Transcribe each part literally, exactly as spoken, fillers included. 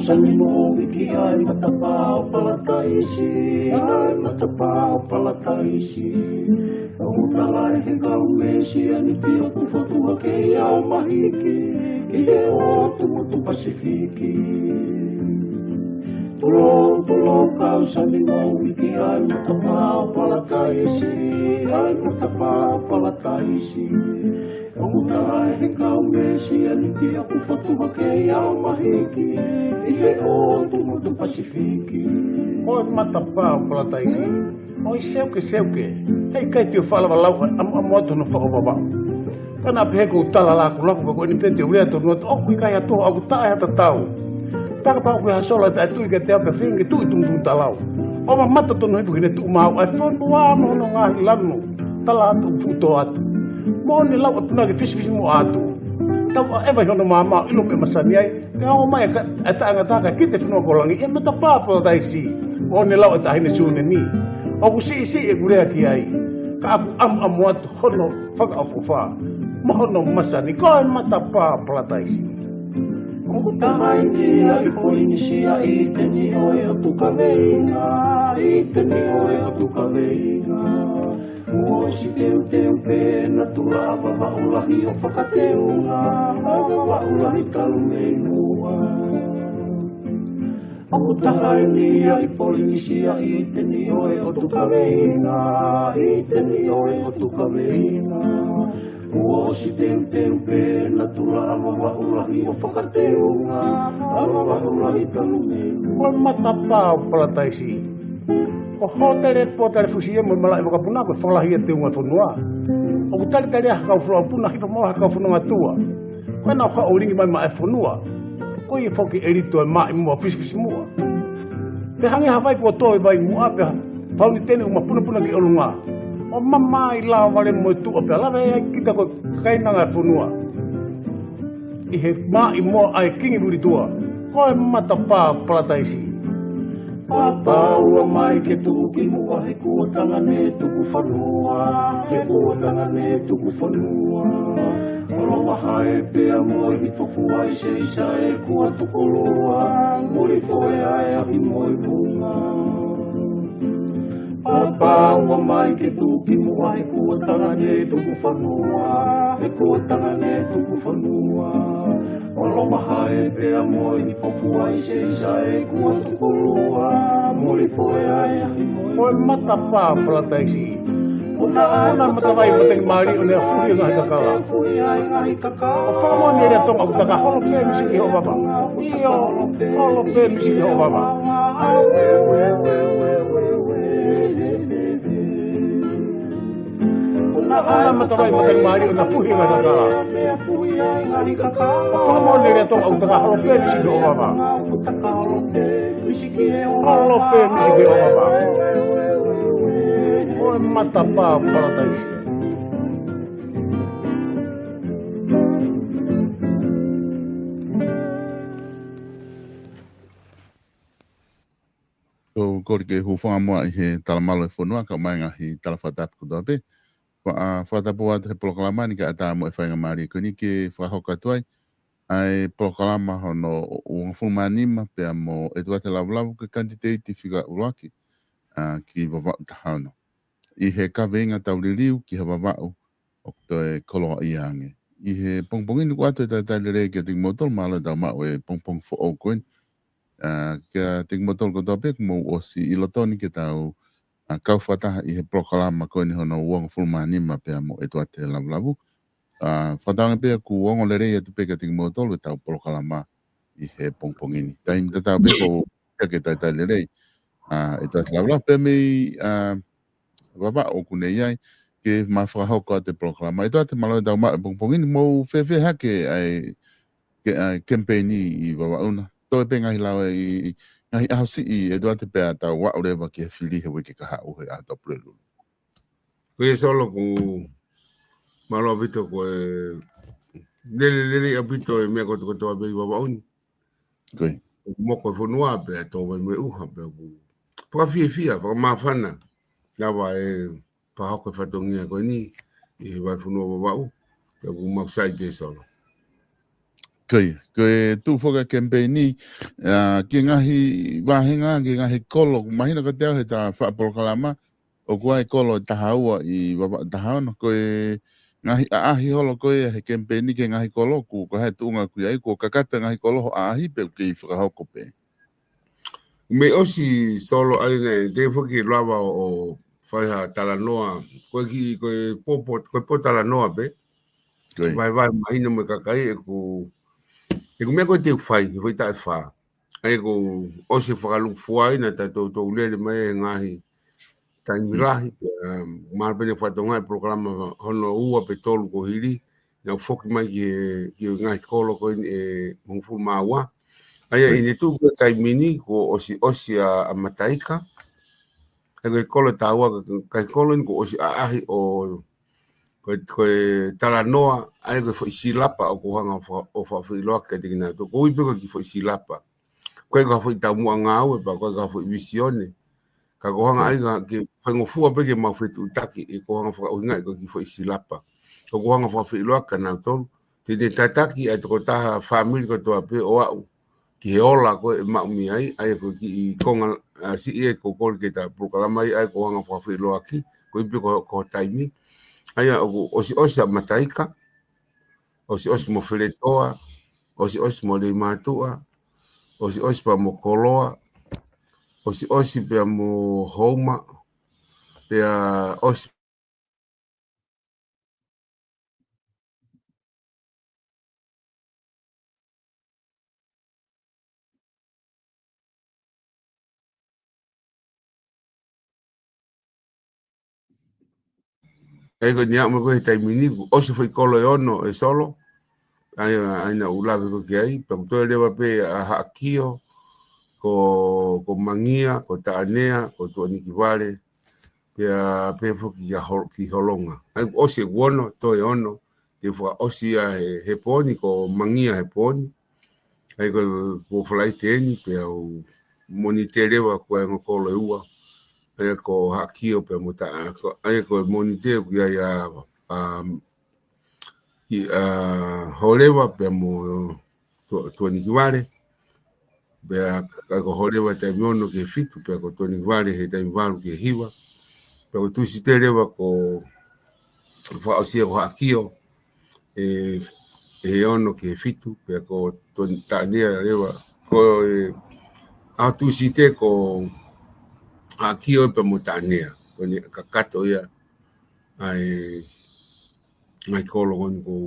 Sani mo wiki ai matapā ʻo Palataisi, ai matapā ʻo Palataisi. ʻOku tala ʻe he kau Mesianiti ʻoku fotu hake ia ʻo mahiki ki he ʻotu motu Pasifiki. Tulou, tulou kau sani mo wiki ai matapā ʻo Palataisi, ai matapā ʻo Palataisi. ʻOku tala ʻe he kau Mesianiti ʻoku fotu hake ia ʻo mahiki ki he ʻotu motu Pasifiki. Ko e matapā ʻo Palataisi. ʻOi seuke, seuke. Heʻikai te u faʻa lava lau ʻamuʻamu atu hono fakaʻofoʻofa. Ka naʻa pehē ʻoku ou tala lakulaku, ka ko eni pē te u lea tonu atu, ʻoku ʻikai ha toho ʻoku taʻe ha tatau. Pea kapau ʻoku ʻi ai ha sola taʻetui kiate au pea feinga ke tuʻu ʻi tumutumu talau. ʻO mamata tonu hifo ki heʻene tuʻu maau ʻa e fonua mo hono ngaahi lanu. Tala atu ʻoku fuʻu tō atu. Moʻoni lau ʻa e punake fisifisimuʻa atu. Tau ʻaʻeva ʻi hono maama ʻo ʻilo pē masani ai. Ka ʻomai e ka-, e taʻengata ka kite fonua ko langi, ʻi he matapā ʻo Palataisi. ʻO ne lau ʻa e taʻahine Sūnemi. ʻOku siʻisiʻi ʻeku lea ki ai. Ka ʻoku ʻamuʻamu atu hono fakaʻofoʻofa. Mo hono masani ko e matapā ʻo Palataisi. ʻOku taha eni ia ʻi Polinisia ʻi he niʻihi ʻo e ʻOtu Kaveinga, ʻi he niʻihi ʻo e ʻOtu Kaveinga. Kuo ʻosi teuteu pē ʻa natula ʻa Vavaʻu lahi ʻo fakateunga, ʻa Vavaʻu lahi talu mei muʻa. ʻOku taha eni ia ʻi Polinisia ʻi he niʻihi ʻo e ʻOtu Kaveinga, ʻi he niʻihi ʻo e ʻOtu Kaveinga. Kuo ʻosi teuteu pē ʻa natula ʻa Vavaʻu lahi ʻo fakateunga, ʻa Vavaʻu lahi talu mei muʻa. Ko e matapā ʻo Palataisi. Ko e hōtele pōtale fusi ia mo e malaʻe vakapuna ko e fakalahi ia teunga fonua. ʻOku talitali ai ha kau folofola puna hifo mo ha kau fononga tuʻa. Ko ena ʻoku haʻu ʻo lingi mai maʻa e fonua. Ko ia foki ʻe lito e maʻimoa fisifisimuʻa. Pea hangē ha vai kuo tō ʻi vai muʻa pea fauniteni ʻuma punapuna ki ʻolunga. ʻO mamaʻo ʻi lava vale mo e tuʻa pea lave ai kita ko e kainanga ʻo e fonua. ʻI he maʻimoa ʻa e kingi Vilitua, ko e matapā ʻo Palataisi. Pāpā ua mai ke tuʻu ki muʻa he kuo tangane tuku fanua, he kuo tangane tuku fanua. ʻOlo mahae pea mo e hifo fua ʻi se isa e kuo tukulua, muli foʻi ʻa e ahi mo e vunga. Pāpā ua mai ke tuʻu ki muʻa he kuo tangane tuku fanua, he kuo tangane tuku fanua. ʻOlo mahae pea mo e hifo fua ʻi se isa e kuo tukulua, muli foʻi ʻa e ahi mo e vunga. Ko e matapā ʻo Palataisi. Ko ena ʻa e matavai matangi mālie ʻo ne afuhi e ngaahi kakala. ʻO fakamoʻoni ʻe Lea Tonga ʻoku taka holo pē misi ki hoʻo vava. ʻIo, holo pē misi ki hoʻo vava. Ko ena ʻa e matavai matangi mālie ʻo ne afuhi e ngaahi kakala. ʻO fakamoʻoni ʻe Lea Tonga ʻoku taka holo pē misi ki hoʻo vava. Holo pē misi ki hoʻo vava. Ko e matapā ʻo Palataisi. Ko e kole ke u hūfanga muʻa ʻi he talamalu ʻo e fonua, kae ʻumaʻā e ngaahi tala fakatapu kotoa pē. Fa-, ʻa, fakatapu atu he polokalama ni kae ʻatā mo e faingamālie ko eni ke fakahoko atu ai ʻa e polokalama hono uongofulu mā nima pea mo ʻEtuate Lavulavu ko e kanititeiti fika ʻuluaki, ʻa, ki Vavaʻu taha ono. ʻI he kaveinga tau liliu ki ha Vavaʻu ʻoku toe koloaʻia ange. ʻI he pongipongi ni ʻoku ʻoatu e talitali lelei kiate kimoutolu, mālō e tau maʻu e pongipongi foʻou ko eni. ʻA, kiate kimoutolu kotoa pē kuo mou ʻosi ʻi loto ni ke tau, ʻa, kau fakataha ʻi he polokalama ko eni hono uongofulu mā nima pea mo ʻEtuate Lavulavu. ʻA, fakatauange pē ʻoku ongo lelei atu pē kiate kimoutolu e tau polokalama ʻi he pongipongi ni. Taimi tatau pē ʻoku ou pea ke talitali lelei, ʻa, ʻEtuate Lavulavu pea mei, ʻa, Vavaʻu ʻoku ne ʻi ai, ke ma fakahoko atu e polokalama. ʻEtuate, mālō e tau maʻu e pongipongi ni, mou fēfē hake ʻa e, ke, ʻa e kemipeini ʻi Vavaʻu na. Toe pē ngaahi lau ʻi, ʻi ngaahi ʻaho siʻi ʻEtuate pea tau aʻu leva ki he fili he uike kahaʻu he ʻaho Tuʻapulelulu. Ko ia Solo, ʻoku mālō ʻaupito, ko e lelelele ʻaupito e meʻa kotokotoa pē ʻi Vavaʻu ni. Ko ia. ʻOku moko e fonua pea tō vai mo e ʻuha pea ʻoku fakafiefia, fakamāfana lava e fakahoko e fatongia ko eni ʻi he vahefonua Vavaʻu. Pea ʻoku mau sai pē Solo. Ko ia, ko e tuʻu foki ʻa e kemipeini, ʻa, ki he ngaahi vāhenga, ki he ngaahi kolo, mahino kiate au he ta faʻa polokalama, ʻoku ʻi ai e kolo ʻe taha ua ʻi Vavaʻu taha ono, ko e ngaahi ʻaʻahi holo ko ia he kemipeini ki he ngaahi kolo, ʻoku, ko e hā e tuʻunga ʻoku ʻi ai, kuo kakato e ngaahi kolo hoʻo ʻaʻahi pe ʻoku kei fakahoko pē. Mei ʻosi Solo ʻa ia naʻe te foki lava ʻo, ʻo fai ha talanoa, ko e kiʻi, ko e pō, pō, ko e pōtalanoa pē. Ko ia. Vahevahe mahino mo e kakai, ʻeku, ʻeku meʻa ko ē te u fai, he foʻi taʻu ʻe fā. ʻA ia kuo ʻosi fakalūkufua ai naʻa ta toutou lele mai he ngaahi taimi lahi, pea, um, mahalo pē naʻe fakatokangaʻi e polokalama hono ua pe tolu kuo hili, naʻa ku foki mai ki he, ki he ngaahi kolo ko eni ʻe hongofulu mā ua. ʻA ia, ʻi heʻene tuʻu ko e taimi ni, kuo ʻosiʻosi ʻa, ʻa Mataika. ʻA ia ko e kolo ʻe taha ua, ka, ka e kolo ni kuo ʻosi ʻaʻahi ʻo, ko e, ko e talanoa, ʻa ia ko e foʻi silapa ʻoku hanga fa-, ʻo fakafeʻiloaki kiate kinautolu. Ko e ʻuhi pē ko e kiʻi foʻi silapa. Ko e ka foʻi taumuʻa ngāue, pea ko e ka foʻi vīsone. Ka ko e hanga ʻa ia ke faingofua pē ke mau fetuʻutaki, ʻe ko e hanga fakaʻuhingaʻi ko e kiʻi foʻi silapa. ʻOku hanga fakafeʻiloaki kia nautolu. Te ne tataki ʻa e tokotaha fāmili kotoa pē ʻo aʻu ki he ola ko ē ʻe maʻu mei ai, ʻa ia ko e kiʻi konga, ʻa, siʻi ē ʻoku ou kole ke ta polokalama ai, ʻa ia ko e hanga fakafeʻiloaki, ko e ʻuhi pē ko, ko e taimi. ʻA ia ʻoku ʻosiʻosi ʻa Mataika, ʻosiʻosi mo Feletoa, ʻosiʻosi mo Leimātuʻa, ʻosiʻosi pea mo Koloa, ʻosiʻosi pea mo Houma, pea ʻosi. ʻA ia ko eni ʻa mo ko e taimi ni, kuo ʻosi foʻi kolo ʻe ono ʻe Solo. ʻA ia, ʻa ia naʻa ku lave ko ē ki ai, pea kuo toe leva pē ʻa Haʻakio, ko, ko Mangia, ko Taʻanea, ko Tuʻanikivale, pea, pea foki ki Hol-, ki Holonga. ʻA ia kuo ʻosi ʻeku ono, toe ono, te u fakaʻosi ia he, he pō ni, ko Mangia he pō ni. ʻA ia ko, ko Falaite eni, pea u Mōnite leva ko e ongo kolo ʻe ua. ʻA ia ko Haʻakio pea mo Taʻa, ko, ʻa ia ko Mōnite ʻoku ʻi ai ʻa, um, ʻi, ʻa, Holeva pea mo Tuʻa-, Tuʻanikivale. Pea ka ko Holeva taimi ono ki he fitu, pea ko Tuʻanikivale he taimi valu ki he hiva. Pea ko Tūsite leva ko fakaʻosi ia ko Haʻakio, ʻe, he ono ki he fitu, pea ko Tuʻa-, Taʻanea leva, ko e, ʻa Tūsite ko Haʻakio pea mo Taʻanea. Ko eni kakato ia, ʻa e, ngaahi kolo ko eni ʻoku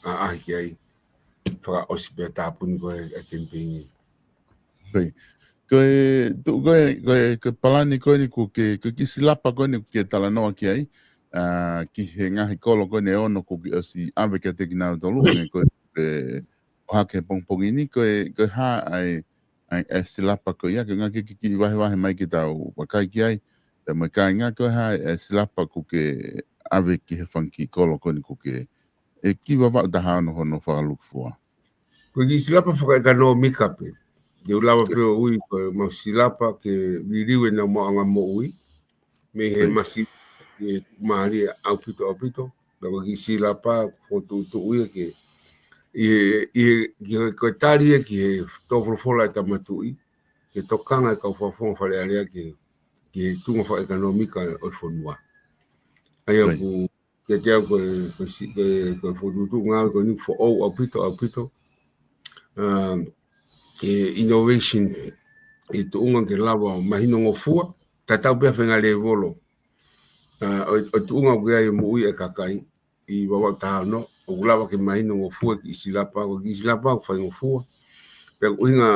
ʻaʻahi ki ai, fakaʻosi pea tāpuni ko ē ʻa e kemipeini. Ko e, ko e, tu-, ko e, ko e, ko e palani ko eni kuo ke, ko e kiʻi silapa ko eni kuo ke talanoa ki ai, ʻa, ki he ngaahi kolo ko eni ʻe ono kuo ke ʻosi ʻave kiate kinautolu, ʻa eni ko e, ko e ʻohake he pongipongi ni, ko e, ko e hā ʻa e, ʻa e, ʻa e silapa ko ia, ko e ngaahi kiʻi, kiʻi vahevahe mai ke tau vakai ki ai, pea mo e kāinga ko e hā ʻa e silapa kuo ke ʻave ki he fanga kiʻi kolo ko eni kuo ke, ʻe ki Vavaʻu taha ono hono fakalūkufua. Ko e kiʻi silapa fakaʻekonōmika pē. Te u lava pē ʻo ui ko e mau silapa ke liliu ʻenau maʻuʻanga moʻui. Mei he masi, ʻe mālie ʻaupito, ʻaupito. Pea ko e kiʻi silapa, ko e tuʻutuʻu ia ke, ʻi he, ʻi he, ki he, ko e tali ia ki he tō folofola ʻa e Tama Tuʻi, ke tokanga e kau fakafofonga Fale Alea ki he, ki he tuʻunga fakaʻekonōmika ʻo e fonua. ʻA ia ʻoku, kiate au ko e, ko e si-, ko e, ko e fokotuʻutuʻu ngāue ko eni foʻou ʻaupito, ʻaupito. Um, e innovation, ʻi he tuʻunga ke lava ʻo mahinongofua, tatau pē ʻa e faʻahinga lēvolo. ʻA, ʻo, ʻo tuʻunga ʻoku ʻi ai e moʻui ʻa e kakai ʻi Vavaʻu taha ono, ʻoku lava ke mahinongofua kiʻi silapa, ko e kiʻi silapa ʻoku faingofua. Pea ko e ʻuhinga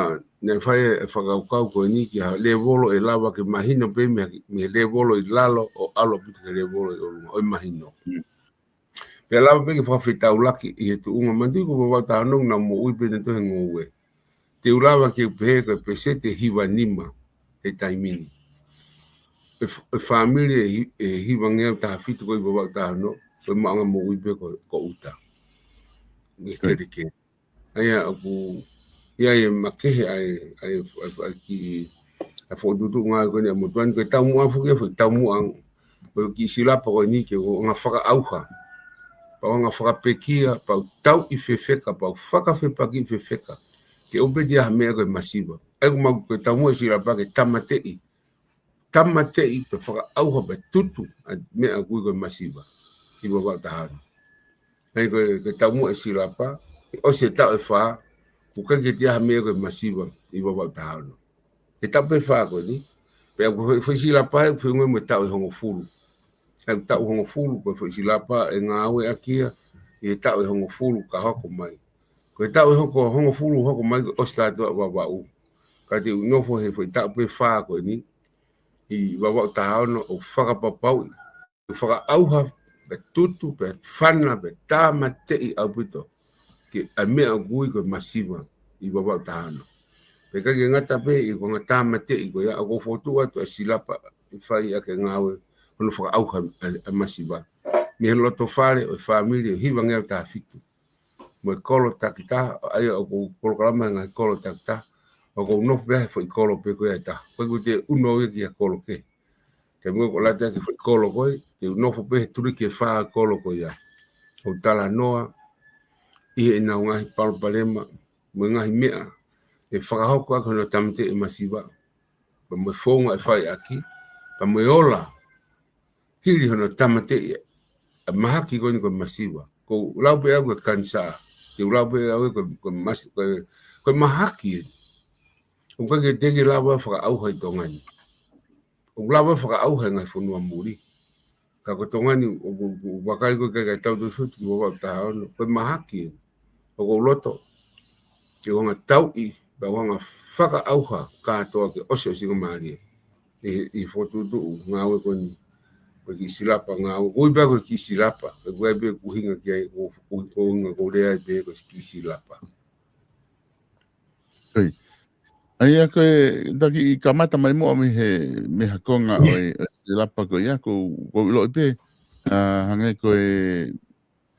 naʻe fai e fakakaukau ko eni ki ha lēvolo ʻe lava ke mahino pē mei, mei he lēvolo ʻi lalo ʻo ʻalu ʻaupito ki he lēvolo ʻi ʻolunga, ʻo e mahino. Pea lava pē ke fakafetaulaki ʻi he tuʻunga manatuʻi ko Vavaʻu taha ono naʻa nau moʻui pē nautolu he ngoue. Te u lava ke u pehē ko e peseti ʻe hiva nima he taimi ni. ʻE f-, ʻe fāmili ʻe hi-, ʻe hivangeau taha fitu ko ē ʻi Vavaʻu taha ono, ko e maʻuʻanga moʻui pē ko, ko ʻuta. Nge keleke. ʻA ia ʻoku, ʻi ai e makehe ʻa e, ʻa e, ʻa e, ʻa e kiʻi, ʻa e fokotuʻutuʻu ngāue ko eni ʻa motuʻa ni, ko e taumuʻa foki ʻa e foʻi taumuʻa, ko e kiʻi silapa ko eni ke ʻo anga fakaʻauha. pau hanga fakapekia, pau tauʻi fefeka, pau fakafepaki fefeka. Ke ʻoua pē ʻe ʻi ai ha meʻa ko e masiva. ʻA ia ko ʻemau ko e taumuʻa ʻa e Silapa ke tāmateʻi. Tāmateʻi pea fakaʻauha pea tutu ʻa e meʻa ʻoku ui ko e masiva ʻi Vavaʻu taha ono. ʻA ia ko e, ko e taumuʻa ʻa e Silapa, ʻosi e taʻu ʻe fā, ʻoku ʻikai ke ʻi ai ha meʻa ko e masiva ʻi Vavaʻu taha ono. He taʻu pē ʻe fā ko eni, pea ko e foʻi, foʻi Silapa ʻe feʻunga mo e taʻu ʻe hongofulu. ʻA ia taʻu hongofulu ko e foʻi Silapa ʻe ngāueʻaki ia, ʻi he taʻu ʻe hongofulu ka hoko mai. Ko e taʻu ʻe hoko, hongofulu hoko mai ko e ʻosi kātoa Vavaʻu. Ka te u nofo he foʻi taʻu pē ʻe fā ko eni, ʻi Vavaʻu taha ono ʻo fakapapauʻi, fakaʻauha, pea tutu, pea fana, pea tāmateʻi ʻaupito ki he meʻa ʻoku ui ko e masiva ʻi Vavaʻu taha ono. Pea ʻikai ke ngata pē ʻi he konga tāmateʻi ko ia, ʻoku ou fokotuʻu atu ʻa e Silapa ʻe fai ʻaki e ngāue hono fakaʻauha ʻa e, ʻa e masiva mei he loto fale ʻo e fāmili ʻo e hivangeau taha fitu. Mo e kolo takitaha, ʻa ia ʻoku ou polokalama he ngaahi kolo takitaha, ʻoku ou nofo pē he foʻi kolo pē ko ia ʻe taha. ʻOku ʻikai ke u ʻunu au ia ki ha kolo kehe. Ke mou ko lata ki he foʻi kolo ko ē, te u nofo pē he tuliki ʻe fā kolo ko ia. ʻO talanoa ʻi heʻenau ngaahi palopalema, mo e ngaahi meʻa ʻe fakahoko ʻaki hono tāmateʻi e masiva, pea mo e founga ʻe fai ʻaki, pea mo e ola hili hono tāmateʻi ʻa e mahaki ko eni ko e masiva. ʻOku ou lau pē au ko e kanisā, te u lau pē au ko e, ko e masi-, ko e, ko e mahaki ē. ʻOku ʻikai ke te ke lava fakaʻauha ʻi Tonga ni. ʻOku lava fakaʻauha ʻi he ngaahi fonua muli. Ka ko Tonga ni, ʻoku, ʻoku, ʻoku vakai ko e ʻikai ke tau tau soti ki Vavaʻu taha ono, ko e mahaki ē. ʻOku ou loto ke u hanga tauʻi, pea u hanga fakaʻauha kātoa ke ʻosiʻosingamālie ʻi, ʻi he fokotuʻutuʻu ngāue ko eni, ko e kiʻi Silapa ngāue, ʻoku ui pē ko e kiʻi Silapa, ʻoku ʻi ai pē ʻeku ʻuhinga ki ai, ʻoku, ʻoku, ʻoku ʻuhinga ʻoku ou lea ai pē ko e kiʻi Silapa. ʻOi. ʻA ia ko e, ta kiʻi kamata mai muʻa mei he, mei he konga ʻo e, ʻo e Silapa ko ia, ʻoku, ʻoku ou ʻiloʻi pē, ʻa, hangē ko e,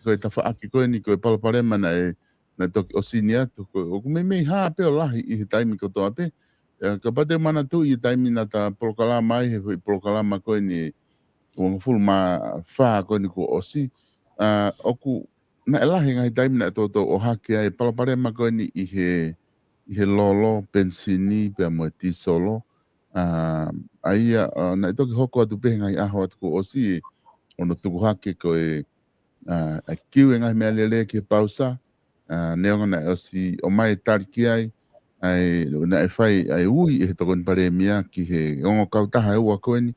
ko e tafaʻaki ko eni, ko e palopalema naʻe, naʻe toki ʻosi ni atu, ko, ʻoku meimei hā pē ʻo lahi ʻi he taimi kotoa pē. ʻE, kapau te u manatuʻi ʻi he taimi naʻa ta polokalama ai, he foʻi polokalama ko eni, uangofulu mā fā ko eni kuo ʻosi. ʻA, ʻoku, naʻe lahi e ngaahi taimi naʻe toutou ʻohake ai e palopalema ko eni ʻi he, ʻi he lolo, penisini, pea mo e tīsolo. ʻA, ʻa ia, ʻa, naʻe toki hoko atu pē he ngaahi ʻaho atu kuo ʻosi, ʻo hono tuku hake ko e, ʻa, ʻa e kiu e ngaahi meʻalele ki he pausa, ʻa, neongo naʻe ʻosi ʻomai e tali ki ai, ʻa e, naʻe fai ʻa e ui ʻe he Tokoni Palēmia ki he ongo kautaha ʻe ua ko eni,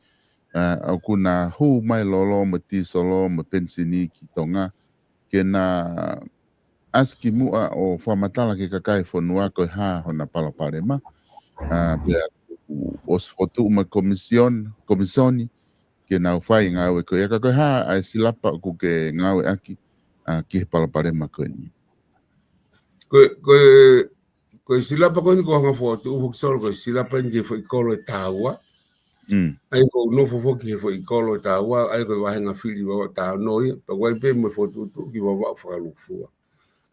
ʻa, ʻoku na hū mai e lolo mo e tīsolo mo e penisini ki Tonga, ke na ʻasi ki muʻa ʻo fakamatala ki he kakai e fonua ko e hā hona palopalema. ʻA, pea ʻosi fokotuʻu mai e komisiona, komisoni, ke nau fai e ngāue ko ia, ka ko e hā ʻa e Silapa ʻoku ke ngāueʻaki, ʻa, ki he palopalema ko eni? Ko e, ko e, ko e Silapa ko eni ʻoku ou hanga fokotuʻu foki Solo, ko e Silapa eni ki he foʻi kolo ʻe taha ua. Mm. ʻA ia ʻoku ou nofo foki he foʻi kolo ʻe taha ua, ʻa ia ko e vāhenga fili Vavaʻu taha ono ia, pea ʻoku ʻi ai pē mo e fokotuʻutuʻu ki Vavaʻu fakalūkufua.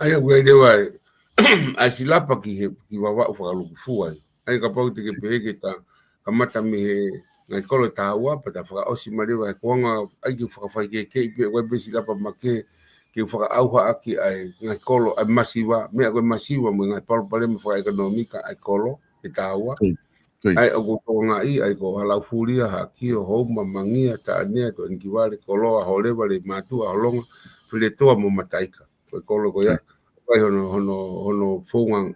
ʻA ia ʻoku ʻi ai leva e, ʻa e Silapa ki he, ki Vavaʻu fakalūkufua ia. ʻA ia kapau te ke pehē ke ta kamata mei he ngaahi kolo ʻe taha ua, pea ta fakaʻosi mai leva he konga ʻa e kiʻi fakafaikehekeheʻi pē, ʻoku ʻi ai pē Silapa makehe, ke fakaʻauha ʻaki ʻa e ngaahi kolo, ʻa e masiva, meʻa ko e masiva mo e ngaahi palopalema fakaʻekonōmika ʻa e kolo ʻe taha ua. Koia. Koia. ʻA ia ʻoku tokangaʻi, ʻa ia ko Halaufuli, Haʻakio, Houma, Mangia, Taʻanea, Toʻanikivale, Koloa, Holeva, Leimātuʻa, Holonga, Feletoa mo Mataika. Ko e kolo ko ia, koia, ʻoku ʻi ai hono, hono, hono founga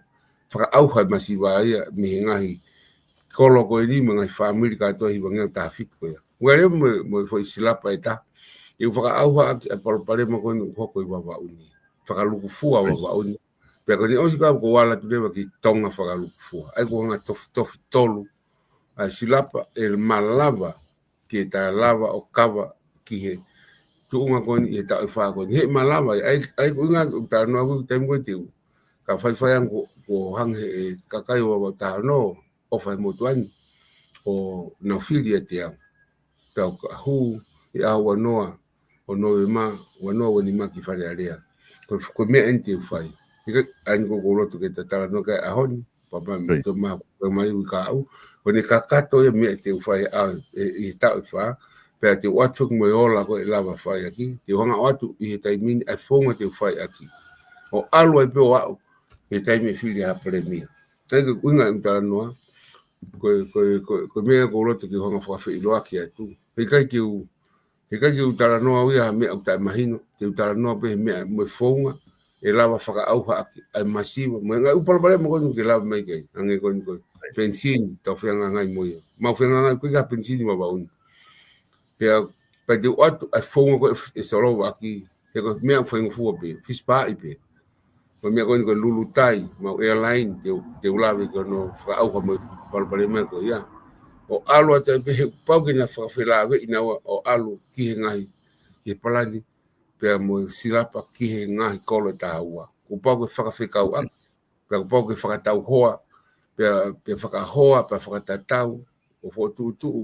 fakaʻauha e masiva ia mei he ngaahi kolo ko eni mo e ngaahi fāmili kātoa hivangeau taha fitu ko ia. ʻOku ʻi ai leva mo e, mo e foʻi Silapa ʻe taha, ʻoku fakaʻauha ʻaki ʻa e palopalema ko eni ʻoku hoko ʻi Vavaʻu ni. Fakalūkufua, koia, Vavaʻu ni. Pea ko eni ʻosi ka ʻoku ala atu leva ki Tonga fakalūkufua. ʻA ia ʻoku hanga tofitofi tolu ʻa e Silapa ʻe malava ke ta lava ʻo kava ki he tuʻunga ko eni ʻi he taʻu ʻe fā ko eni. He malava, ʻa ia, ʻa ia ko e ʻuhinga ʻoku ou talanoa ʻaku ki he taimi ko ē te u, ka faifai ange ko, ko e hangē he kakai ʻo Vavaʻu taha ono, ʻofa he motuʻa ni, ʻo nau fili ʻiate au. Tau ka hū ʻi he ʻaho ua noa ʻo Nōvema, ua noa ua nima ki Fale Alea. Ko, ko e meʻa eni te u fai. ʻIkai, ʻa eni ʻoku ou loto ke ta talanoa ki ai he ʻaho ni, pea mei, koia, tō mai, pea mei he uike kahaʻu. Ko eni kakato ia e meʻa te u fai ʻa, ʻe, ʻi he taʻu ʻe fā. Pea te u ʻoatu foki mo e ola ko ē ʻe lava fai ʻaki, te u hanga ʻo ʻoatu ʻi he taimi ni ʻa e founga te u fai ʻaki. ʻO ʻalu ai pē ʻo aʻu he taimi ʻe fili ai ha palēmia. Naʻe ko e ʻuhinga ʻeku talanoa, ko e, ko e, ko e, ko e meʻa ʻoku ou loto ke u hanga ʻo fakafeʻiloaki atu. He ʻikai ke u, he ʻikai ke u talanoa au ia ha meʻa ʻoku taʻemahino, te u talanoa pē he meʻa mo e founga ʻe lava fakaʻauha ʻaki ʻa e masiva, mo e ngaahi ʻū palopalema ko eni ʻoku ke lave mai ki ai, hangē ko eni ko e penisini, tau fehangahangai mo ia. Mau fehangahangai ko e ka penisini Vavaʻu ni. Pea, pea te u ʻoatu ʻa e founga ko ē ʻe solova ʻaki, he ko e meʻa faingofua pē, fisipaaʻi pē. Ko e meʻa ko eni ko e lulutai, mau airline, te u, te u lave ki hono fakaʻauha mo e palopalema ko ia. ʻO ʻalu atu ai pē he kuo pau ke na fakafelāveʻi naua ʻo ʻalu ki he ngaahi, ki he palani, pea mo e silapa ki he ngaahi kolo ʻe taha ua. Kuo pau ke fakafekauʻaki, pea kuo pau ke fakatauhoa, pea, pea fakahoa, pea fakatatau, ʻo fokotuʻutuʻu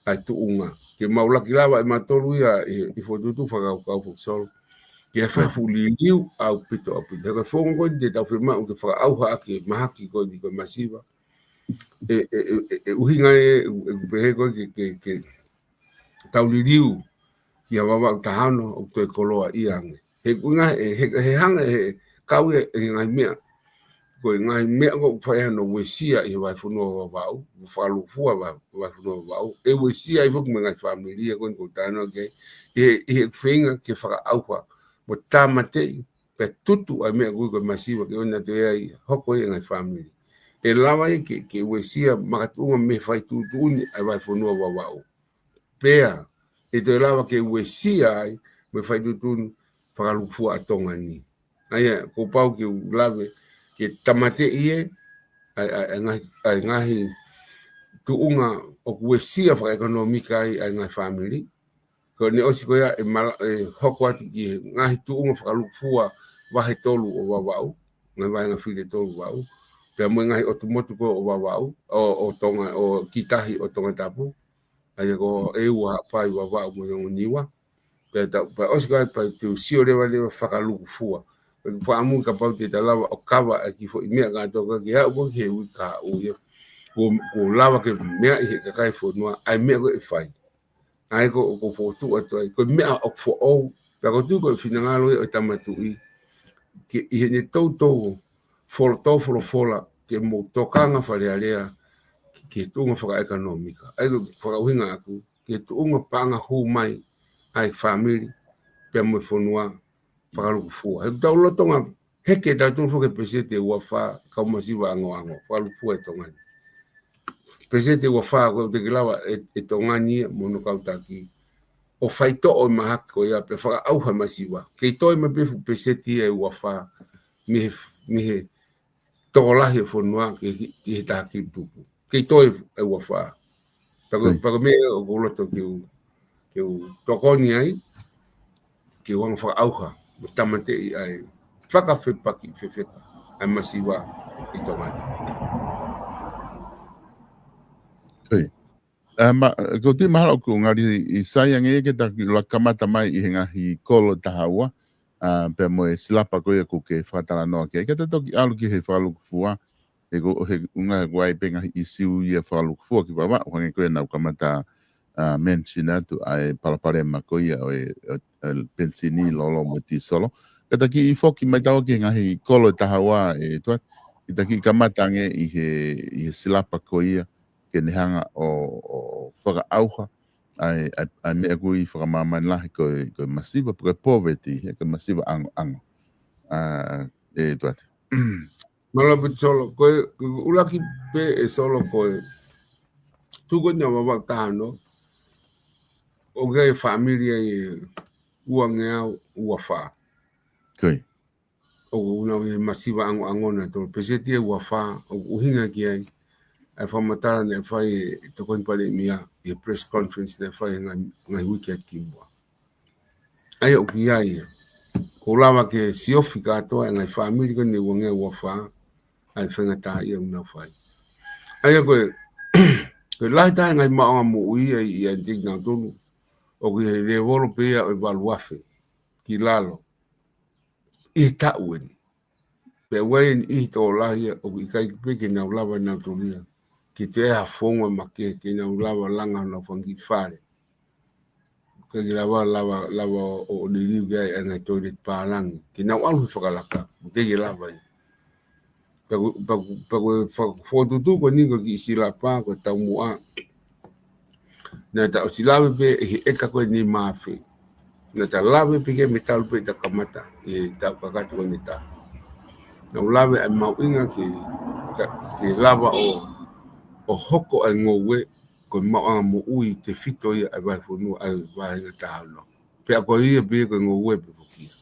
ʻa e tuʻunga. Ke mau laki lava ʻe mautolu ia ʻi, ʻi he fokotuʻutuʻu fakakaukau foki Solo. Ke fai ha fuʻu liliu ʻaupito, ʻaupito. He ko e founga ko eni te tau fiemaʻu ke fakaʻauha ʻaki e mahaki ko eni ko e masiva. ʻE, ʻe, ʻe, ʻe, ʻe ʻuhinga ē, ʻe, ʻe pehē ko ē ke, ke, ke tau liliu ki ha Vavaʻu taha ono ʻoku toe koloaʻia ange. He ʻuhinga, he, he, he hanga, he kau ia ʻe he ngaahi meʻa. Ko e ngaahi meʻa ʻoku fai hano uesia ʻi he vahefonua Vavaʻu, fakalūkufua va-, vahefonua Vavaʻu. ʻE uesia ai foki mo e ngaahi fāmili ia ko eni ʻoku ou talanoa ki ai. ʻI he, ʻi he feinga ke fakaʻauha mo tāmateʻi, pea tutu ʻa e meʻa ko ē ko e masiva ke ʻoua naʻa toe ʻi ai, hoko ia ʻi he ngaahi fāmili. ʻE lava ia ke, ke uesia makatuʻunga mei he faituʻutuʻuni ʻa e vahefonua Vavaʻu. Pea ʻe toe lava ke uesia ai mei he faituʻutuʻuni fakalūkufua ʻa Tonga ni. ʻA ia, kuo pau ke u lave ke tāmateʻi ē ʻa e, ʻa e, ʻa e ngaahi, ʻa e ngaahi tuʻunga ʻoku uesia fakaʻekonōmika ai ʻa e ngaahi fāmili. Ko ʻene ʻosi ko ia ʻe mala-, ʻe hoko atu ki he ngaahi tuʻunga fakalūkufua vahe tolu ʻo Vavaʻu, ngaahi vahenga fili ʻe tolu ʻo Vavaʻu, pea mo e ngaahi ʻotu motu ko ē ʻo Vavaʻu, ʻo, ʻo Tonga, ʻo Kitahi ʻo Tongatapu, ʻa ia ko ʻEua, Haʻapai, Vavaʻu mo e ongo Niua. Pea ta-, pea ʻosi ko ia pea te u sio leva leva fakalūkufua. Pea ʻoku ou fakaʻamu kapau te ta lava ʻo kava ʻa e kiʻi foʻi meʻa kātoa ko ē ke aʻu ko ē ki he uike kahaʻu ia. Kuo, kuo lava ke meaʻi ʻe he kakai e fonua ʻa e meʻa ko ē ʻe fai. ʻA ia ko, ko e fokotuʻu atu ai, ko e meʻa ʻoku foʻou, pea ʻoku ou tui ko e finangalo ia ʻo e Tama Tuʻi, ke ʻi heʻene toutou folo-, tau folofola, ke mou tokanga Fale Alea ki, ki he tuʻunga fakaʻekonōmika. ʻA ia ko e fakaʻuhinga ʻaku, ki he tuʻunga paʻanga hū mai ʻa e fāmili, pea mo e fonua, fakalūkufua. He ʻoku tau lolotonga heke tautolu foki he peseti ʻe ua fā, kau masiva ʻangoʻango, fakalūkufua ʻe Tonga ni. Peseti ʻe ua fā, ko e ʻoku teʻeki lava ʻe, ʻe Tonga ni ia mo hono kau taki ʻo faitoʻo e mahaki ko ia pea fakaʻauha e masiva. Kei toe mai pē fuʻu peseti ia ʻe ua fā, mei he, mei he tokolahi e fonua ki he, ki he taha kilu tupu. Kei toe ʻe ua fā. Pea ko e, pea ko e meʻa ʻoku ou loto ke u, ke u tokoni ai, ke u hanga ʻo fakaʻauha, mo tāmateʻi ʻa e fakafepaki fefeka ʻa e masiva ʻi Tonga ni. Ko ia. ʻA, ma-, ʻoku ou tui mahalo ʻoku ngali ʻi sai ange ia ke ta kiʻi laka kamata mai ʻi he ngaahi kolo ʻe taha ua, ʻa, pea mo e silapa ko ia ʻoku ke fakatalanoa ki ai. Ka ta toki ʻalu ki he fakalūkufua, he ko, he ʻuhinga ʻoku ʻi ai pē ngaahi ʻisiū ia fakalūkufua ki Vavaʻu, hangē ko ia naʻa ku kamata, ʻa, mention atu ʻa e palopalema ko ia ʻo e, ʻo e, ʻo e penisini, lolo mo e tīsolo. Ka ta kiʻi foki mai taua ki he ngaahi kolo ʻe taha ua ʻe Tuʻa, ke ta kiʻi kamata ange ʻi he, ʻi he silapa ko ia, ke ne hanga ʻo, ʻo fakaʻauha ʻa e, ʻa e, ʻa e meʻa ʻoku ui fakamāmani lahi ko e, ko e masiva, ko e poverty, he ko e masiva ʻangoʻango. ʻA, ʻe Tuʻa. Mālō ʻaupito Solo, ko e, ko e ʻuluaki pē ʻe Solo ko e tuʻu ko eni ʻa Vavaʻu taha ono, ʻoku ʻi ai e fāmili ia ʻe ua ngeau ua fā. Ko ia. ʻOku nau ʻi he masiva ʻangoʻango na tolu, peseti ʻe ua fā, ʻoku ʻuhinga ki ai ʻa e fakamatala naʻe fai ʻe he Tokoni Palēmia ʻi he press conference naʻe fai he ngaahi, ngaahi uike ʻa kimuʻa. ʻA ia ʻoku ʻi ai ia. Kuo lava ke siofi kātoa e ngaahi fāmili ko eni ʻe ua ngeau ua fā, ʻa e faingataʻaʻia ʻoku nau fai. ʻA ia ko e, ko e lahi taha e ngaahi maʻuʻanga moʻui ia ʻi, ʻi ʻapi ʻa kinautolu, ʻoku ʻi he lēvolo pē ia ʻo e valu afe ki lalo ʻi he taʻu eni. Pea ʻoku ʻi ai e niʻihi tokolahi ia ʻoku ʻikai pē ke nau lava nautolu ia ke toe ʻai ha founga makehe ke nau lava langa honau fanga kiʻi fale. ʻIkai ke lava, lava, lava ʻo, ʻo liliu ki ai ʻa e ngaahi toilet pālangi. Ke nau ʻalu he fakalaka, ʻikai ke lava ia. Pea ko, pea ko, pea ko e fa-, fokotuʻutuʻu ko eni ko e kiʻi silapa, ko e taumuʻa. Naʻa ta ʻosi lave pē ʻi he ʻeka ko eni mā afe. Naʻa ta lave pē ki ai mei talu pē ʻi he taʻu kamata, ʻi he taʻu kakato ko eni ʻe taha. Naʻa ku lave ʻa e mahuʻinga ke, ke, ke lava ʻo, ʻo hoko ʻa e ngoue, ko e maʻuʻanga moʻui tefito ia ʻa e vahefonua, ʻa e vahenga taha ono. Pea ko ia pē ko e ngoue pē foki ia.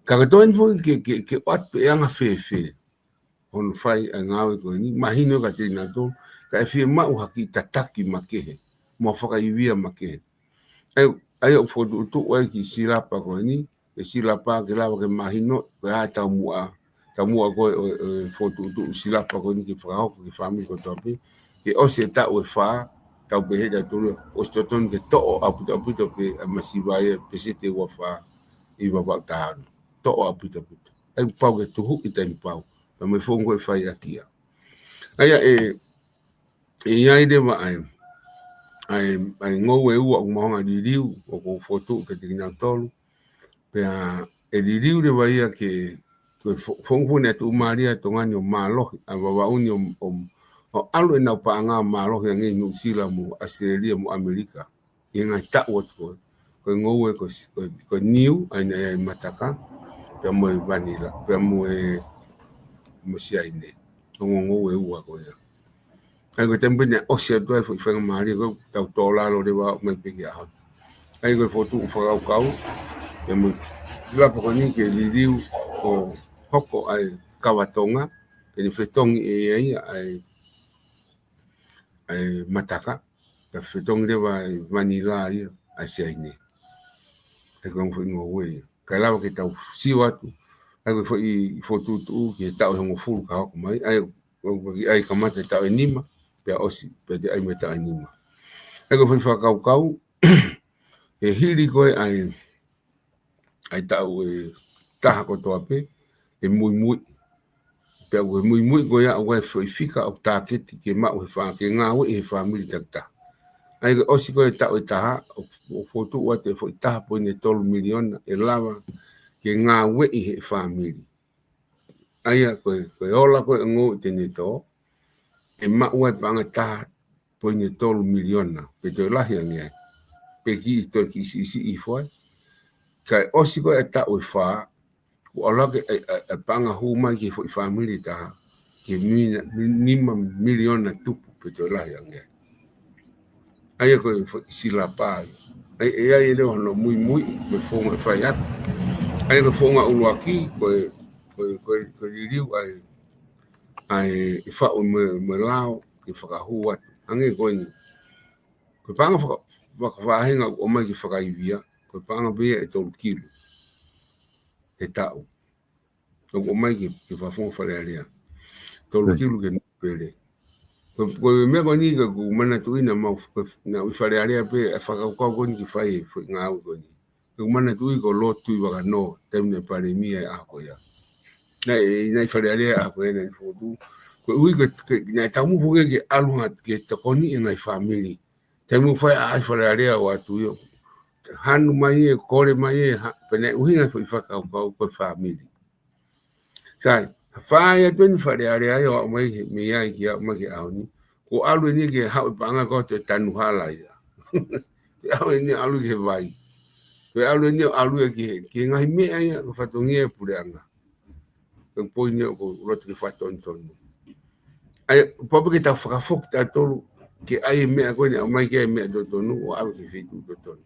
Ka ko e toe eni foki ke, ke, ke ʻoatu pē ʻe anga fēfē hono fai ʻa e ngāue ko eni, mahino kiate kinautolu, ka ʻe fiemaʻu ha kiʻi tataki makehe, mo e fakaivia makehe. ʻA ia, ʻa ia ʻoku fokotuʻutuʻu ai e kiʻi silapa ko eni, e silapa ke lava ke mahino, ko e hā e taumuʻa, taumuʻa ko ē ʻo, ʻo e fokotuʻutuʻu silapa ko eni ke fakahoko ki he fāmili kotoa pē, ke ʻosi e taʻu ʻe fā, tau pehē ʻe tautolu, ʻosi totonu ke toʻo ʻaupito ʻaupito pē ʻa e masiva ia, peseti ʻe ua fā ʻi Vavaʻu taha ono. Toʻo ʻaupito ʻaupito. ʻA ia pau ke tuhuʻi taimi pau. Pea mo e founga ko ē ʻe fai ʻaki ia. ʻA ia ʻe, ʻe ʻi ai leva ʻa e, ʻa e, ʻa e ngoue ʻe ua ʻoku mau hanga ʻo liliu, ʻoku ou fokotuʻu kiate kinautolu. Pea ʻe liliu leva ia ke, ko e fo-, founga foki naʻe tuʻumālie ʻa Tonga ni ʻo mālohi, ʻa Vavaʻu ni ʻo, ʻo, ʻo ʻalu ʻenau paʻanga mālohi ange ʻi Nuʻusila mo ʻAositelēlia mo ʻAmelika. ʻI he ngaahi taʻu atu ko ē. Ko e ngoue ko s-, ko, ko e niu, ʻa ia naʻe ʻi ai e mataka, pea mo e vanila, pea mo e, mo Siaine. Ko e ongo ngoue ʻe ua ko ia. ʻA ia ko e taimi pē naʻe ʻosi atu ai e foʻi faingamālie ko ē, tau tō lalo leva mai pē ki he ʻaho ni. ʻA ia ko e fokotuʻu fakakaukau, pea mo e silapa ko eni ke liliu ʻo hoko ʻa e kava Tonga, ke ne fetongi ʻe ia ʻa e ʻa e mataka, pea fetongi leva e vanila ia ʻa Siaine. ʻA ia ko e ongo foʻi ngoue ia. Kae lava ke tau sio atu, ʻa ia ko e foʻi fokotuʻutuʻu ki he taʻu ʻe hongofulu ka hoko mai, ʻa ia ko e, ko e kiʻi ʻai kamata e taʻu ʻe nima, pea ʻosi, pea toe ʻai mai e taʻu ʻe nima. ʻA ia ko e foʻi fakakaukau, ʻe hili ko ē ʻa e ʻa e taʻu ʻe taha kotoa pē, ʻe muimui. Pea ko e muimui ko ia ʻoku ʻi ai e foʻi fika ʻoku tāketi ke maʻu he fā-, ke ngāueʻi he fāmili takitaha. ʻA ia ko e ʻosi ko ē e taʻu ʻe taha, ʻo, ʻo fokotuʻu atu e foʻi taha poini tolu miliona, ʻe lava ke ngāueʻi he fāmili. ʻA ia ko e, ko e ola ko ē ʻo e ngoue ʻi he taimi ni, ʻe maʻu ai e paʻanga taha poini tolu miliona, pe toe lahi ange ai. Pe kiʻi toe kiʻi siʻisiʻi hifo ai. Kae ʻosi ko ē e taʻu ʻe fā, kuo ʻalu hake e, e, e paʻanga hū mai ki he foʻi fāmili ʻe taha, ki he mina-, mi-, nima miliona tupu pe toe lahi ange ai. ʻA ia ko e foʻi silapa ia. ʻA ia, ʻe ʻi ai leva hono muimui, mo e founga ʻe fai atu. ʻA ia ko e founga ʻuluaki, ko e, ko e, ko e, ko e liliu ʻa e, ʻa e faʻu mo e, mo e lao, ke fakahū atu. Hangē ko eni. Ko e paʻanga faka-, faka-, faʻahinga ʻoku ʻomai ke fakaivia, ko e paʻanga pē ia ʻe tolu kilu he taʻu. ʻOku ʻomai ki he, ki he fakafofonga Fale Alea. Tolu kilu ki he Nuʻu Pele. Ko, ko e meʻa ko eni ka ʻoku ou manatuʻi naʻa mau, ko e, naʻa ku ʻi Fale Alea pē, ʻa e fakakaukau ko eni ke fai e foʻi ngāue ko eni. ʻOku ou manatuʻi ko Lord Tuʻivakanō, taimi naʻe palēmia he ʻaho ko ia. Naʻe, naʻe ʻi Fale Alea he ʻaho ko ia naʻe fokotuʻu. Koeʻuhi ko e, ko e, naʻe taumuʻa ke ʻalu hake ke tokoniʻi e ngaahi fāmili. Taimi ʻoku fai ai ʻa e Fale Alea ʻo ʻatu ia. Hanu mai ē, kole mai ē, ha, pea naʻe ʻuhinga e foʻi fakakaukau ko e fāmili. Sai, fai atu eni Fale Alea ia ʻo aʻu mai he, mei ai ki aʻu mai ki he ʻaho ni. Kuo ʻalu eni ke haʻu e paʻanga ko ē ʻo tanu hala ia. Ke ʻalu eni ʻalu ki he vai. Ke ʻalu eni ʻalu ia ki he, ki he ngaahi meʻa ia ko e fatongia e puleʻanga. Ko e poini ʻoku ou loto ke fakatonutonu. ʻA ia, pau pē ke tau fakafoki tautolu, ke ʻai e meʻa ko eni ʻo aʻu mai ki he meʻa totonu, ʻo ʻave ki he feituʻu totonu.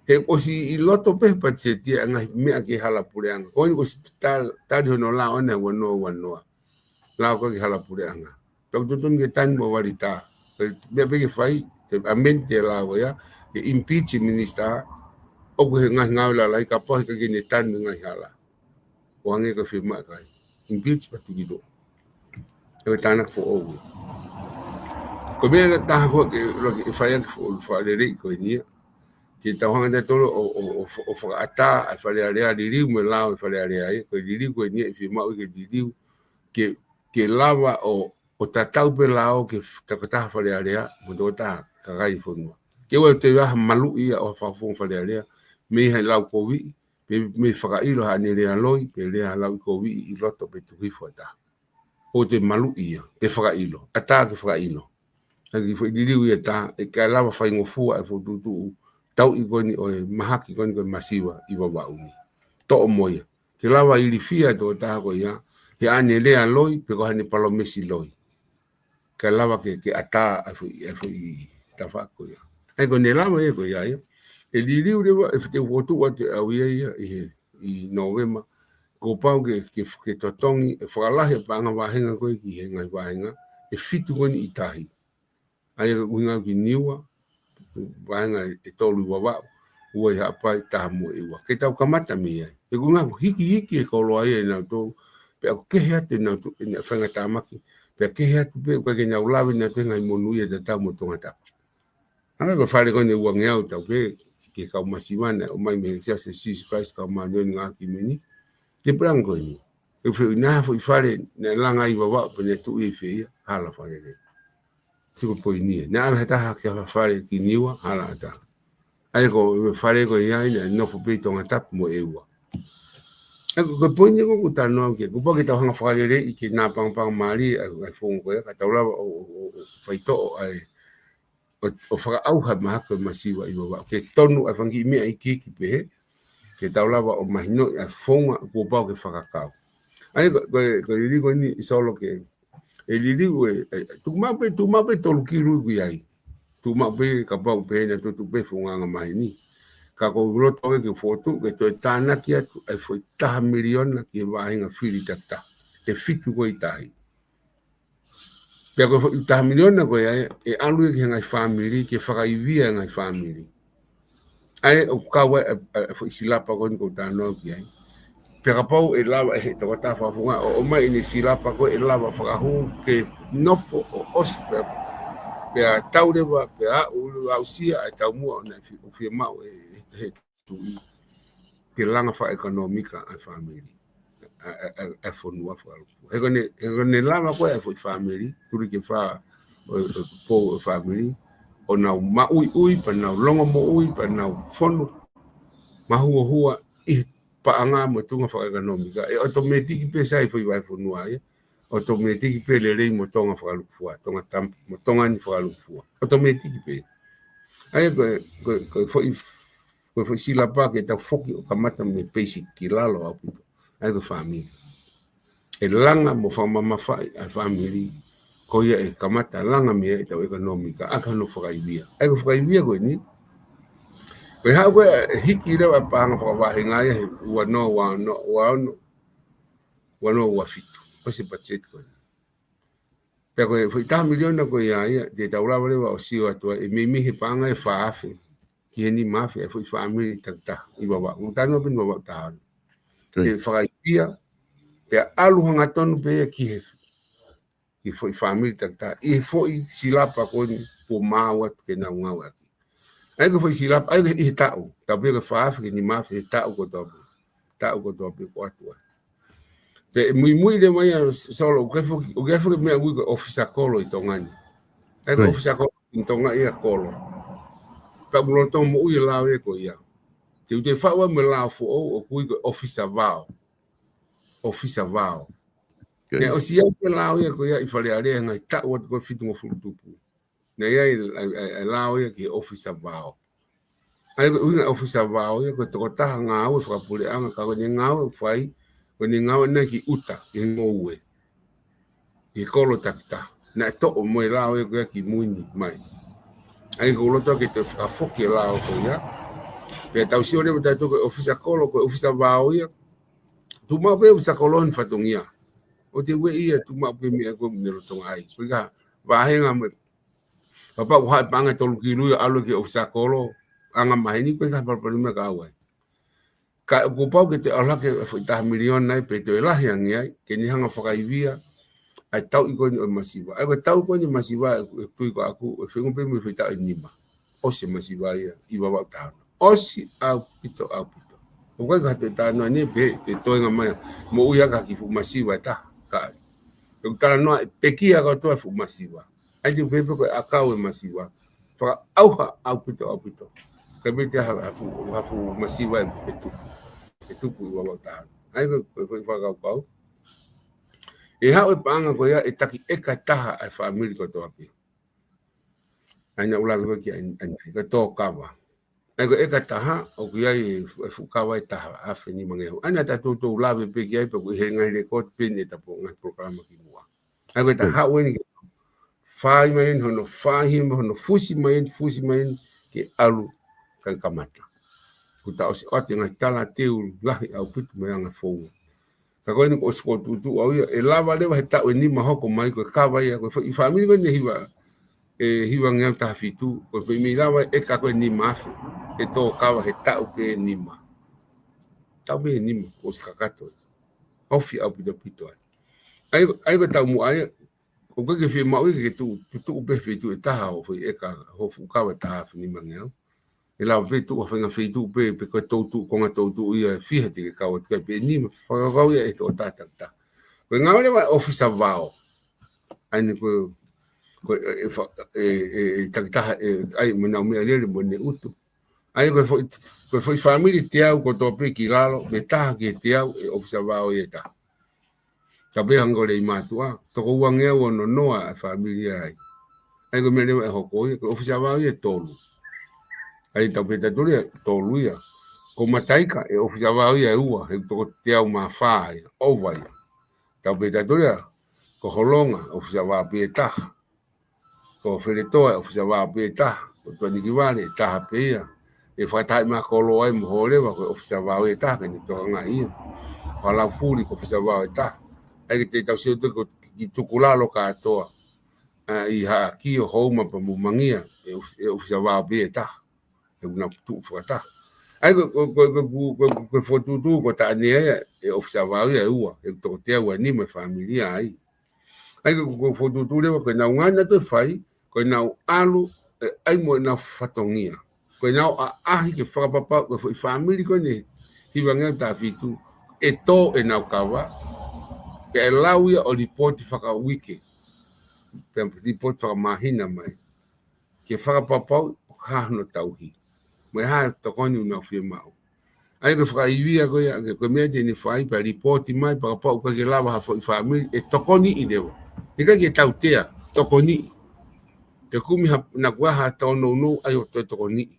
He ʻosi ʻi loto pē he patiseti ʻa e ngaahi meʻa ki he hala puleʻanga. Ko eni ʻosi tal-, tali hono lao ʻana ua noa ua noa. Lao ko ē ki he hala puleʻanga. Pea ʻoku totonu ke tanu mo valita. Ko e meʻa pē ke fai, ke amend e lao ia, ke impeach e minisitā, ʻoku ʻi he ngaahi ngāue lalahi, kapau he ʻikai ke ne tanu e ngaahi hala. ʻO hangē ko e fiemaʻu ʻe he kakai. Impeach pea tuki loa. ʻE tānaki foʻou. Ko e meʻa ʻe taha ko ē ke, ʻuluaki ʻe fai ʻaki e foʻou fakalelei ko eni ia. Ke tau hanga tautolu ʻo, ʻo, ʻo, ʻo fakaʻatā ʻa e Fale Alea, liliu mo e lao e Fale Alea ia. Ko e liliu ko eni ia ʻe fiemaʻu ke liliu. Ke, ke lava ʻo, ʻo tatau pē lao ki he tokotaha Fale Alea, mo e tokotaha kakai e fonua. Ke ʻoua te ʻi ai ha maluʻi ia ʻo ha fakafofonga Fale Alea, mei ha lau koviʻi, pe mei fakaʻilo haʻane lea loi, pe lea lauʻikoviʻi ʻi loto pe tuku hifo ʻa e taha. ʻOua te maluʻi ia, pe fakaʻilo, ʻatā ke fakaʻilo. ʻA e kiʻi foʻi liliu ia ʻe taha, ʻe ʻikai lava faingofua e fokotuʻutuʻu tauʻi ko eni ʻo e mahaki ko eni ko e masiva ʻi Vavaʻu ni. Toʻo mo ia. Ke lava ilifia e tokotaha ko ia, he ʻene lea loi, pe ko haʻane palōmesi loi. Kae lava ke, ke ʻatā ʻa e foʻi, ʻa e foʻi tafaʻaki ko ia. ʻA ia ko ʻene lava ia ko ia ia. ʻE liliu leva, ʻe fiteu fokotuʻu atu ʻe au ia ia, ʻi he, ʻi Nōvema. Kuo pau ke, ke, ke totongi, ʻe fakalahi e paʻanga vāhenga ko ē ki he ngaahi vāhenga, ʻe fitu ko eni ʻi tahi. ʻA ia ko e ʻuhinga ki Niua, vāhenga ʻe tolu ʻi Vavaʻu, ua ʻi Haʻapai, taha mo ʻEua. Ke tau kamata mei ai. He ko e ʻuhinga ko e hikihiki e koloa ia ʻe nautolu, pea ʻoku kehe atu ʻe nautolu, ʻenau faingatāmaki, pea kehe atu pē, ʻoku ʻikai ke nau lave ʻe nautolu he ngaahi monū ia tatau mo Tongatapu. ʻA ia ko e fale ko eni ʻe uangeau tau pē, ki he kau masiva naʻe ʻomai mei he Siasi ʻo Sīsū Kalaisi ʻo e Kau Māʻoniʻoni ʻi he Ngaahi ʻAho Kimui ni. Ke pulanga ko eni. ʻE fehuʻi naʻa foʻi fale naʻe langa ʻi Vavaʻu pea naʻe tuʻu ʻi fē ia, hala fakalelei. Sio ki he poini ē. Naʻe ʻave ha taha ki ha fale ki Niua, hala ʻatā. ʻA ia ko e fale ko ia ia, naʻe nofo pē ʻi Tongatapu mo ʻEua. ʻA ia ko e poini ko ē ʻoku ou talanoa ki ai, kuo pau ke tau hanga fakaleleiʻi ke napangapanga mālie ʻa e, ʻa e founga ko ia, ka tau lava ʻo, ʻo, ʻo, ʻo faitoʻo ʻa e ʻo, ʻo fakaʻauha e mahaki ʻo e masiva ʻi Vavaʻu. Ke tonu ʻa e fanga kiʻi meʻa iiki pehē, ke tau lava ʻo mahinoʻi ʻa e founga kuo pau ke fakakau. ʻA ia ko, ko, ko e liliu ko eni ʻe Solo ke, ʻe liliu ē, ē, tuku maʻu pē, tuku maʻu pē tolu kilu ʻoku ʻi ai. Tuku maʻu pē kapau pē naʻe tuʻu pē founga anga maheni. Ka ʻoku ou loto ke, ke fokotuʻu, ke toe tānaki atu ʻa e foʻi taha miliona ki he vāhenga fili takitaha. ʻE fitu ko ē ʻi tahi. Pea ko e foʻi taha miliona ko ia, ʻe ʻalu ia ki he ngaahi fāmili, ke fakaivia e ngaahi fāmili. ʻA ia ʻoku kau ai ʻa e, ʻa e, ʻa e foʻi silapa ko eni ʻoku ou talanoa ki ai. Pea kapau ʻe lava ʻe he tokotaha fakafofonga, ʻo, ʻomai ʻene silapa ko ē ʻe lava fakahū ke nofo ʻo ʻosi pea, pea tau leva, pea aʻu, aʻusia ʻa e taumuʻa ʻo naʻe fi-, ʻo fiemaʻu ʻe, ʻe, ʻe tuʻi ke langa fakaʻekonōmika ʻa e fāmili, ʻa, ʻa, ʻa, ʻa e fonua fakalūkufua. He ko ʻene, he ko ʻene lava ko ē ʻa e foʻi fāmili, tuli ke fā ʻo, ʻo, po ʻo e fāmili, ʻo nau maʻuiʻui, pea nau longomoʻui, pea nau fonu mahuohua ʻi he paʻanga mo e tuʻunga fakaʻekonōmika. ʻE ʻotomētiki pē sai foʻi vahefonua ia, ʻotomētiki pē lelei mo Tonga fakalūkufua, Tonga tam-, mo Tonga ni fakalūkufua. ʻOtomētiki pē. ʻA ia ko e, ko e, ko e foʻi, ko e foʻi silapa ke tau foki ʻo kamata mei he basic ki lalo ʻaupito. ʻA ia ko e fāmili. ʻE langa mo fakamamafaʻi ʻa e fāmili, ko ia ʻe kamata langa mei ai ʻetau ʻekonōmika, ʻaki hono fakaivia. ʻA ia ko e fakaivia ko eni, ko e haʻu ko ē ʻe hiki leva ʻa e paʻanga fakavāhenga ia he ua noa ua ono, ua ono, ua noa ua fitu. ʻOsi e patiseti ko eni. Pea ko e foʻi taha miliona ko ia ia, te tau lava leva ʻo sio atu ai, ʻe meimei he paʻanga ʻe fā afe ki he nima afe ʻa e foʻi fāmili takitaha ʻi Vavaʻu. ʻOku ou talanoa pē ʻi Vavaʻu taha ono. Ke fakaivia, pea ʻalu hangatonu pē ia ki he, ki he foʻi fāmili takitaha, ʻi he foʻi silapa ko eni kuo maau atu ke nau ngāueʻaki. ʻA ia ko e foʻi silapa, ʻa ia ko e ʻi he taʻu, taʻu pē ko e fā afe ki he nima afe he taʻu kotoa pē. Taʻu kotoa pē ʻoku ʻoatu ai. Pea ʻe muimui leva ia Solo, ʻoku ʻikai foki, ʻoku ʻikai foki meʻa ʻoku ui ko e ʻōfisa kolo ʻi Tonga ni. ʻA ia ko e ʻōfisa kolo ʻi Tonga ia kolo. Pea ʻoku lolotonga moʻui e lao ia ko ia. Te u toe faʻu ai mo e lao foʻou ʻoku ui ko e ʻōfisa vao. ʻŌfisa vao. Naʻe ʻosi ʻi ai e lao ia ko ia ʻi Fale Alea he ngaahi taʻu atu ko e fitungofulu tupu. Naʻe ʻi ai e, e, e, e lao ia ki he ʻōfisa vao. ʻA ia ko e ʻuhinga ʻōfisa vao ia ko e tokotaha ngāue fakapuleʻanga ka ko ʻene ngāue ʻoku fai, ko ʻene ngāue naʻe ki ʻuta, ki he ngoue. ʻI he kolo takitaha. Naʻe toʻo mo e lao ia ko ia ki mui ni mai. ʻA ia ʻoku ou loto ke toe fakafoki e lao ko ia. Pea tau sio leva tautolu ko e ʻōfisa kolo, ko e ʻōfisa vao ia. Tuʻu maʻu pē ʻōfisa kolo ni fatongia. ʻO te ueʻi ia tuʻu maʻu pē meʻa ko ē ne lolotonga ai. Ko e ka vāhenga mo e kapau ʻoku haʻu e paʻanga tolu kilu ia ʻalu ki he ʻōfisa kolo anga maheni ko e ka palopalema ka ʻau ai. Ka kuo pau ke te ʻalu hake e foʻi taha miliona ai pe toe lahi ange ai, ke ne hanga fakaivia ʻa e tauʻi ko eni ʻo e masiva. ʻA ia ko e tauʻi ko eni masiva ʻe, ʻe tui ko ʻaku, ʻe fengo pē mo e foʻi taʻu ʻe nima. ʻOsi e masiva ia ʻi Vavaʻu taha ono. ʻOsi ʻaupito, ʻaupito. ʻOku ʻikai ko ha toe talanoa ni pe te toenga mai moʻui ʻaki ha kiʻi fuʻu masiva ʻe taha, ka ʻai. ʻOku talanoa ʻe pekia kotoa e fuʻu masiva. ʻAi te u pehē pē ko e ʻakau e masiva. Fakaʻauha ʻaupito, ʻaupito. Ka mei te ha, ha fuʻu, ha fuʻu masiva ʻe, ʻe tupu. ʻE tupu ʻi ua ua taha. ʻA ia ko e, ko e fakakaukau. ʻE haʻu e paʻanga ko ia ʻe taki ʻeka taha ʻa e fāmili kotoa pē. ʻA ia naʻa ku lave ko ē ki ai, ʻa ia, ʻa ia, ko e tō kava. ʻA ia ko e ʻeka taha, ʻoku ʻi ai e fu-, e fuʻu kava ʻe taha afe nima ngeau. ʻA ia naʻa ta toutou lave pē ki ai, pea ʻoku ʻi he ngaahi lekooti pē ʻi heʻeta ngaahi polokalama kimuʻa. ʻA ia ko e taha ʻeni ke fai mai ʻeni hono fai mai, hono fusi mai ʻeni, fusi mai ʻeni ke ʻalu kae kamata. Kuo ta ʻosi ʻoatu e ngaahi talateu lahi ʻaupito mei he anga founga. Ka ko eni kuo ʻosi fokotuʻutuʻu au ia, ʻe lava leva he taʻu ʻe nima hoko mai ko e kava ia, ko e foʻi fāmili ko eni ʻe hiva, ʻe hiva ngeau taha fitu, ko e foʻi meʻi lava ʻe ʻeka ko ē nima afe, ʻe tō kava he taʻu pē ʻe nima. Taʻu pē ʻe nima, kuo ʻosi kakato ia. Ofi ʻaupito ʻaupito ai. ʻA ia, ʻa ia ko e taumuʻa ia, ʻoku ʻikai ke fiemaʻu ia ke tuʻu, tuʻu pē he feituʻu ʻe taha ʻo foʻi ʻeka, ho fuʻu kava ʻe taha afe nima ngeau. ʻE lava pē tuʻu ha faʻahinga feituʻu pē, pe ko e toutuʻu, konga toutuʻu ia ʻe fiha te ke kau atu ki ai pē ʻe nima, fakakaukau ia ʻe he tokotaha takitaha. Ko e ngāue leva ʻa e ʻōfisa vao. ʻA ia ko e, ko e, ʻe, ʻe fa-, ʻe, ʻe, ʻe takitaha, ʻe, ʻai mo ʻenau meʻalele mo ʻene ʻutu. ʻA ia ko e foʻi, ko e foʻi fāmili teau kotoa pē ki lalo, mei he taha ki he teau, ʻe ʻōfisa vao ia ʻe taha. Ka pehē ange ko Leimātuʻa, toko ua ngeau ono noa e fāmili ai. ʻA ia ko e meʻa leva ʻe hoko ia, ko e ʻōfisa vao ia ʻe tolu. ʻA ia tau pehē ʻe tautolu ia, tolu ia. Ko Mataika ʻe ʻōfisa vao ia ʻe ua, he toko teau mā fā ia, ʻova ia. Tau pehē ʻe tautolu ia, ko Holonga, ʻōfisa vao pē ʻe taha. Ko Feletoa ʻe ʻōfisa vao pē ʻe taha, ko Tuʻanikivale ʻe taha pē ia. ʻE fakatahaʻi mai ʻa Koloa ia mo Hōleva ko e ʻōfisa vao ʻe taha ke ne tokangaʻi ia. Ko Halaufuli ko e ʻōfisa vao ʻe taha. ʻA ia ke te tau sio atu ko e kiʻi tukulalo kātoa. ʻA ia ʻi Haʻakio, Houma pea mo Mangia, ʻe ʻōfis-, ʻe ʻōfisa vao pē ʻe taha. He ʻoku nau tuʻu fakataha. ʻA ia ko, ko, ko e fokotuʻutuʻu ko Taʻanea ia, ʻe ʻōfisa vao ia ʻe ua, he toko teau ʻe nima e fāmili ai. ʻA ia ko, ko e fokotuʻutuʻu leva ko ʻenau ngāue naʻa nau toe fai, ko ʻenau ʻalu, ʻe, ʻai mo ʻenau fatongia. Ko ʻenau ʻaʻahi ke fakapapau, ko e foʻi fāmili ko eni ʻe hiva ngeau taha fitu, ʻe tō ʻenau kava, pea ʻe lau ia ʻo lipooti fakauike, pea lipooti fakamāhina mai. Ke fakapapau ʻoku hā hono tauhi. Mo e hā e tokoni ʻoku nau fiemaʻu. ʻA ia ko e fakaivia ko ia, ke ko e meʻa te ne fai, pea lipooti mai, fakapapau ʻoku ʻikai ke lava ha foʻi fāmili, ʻe tokoniʻi leva. ʻIkai ke tautea, tokoniʻi. Ke kumi ha, naʻa kuo ʻi ai ha tōnounou, ʻai ʻo toe tokoniʻi.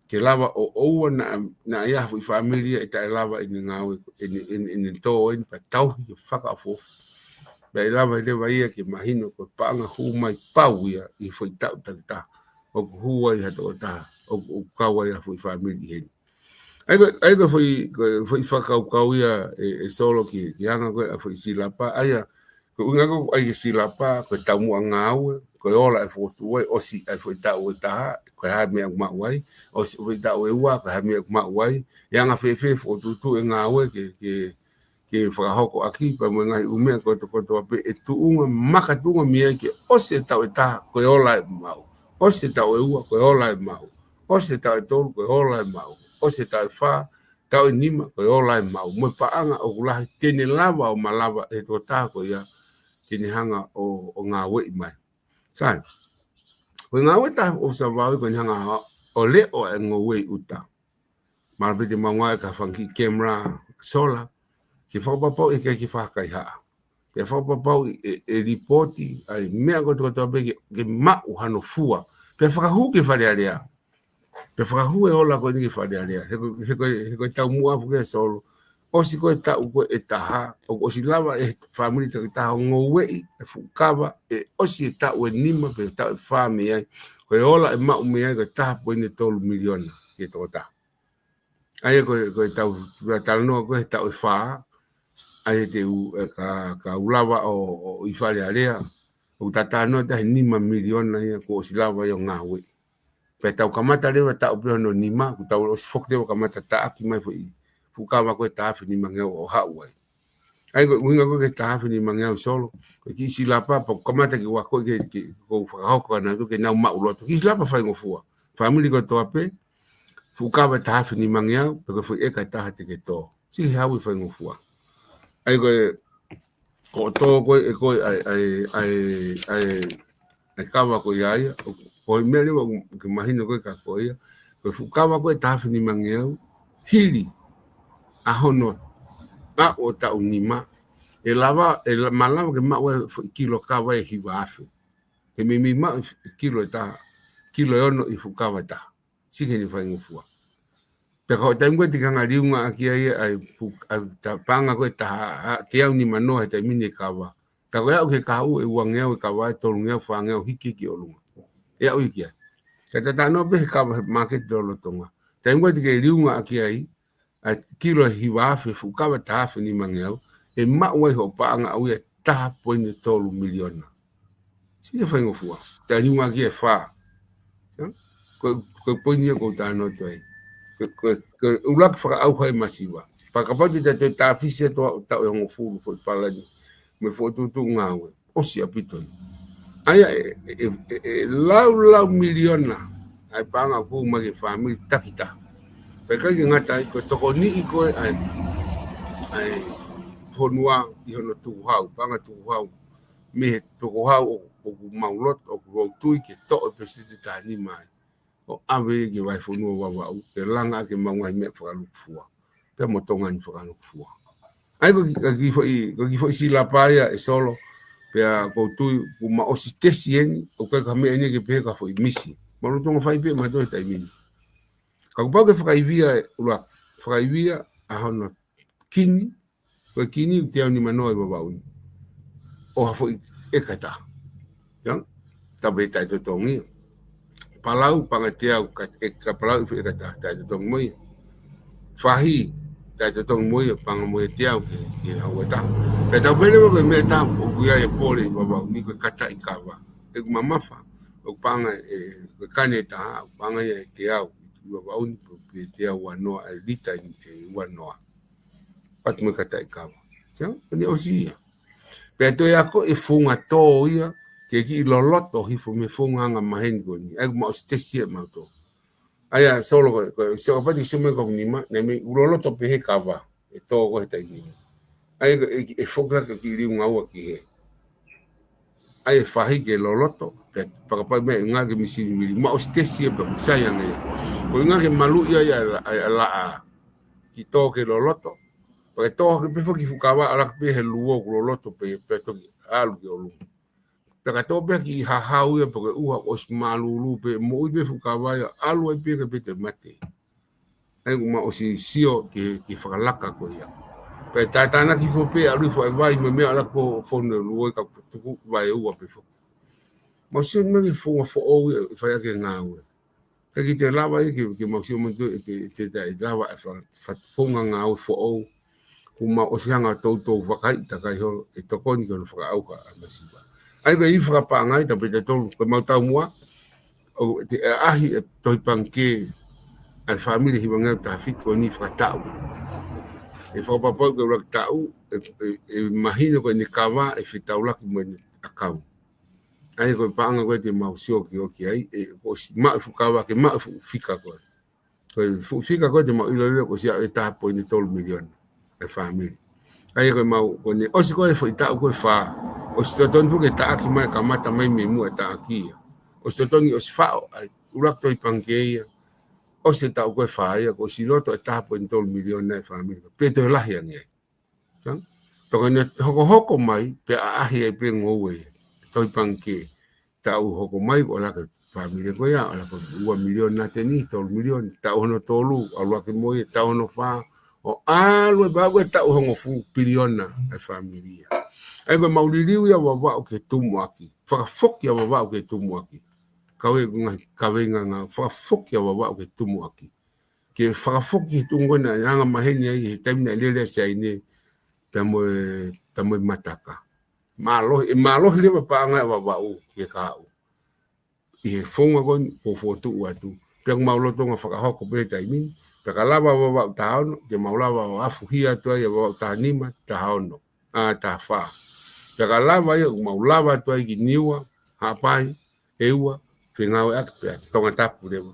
Ke lava ʻo ʻoua naʻa, naʻa ʻi ai ha foʻi fāmili ia ʻe taʻelava ʻene ngāue, ʻene, ʻene, ʻene tō ʻeni pea tauhi ke fakaʻofoʻofa. Pea ʻe lava leva ia ke mahino ko e paʻanga hū mai pau ia ʻi he foʻi taʻu takitaha ʻoku hū ai ha tokotaha, ʻoku, ʻoku kau ai ha foʻi fāmili ʻi heni. ʻA ia ko, ʻa ia ko e foʻi, ko e foʻi fakakaukau ia ʻe, ʻe Solo ki, ki he anga ko ē ʻa e foʻi silapa, ʻa ia ko e ʻuhinga ko ē ʻai ke silapa, ko e taumuʻa ngāue, ko e ola ʻe fokotuʻu ai, ʻosi ʻa e foʻi taʻu ʻe taha, ko e hā e meʻa ʻoku maʻu ai, ʻosi foʻi taʻu ʻe ua, ko e hā e meʻa ʻoku maʻu ai, ʻe anga fēfē fokotuʻutuʻu e ngāue ke, ke, ke fakahoko ʻaki, pea mo e ngaahi ʻū meʻa kotoa kotoa pē ʻe tuʻunga, makatuʻunga mei ai ke ʻosi e taʻu ʻe taha, ko e ola ʻe maʻu. ʻOsi e taʻu ʻe ua, ko e ola ʻe maʻu. ʻOsi e taʻu ʻe tolu, ko e ola ʻe maʻu. ʻOsi e taʻu ʻe fā, taʻu ʻe nima, ko e ola ʻe maʻu. Mo e paʻanga ʻoku lahi te ne lava ʻo malava ʻe he tokotaha ko ia, te ne hanga ʻo, ʻo ngāueʻi mai. Sai, ko e ngāue ʻe taha ʻo e ʻōfisa vao ia ko ʻene hanga ʻo leʻo e ngoue ʻi ʻuta. Mahalo pē te mau ngāueʻaki ha fanga kiʻi camera solar, ke fakapapau ʻe ʻikai ke fakakaihaʻa. Pea fakapapau ʻe, ʻe lipooti ʻa e meʻa kotoa kotoa pē ke, ke maʻu hano fua. Pea fakahū ki Fale Alea. Pea fakahū e ola ko eni ki Fale Alea. He ko, he ko, he ko e taumuʻa foki ʻa Solo. ʻOsi ko e taʻu ko ē ʻe taha, ʻoku ʻosi lava ʻe he fāmili takitaha ʻo ngoueʻi e fuʻu kava, ʻe ʻosi e taʻu ʻe nima pe taʻu ʻe fā mei ai. Ko e ola ʻe maʻu mei ai ko e taha poini tolu miliona ki he tokotaha. ʻA ia ko e, ko e tau, tau talanoa ko ē he taʻu ʻe fā, ʻa ia te u, ʻe ka, ka u lava ʻo, ʻo ʻi Fale Alea, ʻoku tau talanoa ʻe taha e nima miliona ia kuo ʻosi lava ia ʻo ngāueʻi. Pea tau kamata leva taʻu pē hono nima, kuo tau ʻosi foki leva kamata taʻaki mai foʻi fuʻu kava ko ē taha afe nima ngeau ʻo haʻu ai. ʻA ia ko e ʻuhinga ko ē ki he taha afe nima ngeau Solo, ko e kiʻi silapa, pea ʻoku kamata ke u ako ke, ke, ko u fakahoko ʻanenai atu ke nau maʻuloto. Kiʻi silapa faingofua. Fāmili kotoa pē, fuʻu kava ʻe taha afe nima ngeau, pe ko e foʻi ʻeka ʻe taha te ke tō. Siʻi hau ʻe faingofua. ʻA ia ko e, ko e tō ko ē, ʻe ko ē, ʻa e, ʻa e, ʻa e, ʻa e, ʻa e kava ko ia ia, ʻoku, Ko e meʻa leva ke mahino ko ē kia koe ia, ko e fuʻu kava ko ē taha afe nimangeau, hili ʻa hono ʻaʻu ʻo taʻu nima, ʻe lava, ʻe la-, malava ke maʻu e foʻi kilo kava ʻe hiva afe. He meimei maʻu e kilo ʻe taha, kilo ʻe ono ʻi he fuʻu kava ʻe taha. Sio ki heʻene faingofua. Pea ko e taimi ko ē te ke hanga ʻo liunga ʻaki ai ʻa e fu-, ʻa e ta-, paʻanga ko ē taha, ʻa, teau nimanoa he taimi ni e kava. Ka ko e aʻu ki he kahaʻu ʻe uangeau e kava, ʻe tolungeau, fāngeau, hiki ki ʻolunga. ʻE aʻu ia ki ai. Ka ta talanoa pē he kava he māketi lolotonga. Taimi ko ē te ke liunga ʻaki ai ʻa e kilo ʻe hiva afe, fuʻu kava taha afe nimangeau, ʻe maʻu ai hoʻo paʻanga ʻaʻau ia ʻe taha poini tolu miliona. Sio ki he faingofua. Te liunga ʻaki e fā. Sio? Ko, ko e poini ia ʻoku ou talanoa atu ai. Ko, ko, ko e ʻuluaki fakaʻauha e masiva. Pea kapau te ta toe tāfisi atu ʻa e taʻu ʻe hongofulu foʻi palani mo e fokotuʻutuʻu ngāue, ʻosi ʻaupito ia. ʻA ia ʻe, ʻe, ʻe, ʻe laulau miliona ʻa e paʻanga ʻoku ʻomai ki he fāmili takitaha. Pea ʻikai ke ngata ai, ko e tokoniʻi ko ē ʻa e, ʻa e fonua ʻi hono tukuhau, paʻanga tukuhau. Mei he tukuhau ʻo, ʻoku mau loto, ʻoku mau tui ke toʻo e peseti ʻe taha nima ai ʻo ʻave ki he vahefonua Vavaʻu, ke langa ʻaki ʻemau ngaahi meʻa fakalukufua. Pea mo Tonga ni fakalukufua. ʻA ia ko e kiʻi, ko e kiʻi foʻi, ko e kiʻi foʻi silapa ia ʻe Solo, pea ʻoku ou tui kuo ma ʻosi tesi eni, ʻoku ʻikai ko ha meʻa eni ke pehē ko ha foʻi misi. Mau lolotonga fai pē mautolu he taimi ni. Ka kuo pau ke fakaivia e ʻuluaki, fakaivia ʻa hono kini, ko e kini ʻoku teau nimanoa ʻi Vavaʻu ni. ʻO ha foʻi ʻeka ʻe taha. Ia, tapu ʻe taʻetotongi. Palau paʻanga teau ka, ʻe ka palau ʻi foʻi ʻeka ʻe taha, taʻetotongi mo ia. Fahi, taʻetotongi mo ia, paʻanga mo ia teau ki he, ki he haua ʻe taha. Pea tau pehē leva ko e meʻa ʻe taha ʻoku ʻi ai e pole ʻi Vavaʻu ni ko e kataʻi kava. ʻOku mamafa, ʻoku paʻanga ʻe, ko e kane ʻe taha, ʻoku paʻanga ia ʻe teau, ʻi Vavaʻu ni pe, pe teau uanoa, ʻe lita ʻe, ʻe uanoa. Pea ʻoatu mo e kataʻi kava. Sio, ʻene ʻosi ia. Pea toe ako e founga tō ia, ke kiʻi loloto hifo mei he founga anga maheni ko eni. ʻA ia kuo ma ʻosi tesi ia mautolu. ʻA ia Solo ko, ko, Solo pati sio mai ko ʻeku nima, naʻe meimei loloto pē he kava, ʻe tō ko ē he taimi ni. ʻA ia ʻe, ʻe, ʻe foki hake kiʻi liunga ua ki hē. ʻA ia ʻe fahi ke loloto, pea pakapai mai e ngaahi misini vili, ma ʻosi tesi ia pea kuo sai ange ia. Ko e ngaahi ke maluʻi ai ʻa e la-, ʻa e laʻā. Kiʻi tō ke loloto. Pea ke tō hake pē foki fuʻu kava ʻalu hake pē he luo ʻoku loloto pē, pea toki ʻalu ki ʻolunga. Pea ka tō pē ha kiʻi hahau ia pea ke ʻuha ʻosi mālūlū pē, moʻui pē fuʻu kava ia, ʻalu ai pē ka pē te mate. ʻA ia kuo ma ʻosi sio ki he, ki he fakalaka ko ia. Pea tātānaki hifo pē, ʻalu hifo e vai mo e meʻa ʻalu hake ʻo fonu e luo ʻi ka tuku vaeua pē foki. Ma sio mai ki he founga foʻou ia ʻe fai ʻaki e ngāue. Ka ʻikai te lava ia ke, ke mau sio mai ʻe te, te, te, te lava e fa-, fa-, founga ngāue foʻou. Kuo ma ʻosi hanga ʻo toutou vakaiʻi takai holo e tokoni ki hono fakaʻauha ʻa e masiva. ʻA ia ko e ʻi fakapaʻanga ia, tapu ʻe taʻetotongi, ko e mau taumuʻa, ʻo te ʻaʻahi e tohi pangikē ʻa e fāmili hivangeau taha fitu ko eni fakataʻu. ʻE fakapapau ko e ʻuluaki taʻu, ʻe, ʻe, ʻe mahino ko ʻene kava, ʻe fetaulaki mo ʻene ʻakauni. ʻA ia ko e paʻanga ko ē te mau sio ki, ʻo ki ai, ʻe, kuo ʻosi maʻu e fuʻu kava ke maʻu e fuʻu fika ko ē. Ko e fuʻu fika ko ē te mau ʻilo leva kuo ʻosi aʻu e taha poini tolu miliona e fāmili. ʻA ia ko e mau, ko ʻene ʻosi ko ē foʻi taʻu ko ē fā. ʻOsi totonu foki e taʻaki mai, kamata mai mei muʻa e taʻaki ia. ʻOsi totonu ʻosi faʻo, ʻa e ʻuluaki tohi pangikē ia. ʻOsi e taʻu ko ē fā ia, kuo ʻosi loto e taha poini tolu miliona e fāmili. Pe toe lahi ange ai. Sio? Pea ko ʻene hokohoko mai, pea ʻaʻahi ai pē ngoue, tohi pangikē. Taʻu hoko mai, kuo ʻalu hake e fāmili ko ia, ʻalu hake ua miliona ʻa eni, tolu miliona. Taʻu hono tolu, ʻalu hake mo ia, taʻu hono fā, ʻo ʻalu e pau ko e taʻu hongofulu piliona e fāmili ia. ʻA ia ko e mau liliu ia Vavaʻu ke tumuʻaki. Fakafoki ʻa Vavaʻu ke tumuʻaki. Kau e ngaahi kaveinga ngāue, fakafoki ʻa Vavaʻu ke tumuʻaki. Ke fakafoki he tuʻunga ko ē naʻe anga maheni ai he taimi naʻe lele ai Siaine, pea mo e, pea mo e Mataka. Mālohi, ʻe mālohi leva paʻanga ʻa Vavaʻu ki he kahaʻu. ʻI he founga ko eni kuo fokotuʻu atu. Pea kuo mau lolotonga fakahoko pē he taimi ni. Pea ka lava Vavaʻu taha ono, te mau lava ʻo afuhia atu ai ʻa Vavaʻu taha nima, taha ono. ʻA, taha fā. Pea ka lava ia, kuo mau lava atu ai ki Niua, Haʻapai, ʻEua, fengāueʻaki pea Tongatapu leva.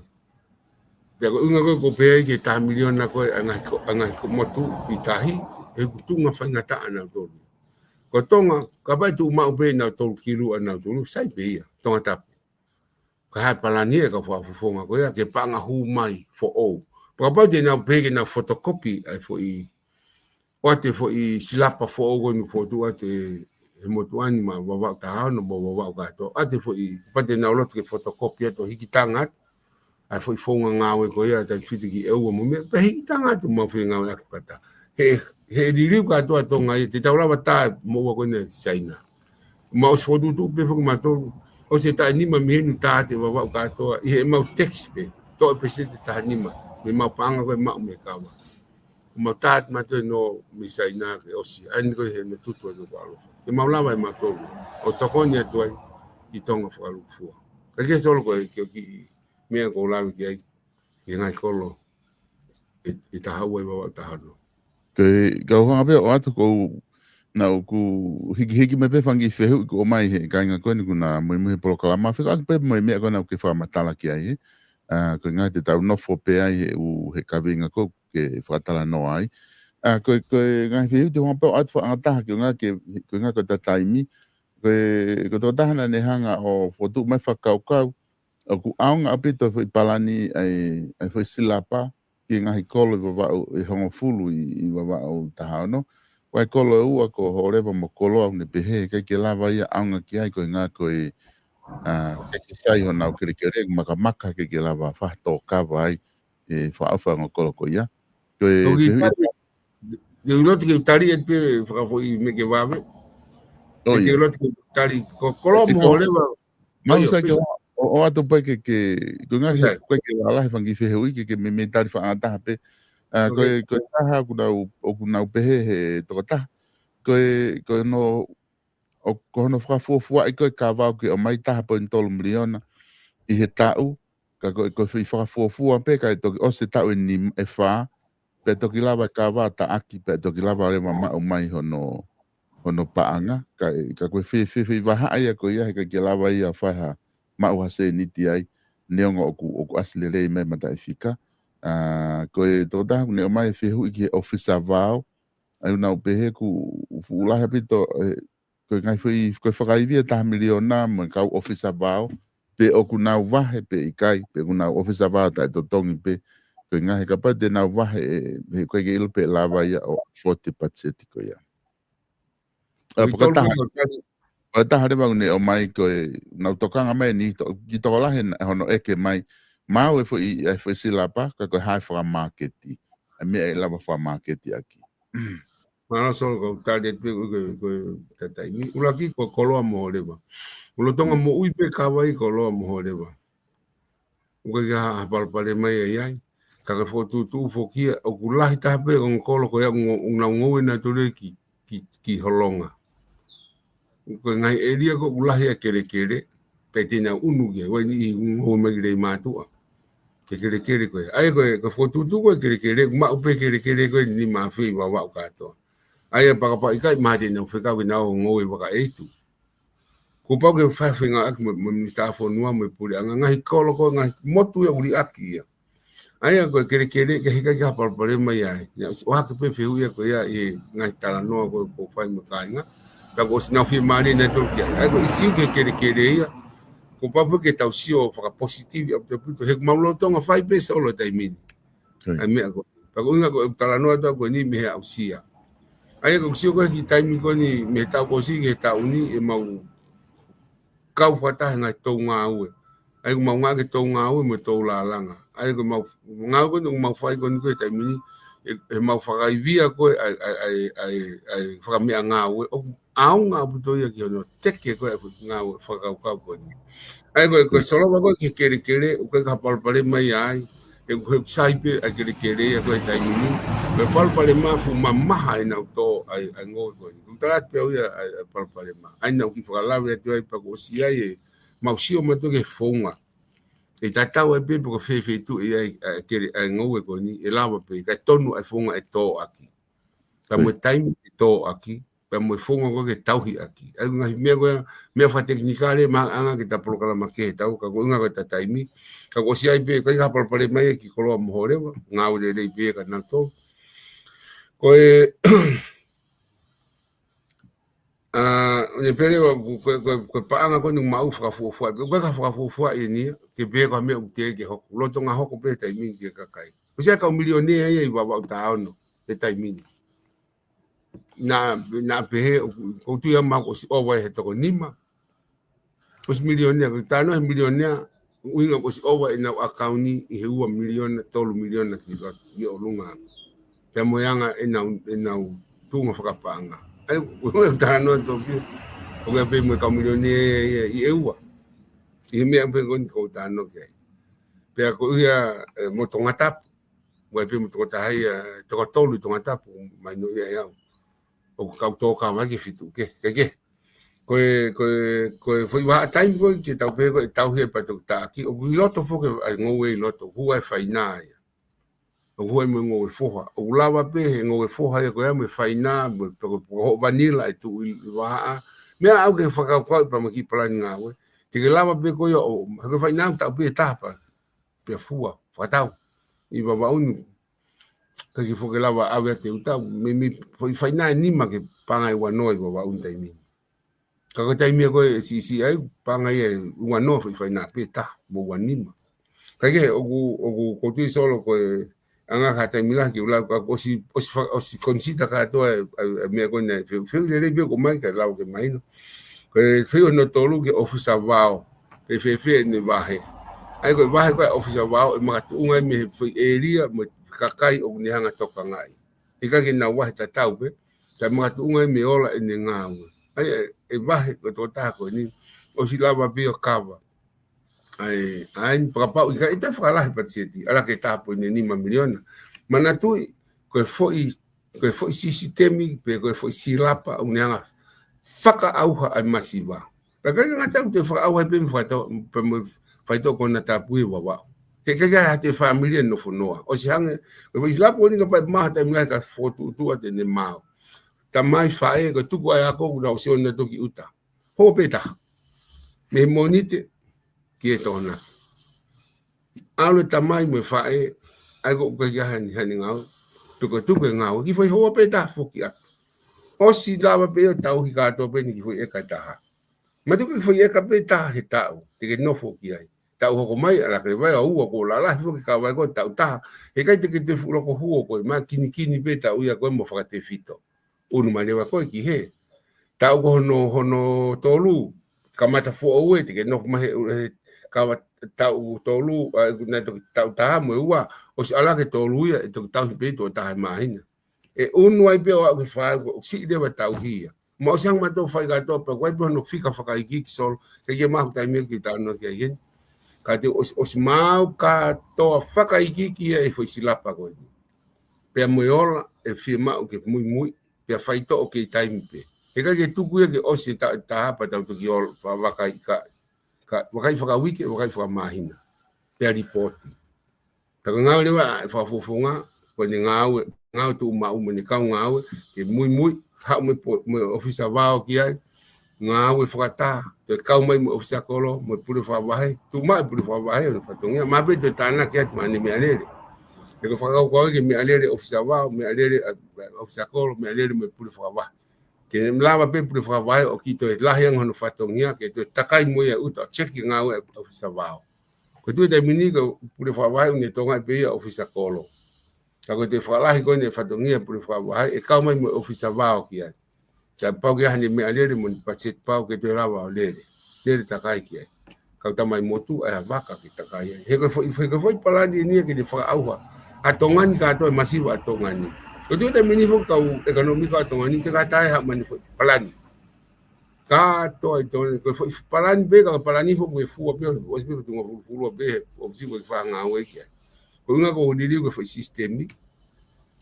Pea ko e ʻuhinga ko ē ʻoku ou pehē ai ki he taha miliona ko ē ʻa e ngaahi ko-, ʻa e ngaahi ko-, motu ʻi tahi, ʻoku tuʻunga faingataʻa ʻanautolu. Ko Tonga, kapau ʻe tuʻu maʻu pē ʻenautolu ki lua ʻanautolu, sai pē ia, Tongatapu. Ka ʻi ai e palani ʻa e kau fakafofonga ko ia ke paʻanga hū mai foʻou. Pea kapau te nau pehē ke nau fotokopi ʻa e foʻi, ʻoatu e foʻi silapa foʻou ko eni ʻoku fotu atu ʻe he motuʻa ni maʻa Vavaʻu taha ono mo Vavaʻu kātoa. ʻOatu e foʻi, kapau te nau loto ke fotokopi atu ʻo hikitanga atu ʻa e foʻi founga ngāue ko ia, taimi fitu ki he ua mo e meʻa, pea hikitanga atu mo e foʻi ngāue ʻaki fakataha. He, he liliu kātoa Tonga ia, te tau lava tā e moʻua ko eni ʻa Siaina. Mau ʻosi fokotuʻutuʻu pē foki mautolu. ʻOsi e taʻu ʻe nima mei heni ʻoku tā atu e Vavaʻu kātoa, ʻi heʻemau tax pē, toʻo e peseti ʻe taha nima mei heʻemau paʻanga ko ē ʻoku maʻu mei he kava. Mau tā atu mautolu ʻe nō mei Siaina ke ʻosi. ʻA eni ko ē he meʻa tutu ʻa e nō palo. Ke mau lava ʻe mautolu ʻo tokoni atu ai ki Tonga fakalūkufua. Ka ke solo ko e kiʻi, kiʻi meʻa ʻoku ou lave ki ai, ki he ngaahi kolo ʻe, ʻe taha ua ʻi Vavaʻu taha ono. Ko e, kau hanga pē ʻo ʻoatu ko ena ʻoku hikihiki mai pē fanga kiʻi fehuʻi kuo ʻomai he kāinga ko eni kuo nau muimui he polokalama. Fekauʻaki pē mo e meʻa ko ena ʻoku ke fakamatala ki ai, ē. ʻA, ko e ʻuhinga te tau nofo pē ai he ʻū, he kaveinga ko ē ke fakatalanoa ai. ʻA, ko e, ko e ngaahi fehuʻi te u hanga pē ʻo ʻoatu fakangataha ki he ʻuhinga ke, ko e ʻuhinga ko ʻeta taimi. Ko e, ko e tokotaha naʻa ne hanga ʻo fokotuʻu mai fakakaukau ʻoku ʻaonga ʻaupito e foʻi palani ʻa e, ʻa e foʻi silapa ki he ngaahi kolo ʻi Vavaʻu ʻe hongofulu ʻi, ʻi Vavaʻu taha ono. Ko e kolo ʻe ua ko Hōleva mo Koloa ʻoku ne pehē ʻikai ke lava ia ʻaonga ki ai ko e ʻuhinga ko e, ʻa, ʻikai ke sai honau kelekele, makamaka ke ke lava fakatōkava ai e fakaʻofa ʻa e ongo kolo ko ia. Ko e Toki fehuʻi tali, te u loto ke tali atu pē fakafoʻi meʻa ke vave. ʻO ia. Te u loto ke tali ko Koloa mo Hōleva. Mau sai ke ʻoatu pē ke, ke, ko e ʻuhinga ke, ko e ke lalahi fanga kiʻi fehuʻi ke, ke meimei tali fakataha pē. ʻA, ko e, ko e taha ʻoku nau, ʻoku nau pehē he tokotaha. Ko e, ko hono, ʻo, ko hono fakafuofuaʻi ko ē kava ʻoku ke ʻomai taha poini tolu miliona ʻi he taʻu, ka ko e, ko e foʻi fakafuofua pē, ka ʻe toki ʻosi e taʻu ʻe nima, ʻe fā, pea toki lava e kava ʻo taʻaki, pea toki lava leva maʻu mai hono, hono paʻanga, ka, ka ko e fē, fē, fē vahaʻa ia ko ia, he ʻikai ke lava ia fai ha maʻu ha sēniti ai, neongo ʻoku, ʻoku ʻasi lelei mai mataʻifika. ʻA, ko e tokotaha ʻoku ne ʻomai e fehuʻi ki he ʻōfisa vao, ʻa ia ʻoku nau pehē ʻoku fuʻu lahi ʻaupito, ē, ko e ngaahi foʻi, ko e fakaivia taha miliona mo e kau ʻōfisa vao, pe ʻoku nau vahe pe ʻikai, pe ʻoku nau ʻōfisa vao taʻetotongi pē, ko e ʻuhinga he kapau te nau vahe, ē, he ʻikai ke ʻilo pe ʻe lava ia ʻo afford e patiseti ko ia. ʻA, ʻoku ʻi tolu paka taha, pē ko e tali. ʻOku ʻi ai e taha leva ʻoku ne ʻomai ko e, nau tokanga mai ni, to-, kiʻi tokolahi ʻe hono ʻeke mai, maʻu e foʻi, e foʻi silapa, ka ko e hā e fakamāketi, ʻa e meʻa ʻe lava fakamāketi ʻaki. Mālō Solo, kau tali atu pē ko e, ko e, ko e taimi. ʻUluaki ko Koloa mo Hōleva. ʻOku lolotonga moʻui pē kava ʻi Koloa mo Hōleva. ʻOku ʻikai ha palopalema ia ʻi ai. Ka ke fokotuʻutuʻu foki ia, ʻoku lahi taha pē e ongo kolo ko ia ʻoku ngo-, ʻoku nau ngoue nautolu ki, ki, ki Holonga. Ko e ngaahi ʻēlia ko ē ʻoku lahi ai e kelekele, pea te nau ʻunu ki ai, ʻoku ʻi ai e niʻihi ʻoku ngoue mai ki Leimātuʻa. Ke kelekele ko ē. ʻA ia ko e, ko e fokotuʻutuʻu ko ē e kelekele, ʻoku maʻu pē e kelekele ko ē ʻe nima afe ʻi Vavaʻu kātoa. ʻA ia paka pau ʻikai mahalo te nau fekau ke nau ngoue vaka ʻe hitu. Kuo pau ke fai e fengāueʻaki mo, mo e Minisitā Fonua mo e Puleʻanga, ngaahi kolo ko ē, ngaahi motu ia ʻoku liʻaki ia. ʻA ia ko e kelekele, ʻikai ke ʻi ai ha palopalema ia ai. Naʻe ʻosi ʻohake pē fehuʻi ia ko ia ʻi he ngaahi talanoa ko ē kuo fai mo e kāinga. Ka kuo ʻosi nau fiemālie nautolu ki ai. ʻA ia ko e ʻīsiu ki he kelekele ia, kuo pau pē ke tau sio fakapositivi ʻaupito ʻaupito. He ʻoku mau lolotonga fai pē Solo he taimi ni. ʻA ia. ʻA e meʻa ko ē. Pea ko e ʻuhinga ko e talanoa atu ko eni mei he aʻusia. ʻA ia ko e sio ko ē ki he taimi ko eni mei he taʻu kuo ʻosi ki he taʻu ni ʻemau kau fakataha he ngaahi toʻu ngāue. ʻA ia ʻoku mau ngāue ki he toʻu ngāue mo e toʻu lālanga. ʻA ia ko ʻemau ngāue ko eni ʻoku mau fai ko eni ko ē he taimi ni, ʻe, ʻemau fakaivia ko ē ʻa e, ʻa e, ʻa e, ʻa e, ʻa e fakameʻangāue. ʻOku ʻaonga ʻaupito ia ki hono teke ko ē ʻa e ngāue fakakaukau ko eni. ʻA ia ko e, ko e solova ko ē ki he kelekele, ʻoku ʻikai ha palopalema ia ai, he ʻoku, he ʻoku sai pē ʻa e kelekele ia ko ē he taimi ni, ko e palopalema fuʻu mamaha ʻenau tō ʻa e, ʻa e ngoue ko eni. ʻOku tala atu pē au ia ʻa e, ʻa e palopalema. ʻA ia naʻa ku kiʻi fakalave atu ai pea kuo ʻosi ʻi ai e, mau sio mautolu ki he founga. ʻE tatau ai pē pe ko e fē feituʻu ʻe ʻi ai ʻa e kele, ʻa e ngoue ko eni, ʻe lava pē, kae tonu ʻa e founga ʻe tō ʻaki. Ka mo e taimi ʻe tō ʻaki, pea mo e founga ko ē ke tauhi ʻaki. ʻA ia ko e ngaahi meʻa ko ē, meʻa fakatekinikale, maʻanga ke ta polokalama kehe atu, ka ko e ʻuhinga ko ʻeta taimi. Ka kuo ʻosi ʻi ai pē, ʻikai ha palopalema ia ki Koloa mo Hōleva, ngāue lelei pē kia nautolu. Ko e, ʻa, ʻo ne pehē leva, ko e, ko e, ko e paʻanga ko eni ʻoku mau fakafuofua, pe ʻoku ʻikai ha fakafuofua ʻeni ia. ke pehē ko ha meʻa ʻoku teʻeki ke hoko. Lolotonga hoko pē he taimi ni ki he kakai. ʻOsi ʻi ai e kau milionea ia ʻi Vavaʻu taʻu ono he taimi ni. Naʻa, naʻa pehē, ʻoku, ʻoku ou tui au mahalo ʻosi ʻova he toko nima. ʻOsi milionea, ko e talanoa he milionea, ʻuhinga ʻosi ʻova ʻenau ʻakauni ʻi he ua miliona, tolu miliona ki loto, ʻi ʻolunga. Pea mo e anga ʻenau, ʻenau tuʻunga fakapaʻanga. ʻA ia, ʻoku ou talanoa tōpio, ʻoku ʻi ai pē mo e kau milionea ia ʻi ʻEua. ʻI he meʻa pē ko eni ʻoku ou talanoa ki ai. Pea ko ia, ē, mo Tongatapu, ʻoku ʻi ai pē mo e tokotaha ia, toko tolu ʻi Tongatapu, mahino ia ʻe au. ʻOku kau tō kava ki he fitu kehe, kehe. Ko e, ko e, ko e foʻi vahaʻa taimi ko ē ke tau pehē ko e tauhi e patoki taʻaki, ʻoku ʻi loto foki ʻa e ngoue ʻi loto, hū ai e fainā ia. ʻOku hū ai mo e ngoue foha. ʻOku lava pē he ngoue foha ia ko ia mo e fainā, mo e poko, poko hoʻo vanila ʻe tuʻu ʻi vahaʻa. Meʻa ʻaʻau ke fakakaukau pea mo e kiʻi palani ngāue. Te ke lava pē ko ia ʻo, he ko e fainā taʻu pē taha pē. Pea fua, fakatau. ʻI Vavaʻu ni, ʻikai ke foki lava ʻave atu e ʻū tau, meimei foʻi fainā ʻe nima ke paʻanga ʻe ua noa ʻi Vavaʻu ni taimi ni. Ka ko e taimi ia ko ē ʻe siʻisiʻi ai, paʻanga ia ʻe ua noa foʻi fainā pē taha, mo ua nima. Kae kehe, ʻoku, ʻoku, ʻoku ou tui Solo ko e anga ha taimi lahi ke u lau, ka ʻosi, ʻosi fa-, ʻosi consider kātoa e, e, e meʻa ko eni, fehuʻi, fehuʻi lelei pē ʻoku ʻomai kae lava ke mahino. Ko e fehuʻi hono tolu ki he ʻōfisa vao, pe fēfē ʻene vahe. ʻA ia ko e vahe ko ē ʻa e ʻōfisa vao, ʻe makatuʻunga ia mei he foʻi ʻēlia, mo e kakai ʻoku ne hanga ʻo tokangaʻi. ʻIkai ke nau vahe tatau pē, kae makatuʻunga ia mei he ola ʻene ngāue. ʻA ia, ʻe vahe ko e tokotaha ko eni, ʻosi lava pē ʻo kava. ʻA ia, ʻa ia, kapau ʻikai te fakalahi patiseti, ʻalaki e taha poini nima miliona. Manatuʻi, ko e foʻi, ko e foʻi sisitemi, pe ko e foʻi silapa, ʻoku ne hanga ʻo fakaʻauha ʻa e masiva. Pea ʻikai ke ngata ai, te fakaʻauha pē mo e faito-, pea mo e faitoʻo konatapu ʻi Vavaʻu. He ʻikai ke ʻi ai ha toe fāmili ʻe nofo noa. ʻOsi hangē, ko e foʻi silapa ko eni kapau ʻe maʻu ha taimi lahi ka fokotuʻutuʻu atu ʻene maau. Tamai, faʻē, ko e tuku ʻa e ako ʻoku nau ʻosi ʻoange atu ki ʻuta. Hoko pē taha. Mei he Mōnite ki he Tokonaki. ʻAlu e tamai mo e faʻē, ʻa ia ko ē ʻoku ʻikai ke ʻi ai haʻane, haʻane ngāue. Pe ko e tuku e ngāue, kiʻi foʻi houa pē taha foki atu. ʻOsi lava pē ʻo tauhi kātoa pē ʻeni kiʻi foʻi ʻeka ʻe taha. Manatuʻi kiʻi foʻi ʻeka pē taha he taʻu, te ke nofo ki ai. Taʻu hoko mai, ʻalaki e vai ʻa ua ko e lalahi foki e kava ko ē taʻu taha. Heʻikai te ke toe fuʻu loko hū ʻo koe, ma kinikini pē taʻu ia ko ē mo fakatefito. ʻUnu mai leva ko ē ki he taʻu ko hono, hono tolu, kamata foʻou ē, te ke nofo mai he, he kava taʻu tolu, ʻa, naʻe toki taʻu taha mo e ua, ʻosi ʻalaki e tolu ia, ʻe toki tauhi pē ʻe tuʻo taha he māhina. ʻE ʻunu ai pē ʻo aʻu ki he fā, ʻoku siʻi leva e tauhi ia. Mou ʻosi hanga ʻo maʻu e fai kātoa pē, ʻoku ʻi ai pē hono fika fakaʻikiʻiki Solo, ʻikai ke mahu taimi ia ke tau talanoa ki ai ʻeni. Ka te ʻosi, ʻosi maʻu kātoa fakaʻikiʻiki ia ʻi he foʻi silapa ko eni. Pea mo e ola ʻe fiemaʻu ke muimui, pea faitoʻo kei taimi pē. Heʻikai ke tuku ia ke ʻosi e taʻu ʻe taha pea tau toki ola, pea vakai ka, ka, vakai fakauike, vakai fakamāhina. Pea lipooti. Pea ko e ngāue leva ʻa e fakafofonga, ko ʻene ngāue, ngāue tuʻumaʻu mo ʻene kau ngāue, ke muimui, haʻu mo e po-, mo e ʻōfisa vao ki ai, ngāue fakataha, toe kau mai mo e ʻōfisa kolo, mo e pule fakavahe, tuʻu mai e pule fakavahe, ʻo ne fatongia, maʻu pē toe tānaki atu maʻane meʻalele. He ko e fakakaukau ia ke meʻalele ʻōfisa vao, meʻalele, ʻa, ʻōfisa kolo, meʻalele mo e pule fakavahe. Ke lava pē pule fakavahe ʻo kiʻi toe lahi ange hono fatongia, ke toe takai mo ia ʻuta ʻo check e ngāue ʻa e ʻōfisa vao. Ko e tuʻu he taimi ni ko e pule fakavahe ʻoku ne tokangaʻi pē ia ʻōfisa kolo. Ka ko e toe fakalahi ko eni e fatongia pule fakavahe, ʻe kau mai mo e ʻōfisa vao ki ai. Ka pau ke ʻi ai haʻane meʻalele mo ʻene patiseti pau ke toe lava ʻo lele. Lele takai ki ai. Kau tamai motu, ʻa e vaka ke takai ai. He ko e foʻi, he ko e foʻi palani ʻeni ia ke ne fakaʻauha ʻa Tonga ni kātoa, e masiva ʻa Tonga ni. Ko e tuʻu he taimi ni foki kau ʻekonōmika ʻa Tonga ni, ʻikai ke toe haʻu mai ha foʻi palani. Kātoa ʻi Tonga ni, ko e foʻi palani pē, ka ko e palani foki ʻe fua pē, ʻosi pē tuʻunga fulufulua pē, ʻosi pē ke fakangāue ki ai. Ko e ʻuhinga ʻoku ou liliu ko e foʻi sisitemi,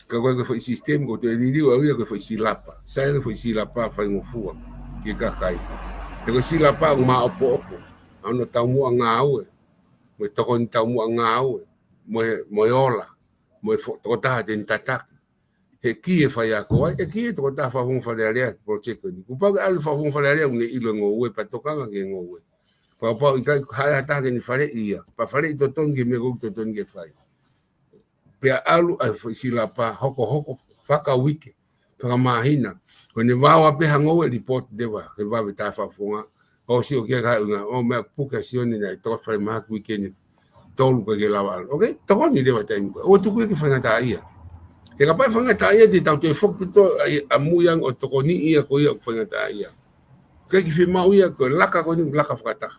ka ko e foʻi sisitemi ʻoku ou toe liliu au ia ko e foʻi silapa. Sai ange foʻi silapa faingofua ki he kakai. He ko e silapa ʻoku maʻopoʻopo ʻa hono taumuʻa ngāue, mo e tokoni taumuʻa ngāue, mo e, mo e ola, mo e fo-, tokotaha te ne tataki. He kī e faiako ai, he kī e tokotaha fakafofonga Fale Alea he project ko eni. Kuo pau ke ʻalu e fakafofonga Fale Alea ʻoku ne ʻilo e ngoue, pea tokanga ki he ngoue. Pea kapau ʻikai, haʻu ha taha ke ne faleʻi ia. Pea faleʻi totonu ki he meʻa ʻoku totonu ke fai. Pea ʻalu ʻa e foʻi silapa hokohoko, fakauike, fakamāhina. Ko ʻene vaoa pē ha ngoue, lipooti leva he vave taha fakafofonga, ʻO sio ki ai ka ʻuhinga, ʻo meʻa puke ʻa Sione naʻe toka falemahaki uike ni tolu ka ke lava ʻalu. Okay, tokoni leva taimi ko ē. ʻO tuku ia ke faingataʻaʻia. He kapau ʻe faingataʻaʻia te tau toe foki to ai ʻamui ange ʻo tokoni ia ko ia ʻoku faingataʻaʻia. Ke ki fiemaʻu ia ko e laka ko eni laka fakataha.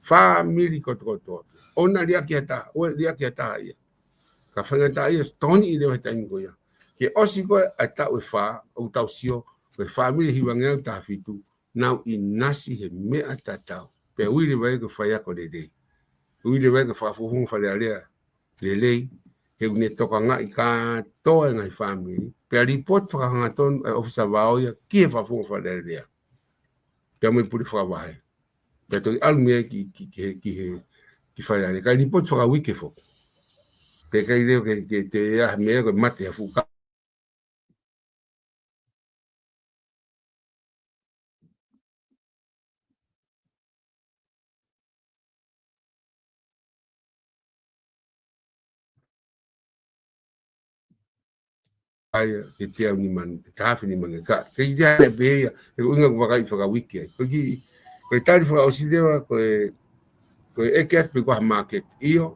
Fāmili kotokotoa. ʻOua liʻaki ha taha, ʻoua liʻaki ha taha ia. Ka faingataʻaʻia, tokoni leva he taimi ko ia. Ke ʻosi ko ē ʻa e taʻu ʻe fā, ʻoku tau sio, ko e fāmili hivangeau taha fitu, nau ʻinasi he meʻa tatau. Pea ui leva ia ko e faiako lelei. Ui leva ia ko e fakafofonga Fale Alea lelei. He ʻoku ne tokangaʻi kātoa e ngaahi fāmili. Pea lipooti fakahangatonu ʻa e ʻōfisa vao ia ki he fakafofonga Fale Alea. Pea mo e pule fakavahe. Pea toki ʻalu mei ai ki, ki, ki, he, ki he, ki Fale Alea. Kae lipooti fakauike foki. Pea ʻikai leva ke, ke toe ʻi ai ha meʻa ko e mate ha fuʻu ka- ʻAi, ke teau nima, taha afe nima ngeau. Ka, ke ʻi ai pē ia, he ko e ʻuhinga ʻoku vakai fakauike ai. Ko e kiʻi, ko e tali fakaʻosi leva, ko e, ko e ʻeke atu pe ko e hā e māketi. ʻIo,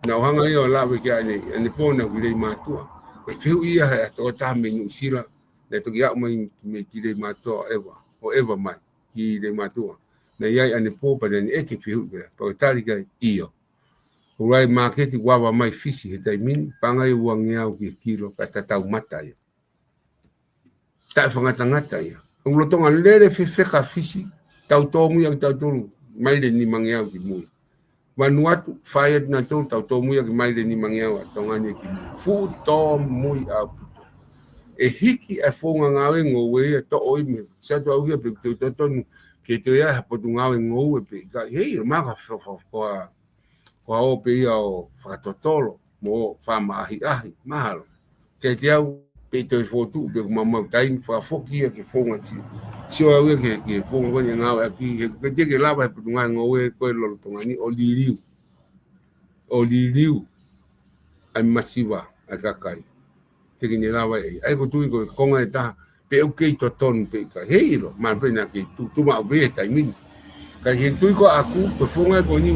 naʻa ku hanga ʻo lave ki ai ʻanepō naʻa ku ʻi Leimātuʻa. Ko e fehuʻi ia ʻa e tokotaha mei Nuʻusila, naʻe toki aʻu mai mei ki Leimātuʻa ʻo ʻeva, ʻo ʻeva mai ki Leimātuʻa. Naʻe ʻi ai ʻanepō pea naʻa ne ʻeke fehuʻi pea, pea ko e tali ki ai ʻio. ʻOku ʻi ai e māketi ʻoku ava mai Fisi he taimi ni, paʻanga ia ʻe ua ngeau ki he kilo, kae tatau mata ia. Taʻefakangatangata ia. ʻOku lolotonga lele fefeka Fisi, tau tōmui ʻaki tautolu, maile nima ngeau ki mui. Vanuatu, fai atu nautolu, tau tōmui ʻaki maile nima ngeau ʻa Tonga ni ki mui. Fuʻu tōmui ʻaupito. ʻE hiki ʻa e founga ngāue ngoue ia, toʻo ʻi mei, sa tau ia pe te totonu, ke toe ʻi ai ha potungāue ngoue pe ʻikai. Hei, maka fa-, fa-, fa-, ko ā pē ia ʻo fakatotolo, mo fakamāʻahiʻahi, mahalo. Ke te au, pe toe fotu, pe ʻoku maumau taimi, fakafoki ia ki he founga ti. Sio au ia ki he, ki he founga ko eni ngāueʻaki, he, ke te ke lava he potungāue ngoue ko ē lolotonga ni, ʻo liliu. ʻO liliu. ʻA e masiva, ʻa e kakai. Te ke ne lava ʻe, ʻa ia ʻoku ou tui ko e konga ʻe taha, pe ʻoku kei totonu pe ʻikai. Hei ʻilo, mana pē naʻa ke tu, tuʻu maʻu pē he taimi ni. Ka ʻi he tui ko ʻaku, ko e founga ko eni.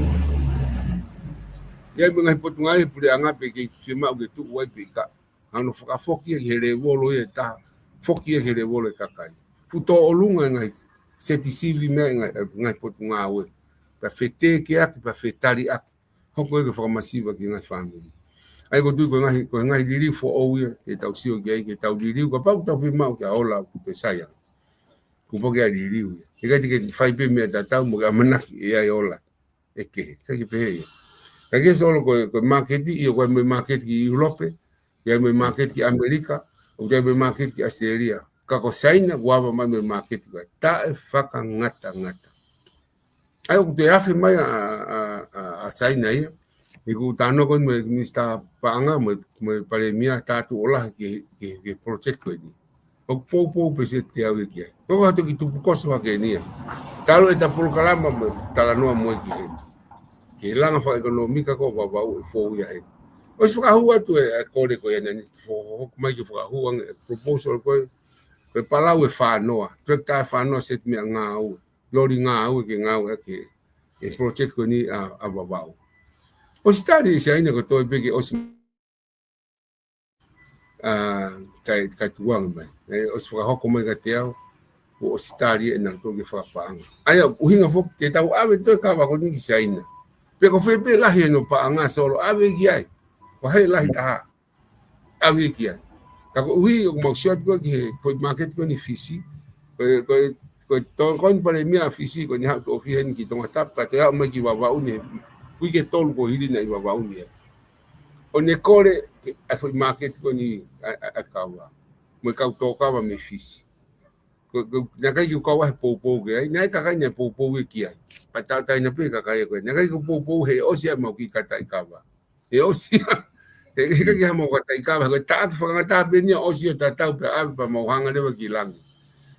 ʻI ai mo e ngaahi potungāue puleʻanga pe kei fiemaʻu ke tuʻu ai pe ʻikai. Hano fakafoki ia ki he lēvolo ia ʻe taha, foki ia ki he lēvolo ʻo e kakai. Fuʻu tōʻolunga e ngaahi seti sivi mei he ngaahi, ngaahi potungāue. Pea fetēkeʻaki, pea fetaliʻaki. Hoko ia ko e fakamasiva ki he ngaahi fāmili. ʻA ia ʻoku ou tui ko e ngaahi, ko e ngaahi liliu foʻou ia, ke tau sio ki ai, ke tau liliu, kapau ʻoku tau fiemaʻu ke ola, ʻoku toe sai ange. Kuo pau ke ʻai liliu ia. ʻIkai te ke fai pē meʻa tatau, mo ke ʻamanaki ʻe ʻi ai e ola. ʻE kehe, sai ke pehē ia. Ka ke solo ko e, ko e māketi, ʻio ko e mo e māketi ki ʻIulope, ʻi ai mo e māketi ki ʻAmelika, ʻoku ʻi ai mo e māketi ki ʻAositelēlia. Ka ko Saina, ʻoku ava mai mo e māketi ko ē. Taʻefakangatangata. ʻA ia ʻoku toe afe mai ʻa, ʻa, ʻa, ʻa Saina ia. ʻI heʻeku talanoa ko eni mo e Minisitā Paʻanga, mo e, mo e Palēmia, tā tuʻo lahi ki he, ki he, ki he project ko eni. ʻOku poupou pē se te au ia ki ai. Ko e toki tupukoso hake eni ia. Talu ʻeta polokalama mo e talanoa mo e ki heni. Ki he langa fakaʻekonōmika ko Vavaʻu ʻe fou ia heni. ʻOsi fakahū atu e, e kole ko ia naʻa ne fo-, hoko mai ke fakahū ange e proposal ko ē, ko e palau ʻe fā noa. Tractor ʻe fā noa seti meʻangāue. Loli ngāue ke ngāueʻaki e project ko eni ʻa, ʻa Vavaʻu. ʻOsi tali ʻe Saina ko e toe pē ke ʻosi ʻa, kai, kai tuanga mai. ʻE, ʻosi fakahoko mai kiate au, ʻo ʻosi tali ʻe nautolu ke fakapaʻanga. ʻA ia, ʻuhinga foki, te tau ʻave toe kava ko eni ki Saina. Pe ko fē pē lahi ʻene paʻanga solo, ʻave ki ai. Ko hai lahi taha. ʻAve ki ai. Ka koeʻuhi, ʻoku mau sio atu ko ē ki he, ko e māketi ko eni Fisi. Ko e, ko e, ko e tokoni Palēmia ʻa Fisi, ko eni haʻu toʻo fie heni ki Tongatapu, ka toe aʻu mai ki Vavaʻu ni, uike ʻe tolu kuo hili naʻe ʻi Vavaʻu ni ai. ʻO ne kole, ke, ʻa e foʻi māketi ko eni, ʻa, ʻa, ʻa e kava. Mo e kau tō kava mei Fisi. Ko, ko, naʻe ʻikai ke u kau ai he poupou ki ai, naʻe ʻi ai e kakai naʻe poupou ia ki ai. Pea tautai na pē kakai ko ē. Naʻe ʻikai ke u poupou he ʻosi ʻa e mau kiʻi kataʻi kava. He ʻosi ia. He, he ʻikai ke ha mau kataʻi kava. Ko e taʻaki fakangata pē eni ia ʻosi ʻo tatau pē ʻave pea mau hanga leva ki langi.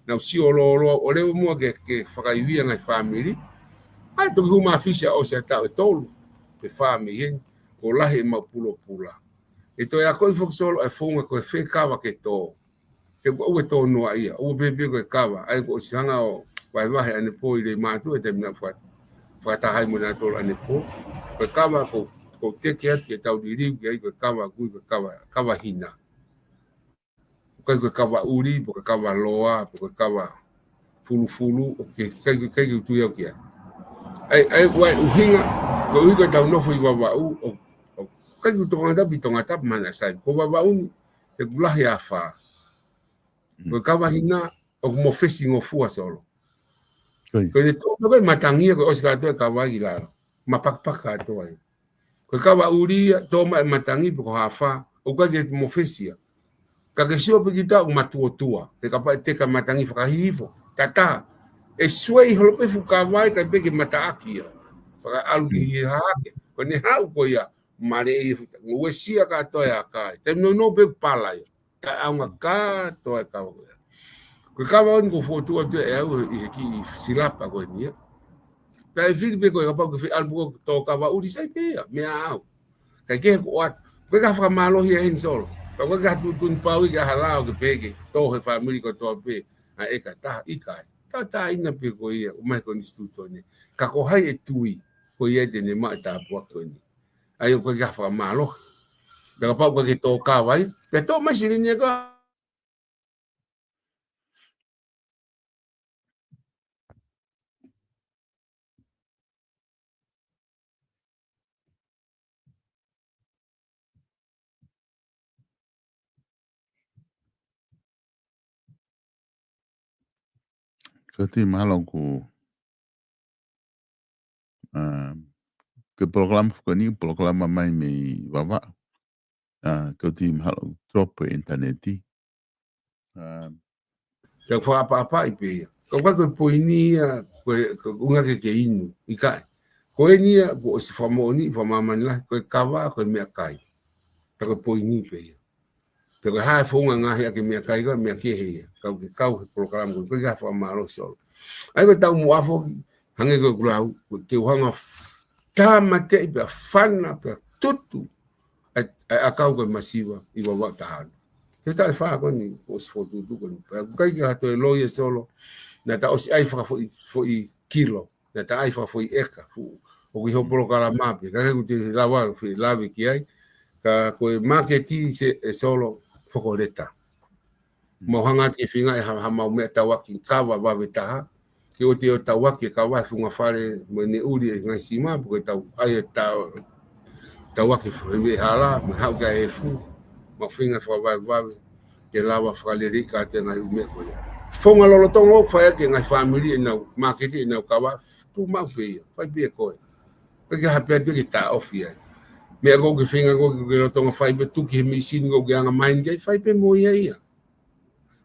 Nau sio lōloa ʻo leva muʻa ke, ke fakaivia ngaahi fāmili. ʻA e toki hū mai ʻa Fisi ʻosi ʻa e taʻu ʻe tolu. Pe fā mei heni. Kuo lahi e mau pulopula. ʻE toe akoʻi foki solo e founga ko e fē kava ke tō. He ʻoku ʻoua ʻe tō noa ia, ʻoua pē pē ko e kava, ʻa ia kuo ʻosi hanga ʻo, vahevahe ʻanepō ʻi Leimātuʻa, ʻi he taimi naʻa ku faka-, fakataha ai mo nautolu ʻanepō. Ko e kava ʻoku ou, ʻoku ou teke atu ke tau liliu ki ai, ko e kava kui, ko e kava, kava hina. ʻIkai ko e kava ʻuli, pe ko e kava loa, pe ko e kava fulufulu, ʻoku ʻikai, ʻikai, ʻikai ke u tui au ki ai. ʻA ia, ʻa ia, ko e ʻuhinga, ko e ʻuhinga ko ʻetau nofo ʻi Vavaʻu, ʻo, ʻo, ʻikai ke u tokanga tapu ʻi Tongatapu, Manaʻasai. Ko Vavaʻu ni, ʻoku lahi afā. Mm. Ko e kava hina, ʻoku mofesi ngofua Solo. Ko ia. Ko ʻene tō mai ko ē matangi ia, ko e ʻosi kātoa e kava ki lalo. Mapakipaki kātoa ia. Ko e kava ʻuli ia, tō mai e matangi pe ko ha afā, ʻoku ʻikai ke mofesi ia. Ka ke sio pē kita ʻoku matuʻotuʻa, he kapau ʻe teka matangi fakahihifo, tatā, ʻe suei holo pē fuʻu kava ia kae pehē ke mataʻaki ia. Fakaʻalu ki hahake, ko ʻene haʻu ko ia, maleʻi e futa, uesia kātoa e aka ia. Taimi nounou pē pala ia. Kae ʻaonga kātoa e kava ko ia. Ko e kava ʻeni ʻoku ou fokotuʻu atu ʻe au ʻi he kiʻi silapa ko eni ia. Pea ʻe fili pē ko e kapau ke fie ʻalu pē ko e tō kava ʻuli, sai pē ia, meʻa ʻaʻau. Kae kehe ko ʻoatu. ʻOku ʻikai ke fakamālohi ia heni Solo. Ka ʻoku ʻikai ke ha tuʻutuʻuni pau ia ke ʻi ai ha lao ke pehē ke tō he fāmili kotoa pē ʻa e ʻeka ʻe taha, ʻikai. Tauʻatāina pē ko ia, ʻomai ko eni Situtone. Ka ko hai ʻe tui, ko ia te ne maʻu e tāpuaki ko eni. ʻA ia ʻoku ʻikai ke fakamālohi. Pea kapau ʻoku ʻikai ke tō kava ia, pea tō mai silini ʻe ʻeka. Ko e tui mahalo ʻoku, ʻa, ko e polokalama ko eni, polokalama mai mei Vavaʻu. ʻA, ko e tui mahalo ʻoku drop e ʻinitaneti. ʻA, ke fakaʻapaʻapaʻi pē ia. Ka ʻoku ʻikai ko e poini ia, ko e, ko e ʻuhinga ke ke inu, ʻikai. Ko eni ia, kuo ʻosi fakamoʻoni, fakamāmani lahi, ko e kava, ko e meʻakai. Ka ko e poini pē ia. Pea ko e hā e founga ngaahi ʻa e meʻakai ka, meʻa kehe ia. Ka ʻoku ke kau he polokalama ko ē, ʻoku ʻikai ke fakamālohi Solo. ʻA ia ko e taumuʻa foki, hangē ko ʻeku lau, ko e te u hanga f-, tāmateʻi pea fana pea tutu ʻa e, ʻa e ʻakau ko e masiva ʻi Vavaʻu taha ono. He taʻu ʻe fā ko eni, kuo ʻosi fokotuʻutuʻu ko eni. Pea ʻoku ʻikai ke ha toe loi ʻe Solo, naʻa ta ʻosi ʻai fakafoʻi, foʻi kilo. Naʻa ta ʻai fakafoʻi ʻeka, fu-, ʻoku ʻi hoʻo polokalama pē, ka ʻoku te lava, fe-, lave ki ai, ka ko e māketi ʻe Solo fokoleta. Mau hanga atu ke feinga ʻe ha, ha mau meʻatauaki kava vave taha, ke ʻoua te u tauaki e kava he funga fale mo ʻene ʻuli e ngaahi sima, pe ko e tau ʻai e tau, tauaki fai ʻi he hala, mo e haʻu ki ai e fu, mau feinga fakavavevave, ke lava fakaleleiʻi kātoa e ngaahi ʻū meʻa ko ia. Founga lolotonga ʻoku fai ʻaki e ngaahi fāmili ʻenau, māketi ʻenau kava, tuʻu maʻu pē ia, fai pē ʻe koe. ʻIkai ke ha pea tuʻu ke taʻofi ai. Meʻa ʻoku ke feinga ʻoku ke lolotonga fai pē tuki he misini ʻoku ke anga maheni ki ai, fai pē mo ia ia.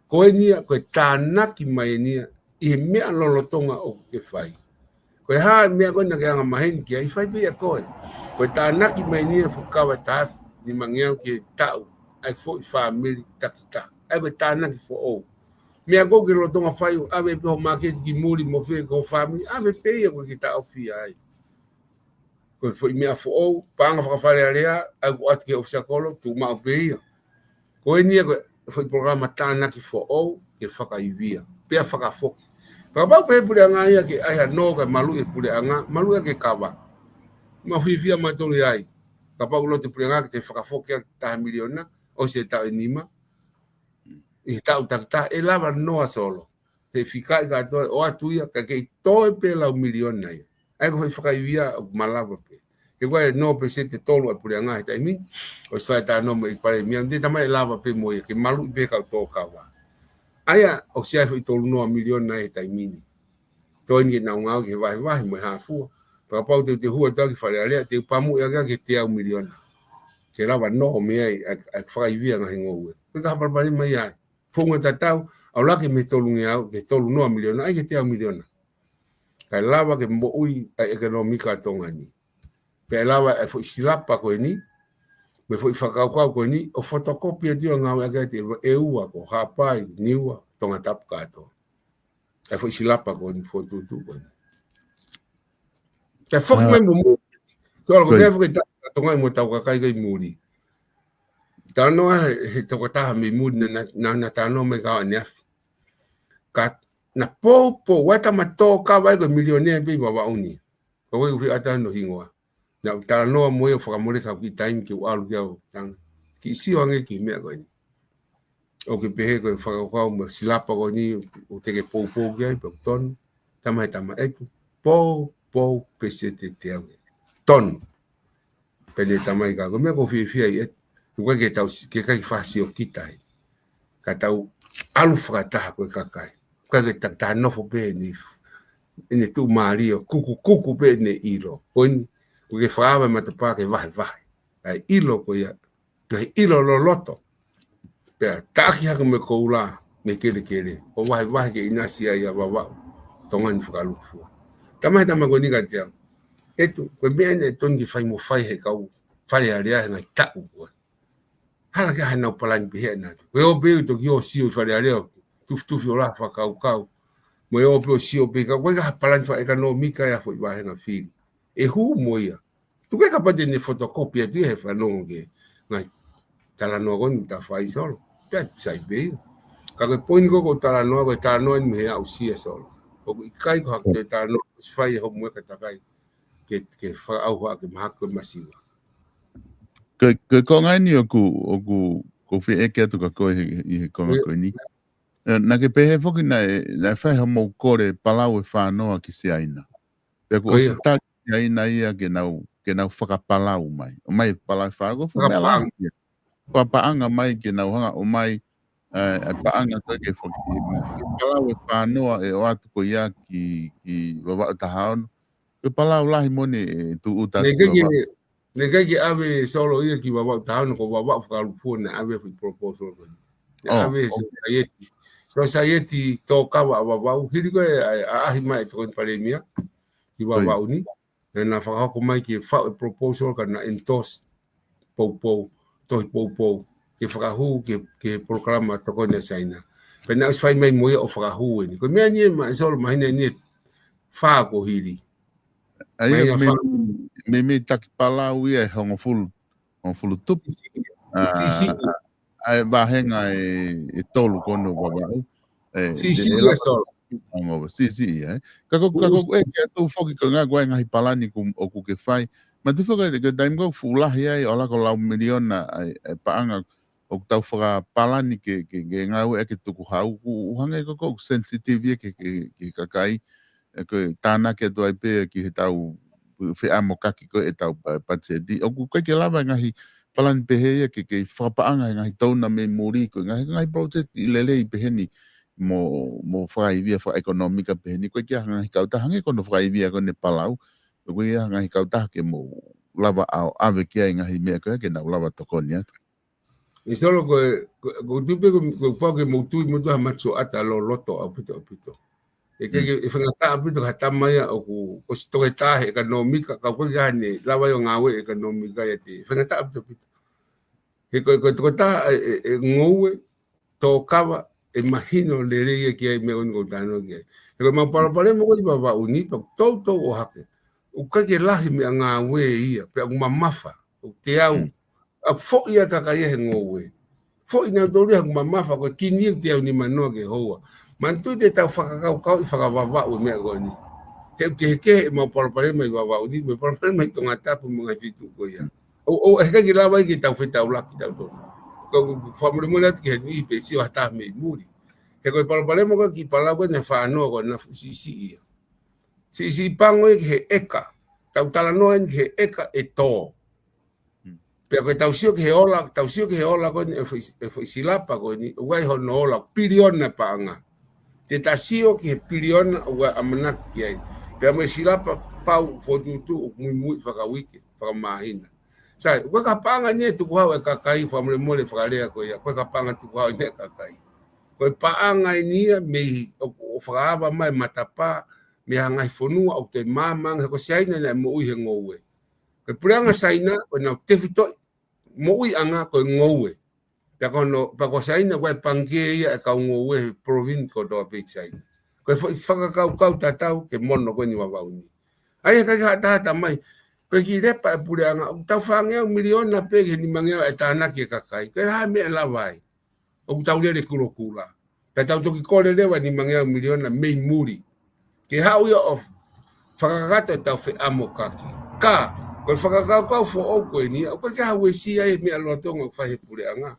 Ko eni ia, ko e tānaki mai eni ia, ʻi he meʻa lolotonga ʻoku ke fai. Ko e hā e meʻa ko ē naʻa ke anga maheni ki ai, fai pē ia ʻe koe. Ko e tānaki mai eni ia fuʻu kava taha afe nimangeau ki he taʻu, ʻa e foʻi fāmili takitaha. ʻA ia ko e tānaki foʻou. Meʻa ʻoku ke lolotonga fai ʻo ʻave pē hoʻo māketi ki muli mo fē ki ho fāmili, ʻave pē ia ʻoku ke taʻofi ai. Ko e foʻi meʻa foʻou, paʻanga fakafalealea, ʻai ʻoatu ki he ʻofisa kolo, tuʻu maʻu pē ia. Ko eni ia ko e foʻi polokalama tānaki foʻou, ke fakaivia, pea fakafoki. Kapau pē he puleʻanga ia ke ʻai ha nō kae maluʻi e puleʻanga, maluʻi ʻaki e kava. Mau fiefia mautolu ai. Kapau ʻoku loto e puleʻanga ke te fakafoki ʻaki taha miliona, ʻosi e taʻu ʻe nima. ʻI he taʻu takitaha, ʻe lava noa Solo. He fikaʻi kātoa, ʻoatu ia, ka ke toe pē lau miliona ia. ʻA ia ko e fakaivia ʻoku malava pē. He ko e nō pē seti tolu ʻa e puleʻanga he taimi ni, ʻosi fai e talanoa mo e ʻEiki Palēmia, te tamai ʻe lava pē mo ia, ke maluʻi pē kau tō kava. ʻA ia, ʻosi ʻai foʻi tolu noa miliona he taimi ni. Toe eni ke nau ngāue ki he vahevahe mo e hā fua. Pea kapau te u toe hū atu au ki Fale Alea, te u pamuʻi ʻaki ia ki he teau miliona. Ke lava nō mei ai, ʻa e, ʻa e fakaivia ngaahi ngoue. Ko e ka hapalapale mai ai. Founga tatau, ʻalu hake mei he tolungeau, ki he tolu noa miliona, ʻai ki he teau miliona. Kae lava ke moʻui ʻa e ʻekonōmika ʻa Tonga ni. Pea ʻe lava e foʻi silapa ko eni, mo e foʻi fakakaukau ko eni, ʻo fotokopi atu ia ngāueʻaki ʻe ua ko Haʻapai, Niua, Tongatapu kātoa. ʻA e foʻi silapa ko eni, fokotuʻutuʻu ko eni. Pea foki mai mo muli. Ko e meʻa foki ʻe taha, Tonga mo e tau kakai ko ē ʻi muli. Talanoa he, he tokotaha mei muli naʻa, naʻa, naʻa, naʻa talanoa mai ka ʻaneafi. Ka Na poupou, ʻa e tama tōkava ʻa e ko e milionea pē ʻi Vavaʻu ni. Ko e ʻuhi ʻata no hingoa. Na u talanoa mo ia fakamole ka ki taimi ke u ʻalu ki au tanga. Ki sio ange ki meʻa ko eni. ʻOku ke pehē ko e fakakaukau mo e silapa ko eni, ʻoku te ke poupou ki ai, pe ʻoku tonu. Tama he tama ʻeku. Poupou pēseti teau. Tonu. Pea ne tama ika, ko e meʻa ʻoku ou fiefia ai ʻe, ʻoku ʻikai ke tau si-, ke ʻikai fasi ʻo kita ai. Ka tau ʻalu fakataha ko e kakai. ʻIkai ke ta-, ta nofo pē ni, ʻene tuʻumālie ʻo kuku, kuku pē ʻene ʻilo. Ko eni, ʻoku ke fakaava e matapā ke vahevahe. ʻA e ʻilo ko ia, pea ʻilo loloto. Pea taʻaki hake mo e koula, mo e kelekele. ʻO vahevahe ke ʻinasi ai ʻa Vavaʻu, Tonga ni fakalūkufua. Tama he tama ko eni kiate au. ʻEtu, ko e meʻa eni ʻe tonu ke fai mo fai he kau Fale Alea he ngaahi taʻu ko ē. Hala ke ʻi ai haʻanau palani pehē ʻe nautolu. Ko e ō pē ʻo toki ō ʻo sio ʻi Fale Alea ʻo tufitufi ʻo lahi fakakaukau. Mo e ō pē ʻo sio pē ka ko e ka palani fakaʻekonōmika ia foʻi vāhenga fili. ʻE hū mo ia. Tuku e kapau te ne fotokopi atu ia he fanongo ki he ngaahi talanoa ko eni ʻoku ta fai Solo. Pea sai pē ia. Ka ko e poini ko ē ʻoku ou talanoa, ko e talanoa eni mei he aʻusia Solo. ʻOku ʻikai ko ha toe talanoa, ʻosi fai e homework ʻa e kakai. Ke, ke fakaʻauha ke mahaki ko e masiva. Ko, ko e konga eni ʻoku, ʻoku, ʻoku ou fie ʻeke atu kia koe he, ʻi he konga ko eni. Ē, naʻa ke pehē foki naʻe, naʻe fai hoʻomou kole palau e fānoa ki Siaina. Pea ʻoku ʻosi tali Siaina ia ke nau, ke nau fakapalau mai. ʻOmai palau e fānoa, ko e fuʻu meʻa lahi ia. Fakapaʻanga mai ke nau hanga ʻo ʻomai, ē, ʻa e paʻanga ko ē ke faka-, ke palau e fānoa ʻe ʻoatu ko ia ki, ki Vavaʻu taha ono. Ko e palau lahi moʻoni ʻe tūʻuta atu ki Vavaʻu. Ne ʻikai ke ʻave Solo ia ki Vavaʻu taha ono, ko Vavaʻu fakalūkufua naʻe ʻave foʻi proposal ko ē. Naʻe ʻave he society. Society tōkava ʻa Vavaʻu, hili ko ē ʻa e ʻaʻahi mai e Tokoni Palēmia ki Vavaʻu ni. Naʻa na fakahoko mai ke faʻu e proposal ka na endorse poupou, tohi poupou, ke fakahū ki he, ki he polokalama tokoni ʻa Siaina. Pea naʻe ʻosi fai mai mo ia ʻo fakahū eni. Ko e meʻa eni ē ma-, Solo, māhina eni ʻe fā kuo hili. ʻA ia, māhina mei, fā. Mei, mei taki palau ia ʻe hongofulu, hongofulu tupu. Siʻisiʻi. ʻA e vāhenga ʻe, ʻe tolu ko eni ʻo Vavaʻu. Ē, siʻisiʻi ia, Solo. Siʻisiʻi ia, ē. Ka ko, ka ko e ke atu foki ko e ngaahi, ko e ngaahi palani ʻoku, ʻoku ke fai. Ma te foki ko e taimi ko ē fuʻu lahi ai, ʻo lava ko e lau miliona ʻa e, ʻa e paʻanga ʻoku tau fakapalani ke, ke, ke ngāueʻaki e tukuhau, ʻoku hangē ko ē ʻoku sensitive ia ki he, ki he, ki he kakai, ē, ko e tānaki atu ai pē ki heʻetau feʻamokaki ko ē ʻetau pa-, patiseti. ʻOku ʻikai ke lava e ngaahi palani pehē ia ke, ke fakapaʻanga he ngaahi taʻu mei muli, ko e ngaahi, ngaahi project lelei pehē ni mo, mo fakaivia fakaʻekonōmika pehē ni, ʻoku ʻikai ke ʻi ai ha ngaahi kautaha hangē ko hono fakaivia ko eni ʻa Palau, ʻoku ʻikai ke ʻi ai ha ngaahi kautaha ke mou lava ʻo ʻave ki ai e ngaahi meʻa ko ē ke nau lava tokoni atu. ʻE Solo, ko e, ko, ko tupe ko, ko pau ke mou tui, mou tui ha matuʻotuʻa loloto ʻaupito, ʻaupito. ʻE ke, ke, ʻe faingataʻa ʻaupito ka tama ia ʻoku, ʻosi toketā he ʻekonōmika, ka ʻoku ʻikai ke ne lava ia ʻo ngāue ʻekonōmika ia te. Faingataʻa ʻaupito, ʻaupito. He ko, ko e toketā e, e, e ngoue, tōkava, ʻe mahino lelei ia ki ai meʻa ʻoku ou talanoa ki ai. He ko e mau palopalema ko ē ʻi Vavaʻu ni, pea ʻoku toutou ʻohake. ʻOku ʻikai ke lahi meʻa ngāue ia, pea ʻoku mamafa, ʻoku teau. ʻA foʻi ʻa e kakai ia he ngoue. Foʻi nautolu ia he ʻoku mamafa ko e kini ʻoku teau nimanoa ki he houa. Manatuʻi te tau fakakaukauʻi fakavavaʻu e meʻa ko eni. He ʻoku kehekehe e mau palopalema ʻi Vavaʻu ni, mo e palopalema ʻi Tongatapu mo e ngaahi feituʻu ko ia. ʻO, ʻo, ʻe ʻikai ke lava ia ke tau fetaulaki tautolu. Ko, ko, ko fakamolemole atu ki he niʻihi pe sio ha taha mei muli. He ko e palopalema ko ē ki Palau ko ē naʻe fānoa ko ē naʻe fuʻu siʻisiʻi ia. Siʻisiʻi pango ia ki he ʻeka. Tau talanoa eni ki he ʻeka ʻe tō. Pea ko e tau sio ki he ola, tau sio ki he ola ko eni, e foʻi, e foʻi silapa ko eni, ʻoku ʻi ai hono ola, piliona paʻanga. Te ta sio ki he piliona ʻoku ʻamanaki ki ai. Pea mo e silapa pau fokotuʻutuʻu ʻoku muimui fakauike, fakamāhina. Sai, ʻoku ʻikai ko ha paʻanga eni ʻe tukuhau e kakai, fakamolemole fakalea ko ia, ʻoku ʻikai ko ha paʻanga tukuhau eni e kakai. Ko e paʻanga eni ia mei ʻo, ʻo fakaava mai matapā, mei he ngaahi fonua ʻoku te māmanga, he ko Siaina naʻe moʻui he ngoue. Ko e puleʻanga Siaina, ko ʻenau tefitoʻi moʻuiʻanga ko e ngoue. Pea ko hono, pea ko Siaina ko e pangikē ia e kau ngoue he province kotoa pē ʻi Siaina. Ko e foʻi fakakaukau tatau ki he mono ko eni ʻi Vavaʻu ni. ʻA ia ʻikai ke hatahata mai, ko e kiʻi lepa e puleʻanga, ʻoku tau fāngeau miliona pē ki he nimangeau e tānaki e kakai. Ko e hā e meʻa ʻe lava ai. ʻOku tau lele kulokula. Pea tau toki kole leva ʻe nimangeau miliona mei muli. Ke haʻu ia ʻo fakakakato ʻetau feʻamokaki. Ka, ko e fakakaukau foʻou ko eni, ʻoku ʻikai ke ha uesia e meʻa lolotonga ʻoku fai he puleʻanga.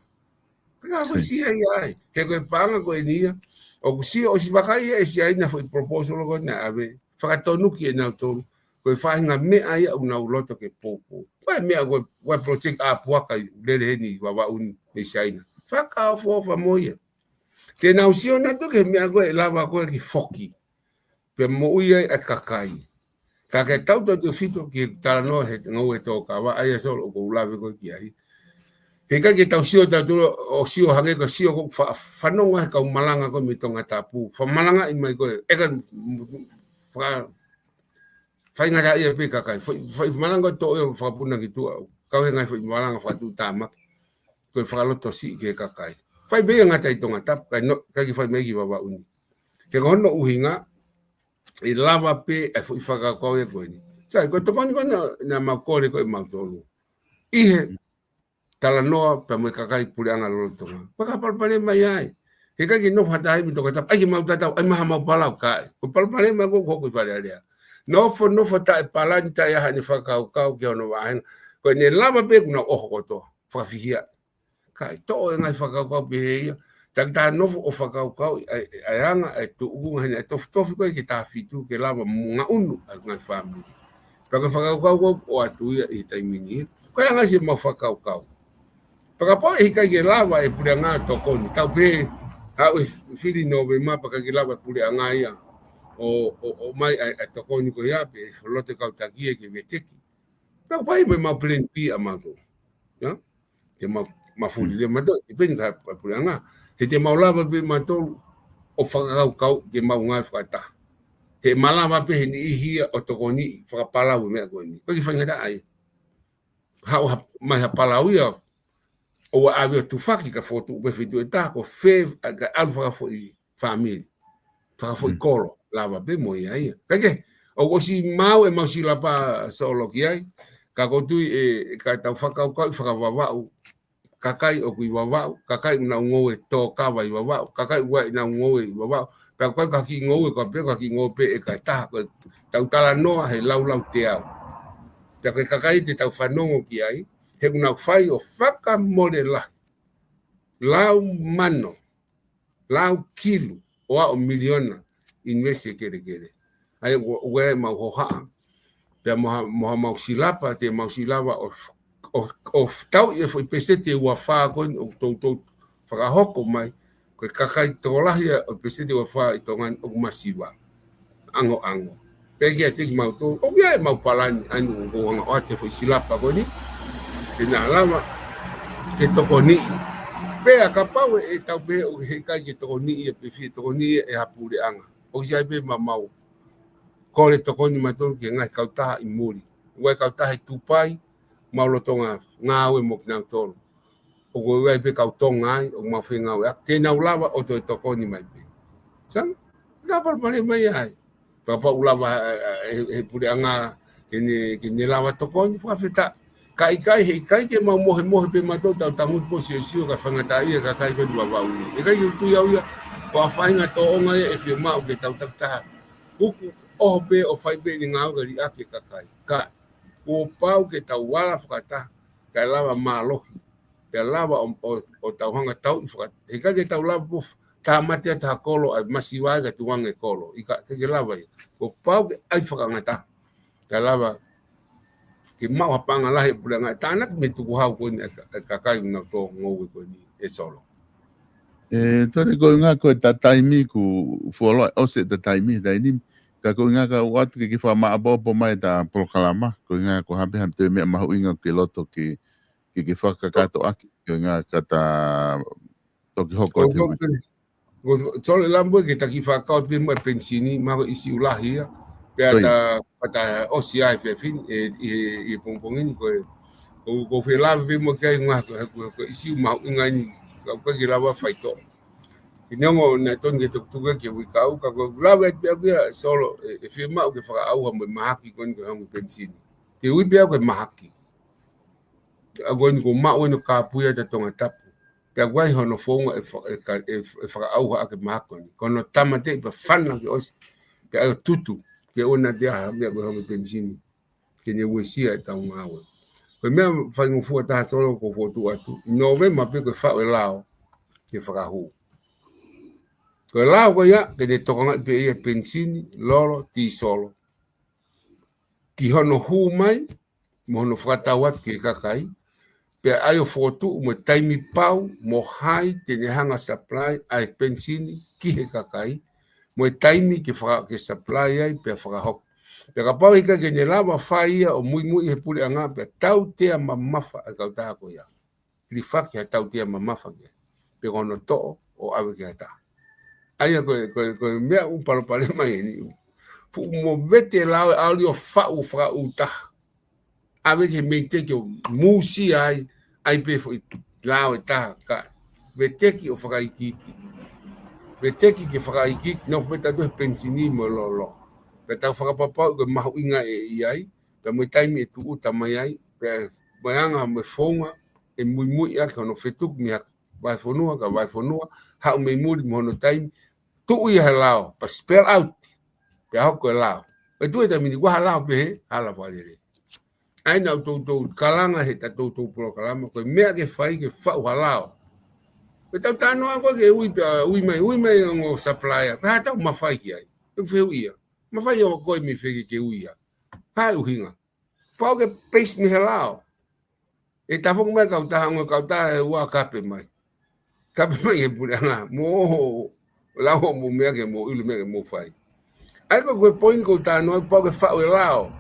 ʻIkai ke ha uesia ia ai. He ko e paʻanga ko eni ia. ʻOku sio ʻosi vakai ia ʻe Siaina foʻi proposal ko ena ʻave. Fakatonuki ʻe nautolu. Ko e faʻahinga meʻa ia ʻoku nau loto ke poupou. Ko e meʻa ko e, ko e project ʻa Puaka ʻi lele heni Vavaʻu ni mei Siaina. Fakaʻofoʻofa mo ia. Te nau sio nautolu ki he meʻa ko ē ʻe lava ko ē ke foki. Pea moʻui ai ʻa e kakai. Ka ke tau tau te fito ki he talanoa he ngoue tōkava, ʻa ia Solo ʻoku ou lave ko ē ki ai. He ʻikai ke tau sio tautolu ʻo sio hangē ko e sio ko e fa-, fanongo he kau malanga ko ē mei Tongatapu. Fakamalanga ʻi mai ko ē. ʻE ka fa-, faingataʻaʻia pē kakai. Fai, fai malanga to e fakapuna ki tuʻa. Kau he ngaahi fai malanga fakatuʻutāmaki. Ko e fakalotosiʻi ki he kakai. Fai pē ia ngata ʻi Tongatapu, ʻikai no, ʻikai ke fai mai ki Vavaʻu ni. He ko hono ʻuhinga, ʻe lava pē ʻa e foʻi fakakaukau ia ko eni. Sai, ko e tokoni ko ena naʻa mau kole ko ē ʻe mautolu. ʻI he talanoa pea mo e kakai puleʻanga lolotonga. Fakapalopalema ia ai. He ʻikai ke nofo ha taha mei Tongatapu, ʻai ke mau tatau, ʻai maha mau palau kae. Ko e palopalema ko ē ʻoku hoko ʻi Fale Alea. Nofo, nofo taʻepalani, taʻe ʻi ai haʻane fakakaukau ki hono vāhenga. Ko ʻene lava pē kuo nau ʻoho kotoa. Fakafihia. Kae toʻo e ngaahi fakakaukau pehē ia. Taki taha nofo ʻo fakakaukau ʻa e, ʻa e anga, ʻa e tuʻunga heni, ʻa e tofitofi ko ē ki he taha fitu ke lava mo ngaʻunu ʻa e ngaahi fāmili. Pea ko e fakakaukau ko ē ʻoku ʻoatu ia ʻi he taimi ni. Ko e anga siʻemau fakakaukau. Pea kapau ʻe ʻikai ke lava e puleʻanga tokoni. Tau pehē, haʻu e fili Nōvema pea ʻikai ke lava e puleʻanga ia ʻo, ʻo, ʻomai ʻa e, ʻa e tokoni ko ia pe loto e kau taki ia ke veteki. Pea ʻoku ʻi ai mo ʻemau plan B ʻa mautolu. Ia? Te mau, mau fuli leva mautolu, ʻe peni ka puleʻanga. He te mau lava pē mautolu ʻo fakakaukau ke mau ngāue fakataha. He malava pē he niʻihi ia ʻo tokoniʻi fakapalau e meʻa ko eni. Ko e kiʻi faingataʻa ia. Haʻu ha, mai ha palau ia ʻo ʻave ʻo tufaki ka fotu pē fitu e taha ko fē, ʻa ka ʻalu fakafoʻi fāmili. Fakafoʻi kolo, lava pē mo ia ia. Kae kehe, ʻoku ʻosi maʻu ʻemau silapa Solo ki ai, ka ʻoku ou tui ʻe, ʻe ka tau fakakaukau ʻi Fakavavaʻu, kakai ʻoku ʻi Vavaʻu, kakai ʻoku nau ngoue tōkava ʻi Vavaʻu, kakai ʻoku ʻikai ke nau ngoue ʻi Vavaʻu, pea ʻoku ʻikai ke kiʻi ngoue, ka pē ʻoku kiʻi ngoue pē ʻe ka taha, ko e tau talanoa he laulau teau. Pea ko e kakai te tau fanongo ki ai, he ʻoku nau fai ʻo fakamole lahi. Lau mano, lau kilu, ʻo aʻu miliona, invest e kelekele. ʻA ia ʻoku, ʻoku ʻi ai ʻemau hohaʻa. Pea mo ha, mo haʻamau silapa, te mau silapa ʻo, ʻo, ʻo tau ʻi he foʻi peseti ʻe ua fā ko eni ʻoku toutou fakahoko mai, ko e kakai tokolahi ia ʻo e peseti ʻe ua fā ʻi Tonga ni ʻoku masiva. ʻAngoʻango. Pea kiate kimautolu, ʻoku ʻi ai ʻemau palani, ʻa ia ʻoku ou anga ʻoatu e foʻi silapa ko eni. Ke na lava ke tokoniʻi. Pea kapau ʻe, ʻe tau pehē ʻoku ʻikai ke tokoniʻi ia pe fie tokoniʻi ia ʻe ha puleʻanga. ʻOku ʻi ai pē ʻemau kole tokoni mautolu ki he ngaahi kautaha ʻi muli. ʻOku ʻi ai e kautaha ʻi Tupai, mau lolotonga ngāue mo kinautolu. ʻOku ʻi ai pē kau Tonga ai, ʻoku mau fengāueʻaki. Te nau lava ʻo toe tokoni mai pē. Sai, ka palopalema ia ai. Kapau ʻe lava, ʻe, ʻe, ʻe he puleʻanga ke ne, ke ne lava tokoni, fakafetaʻi. Ka ʻikai, he ʻikai ke mau mohemohe pē mautolu tau tangutu pē ʻo siosio ki he faingataʻaʻia e kakai ko eni ʻi Vavaʻu ni. ʻIkai ke u tui au ia, ko ha faʻahinga tōʻonga ia ʻe fiemaʻu ke tau takitaha. Uku, ʻoho pē, ʻo fai pē ʻene ngāue ke liʻaki e kakai. Ka, kuo pau ke tau ala fakataha, kae lava mālohi. Pea lava ʻo, ʻo, ʻo tau hanga tau ʻi faka-, he ʻikai ke tau lava pē ʻo tāmateʻi ʻa e kolo, ʻa e masiva ʻa e tuʻunga e kolo. ʻIkai ke, ke lava ia. Kuo pau ke ʻai fakangataʻa. Kae lava ke maʻu ha paʻanga lahi e puleʻanga, tānaki mei he tukuhau ko eni ʻa e ka-, ʻa e kakai ʻoku nau tō ngoue ko eni ʻe Solo. ʻE, Tone, ko e ʻuhinga ko e taimi kuo fuoloa ʻosi e taimi, taimi. Ka ko e ʻuhinga ka u ʻoatu ke ke fakamāʻopoʻopo mai ʻeta polokalama, ko e ʻuhinga ko e hā pē ha toe meʻa mahuʻinga ʻoku ke loto ke, ke, ke fakakakato ʻaki, ko e ʻuhinga ka ta toki hoko atu he uike. Ko, ko, Solo, ʻe lava pē ke ta kiʻi fakakau pē mo e penisini, mahalo ko e ʻīsiu lahi ia. Pea ta, pea ta ʻosi ai he efiafi ni, ʻi, ʻi, ʻi he pongipongi ni ko e, ko, ko e lave pē mo e kiʻi ngaahi, ko, ko, ko e ʻīsiu mahuʻinga eni, ka ʻoku ʻikai ke lava faitoʻo. Ke neongo naʻe tonu ke tukutuku ki he uike kahaʻu, ka ko e lave atu pē ʻaku ia Solo, ʻe, ʻe fiemaʻu ke fakaʻauha mo e mahaki ko eni ko e ongo penisini. Ke ui pē ʻaku e mahaki. ʻA ko eni kuo maʻu eni ʻo kāpui ʻa Tongatapu. Pea ʻoku ʻi ai hono founga ʻe fa-, ʻe ka-, ʻe, ʻe fakaʻauha ʻaki e mahaki ko eni. Ko hono tāmateʻi pea fana ke ʻosi. Pea ʻai ʻo tutu. Ke ʻoua naʻa toe ʻi ai ha meʻa ko e home penisini ke ne uesia ʻetau ngāue. Ko e meʻa faingofua taha Solo ʻoku ou fokotuʻu atu. ʻI Nōvema pē ko e faʻu e lao ke fakahū. Ko e lao ko ia, ke ne tokangaʻi pē ia penisini, lolo, tīsolo. Ki hono hū mai, mo hono fakatau atu ki he kakai, pea ʻai ʻo fokotuʻu mo e taimi pau, mo hai te ne hanga supply ʻa e penisini ki he kakai, mo e taimi ke faka-, ke supply ai, pea fakahoko. Pea kapau ʻe ʻikai ke ne lava fai ia ʻo muimui he puleʻanga, pea tautea mamafa ʻa e kautaha ko ia. Hilifaki ha tautea mamafa ki ai. Pe ko hono toʻo ʻo ʻave ki ha taha. ʻA ia ko e, ko e, ko e meʻa ʻoku palopalema eni. Puʻu mo vete lao ʻe ʻalu ʻo faʻu fakaʻūtaha. ʻAve ki he meiteki ʻo mūsia ai, ʻai pē foʻi lao ʻe taha ka. Veteki ʻo fakaikiiki. Veteki ke fakaikiiki, nofo pē tautolu he penisini mo e lolo. Pea tau fakapapau ko e mahuʻinga ʻe ʻi ai, pea mo e taimi ʻe tuʻuta mai ai, pea mo e anga mo e founga, ʻe muimui ʻaki hono fetuku mei ha vahefonua ki ha vahefonua, haʻu mei muli mo hono taimi, tuʻu ia he lao, pea spell out, pea hoko e lao. ʻE tuʻu he taimi ni, ʻoku ʻi ai ha lao pehē, hala fakalelei. ʻA ia naʻa ku toutou kalanga he ta toutou polokalama, ko e meʻa ke fai ke faʻu ha lao. Ko ʻetau talanoa ko ē ke ui pea, ui mai, ui mai ongo supplier, ko e hā ʻetau mafai ki ai. ʻE fehuʻia. Mafai ʻo koe mei fē ke ke ui ia. Hā e ʻuhinga. Pau ke peisi mei he lao. ʻE tafoki mai kautaha, ongo kautaha ʻe ua kape mai. Kape mai he puleʻanga. Mo lau hoʻomou meʻa ke mou ʻilo e meʻa ke mou fai. ʻA ia ko e, ko e poini ʻoku ou talanoa, pau ke faʻu e lao.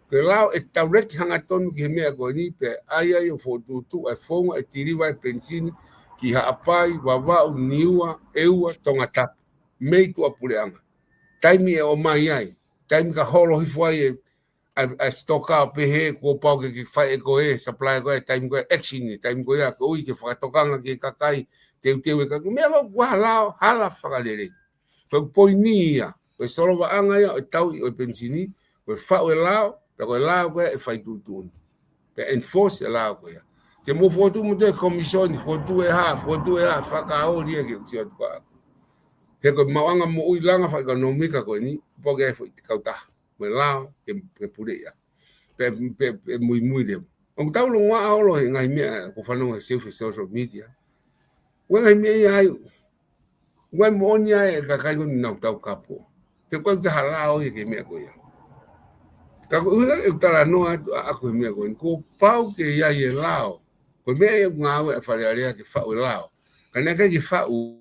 Ko e lao ʻe tauleki hangatonu ki he meʻa ko eni pea ʻai ai ʻo fokotuʻutuʻu ʻa e founga ʻe tiliva ai e penisini ki Haʻapai, Vavaʻu, Niua, ʻEua, Tongatapu. Mei tuʻapuleʻanga. Taimi ʻe ʻomai ai. Taimi ka holo hifo ai e ʻa, ʻa e stoka ʻo pehē, kuo pau ke, ke fai ʻe koe, supply ko ē, taimi ko ē, action ni, taimi ko ia, ko ui ke fakatokanga ki he kakai, teuteu e kakai, meʻa ko ē, ʻoku ʻi ai ha lao, hala fakalelei. Ko e poini ia, ko e solovaʻanga ia, ʻo e tauʻi ʻo e penisini, ko e faʻu e lao, pea ko e lao ko ē, ʻe fai tuʻutuʻuni. Pea enforce e lao ko ia. Te mou fokotuʻu mo toe commission, fokotuʻu e hā, fokotuʻu e hā, fakaoli ia ke usi atu ka. He ko e maʻuʻanga moʻui langa fakaʻekonōmika ko eni, pau ke ʻai foʻi kautaha. Mo e lao, ke, ke puleʻi ia. Pea, pea, pea muimui leva. ʻOku tau longoaʻa ʻaupito he ngaahi meʻa, ʻoku fanongo he sio he social media. ʻOku ʻi ai e ngaahi meʻa ia ai. ʻOku ʻi ai moʻoni ai e kakai ko eni naʻa tau kapo. He ʻoku ʻikai ke ʻi ai ha lao ia ki he meʻa ko ia. Ka ko e ʻuhinga ʻeku talanoa atu ʻaʻaku he meʻa ko eni. Kuo pau ke ʻi ai e lao. Ko e meʻa ia ʻoku ngāue ʻa e Fale Alea ke faʻu e lao. Ka naʻe ʻikai ke faʻu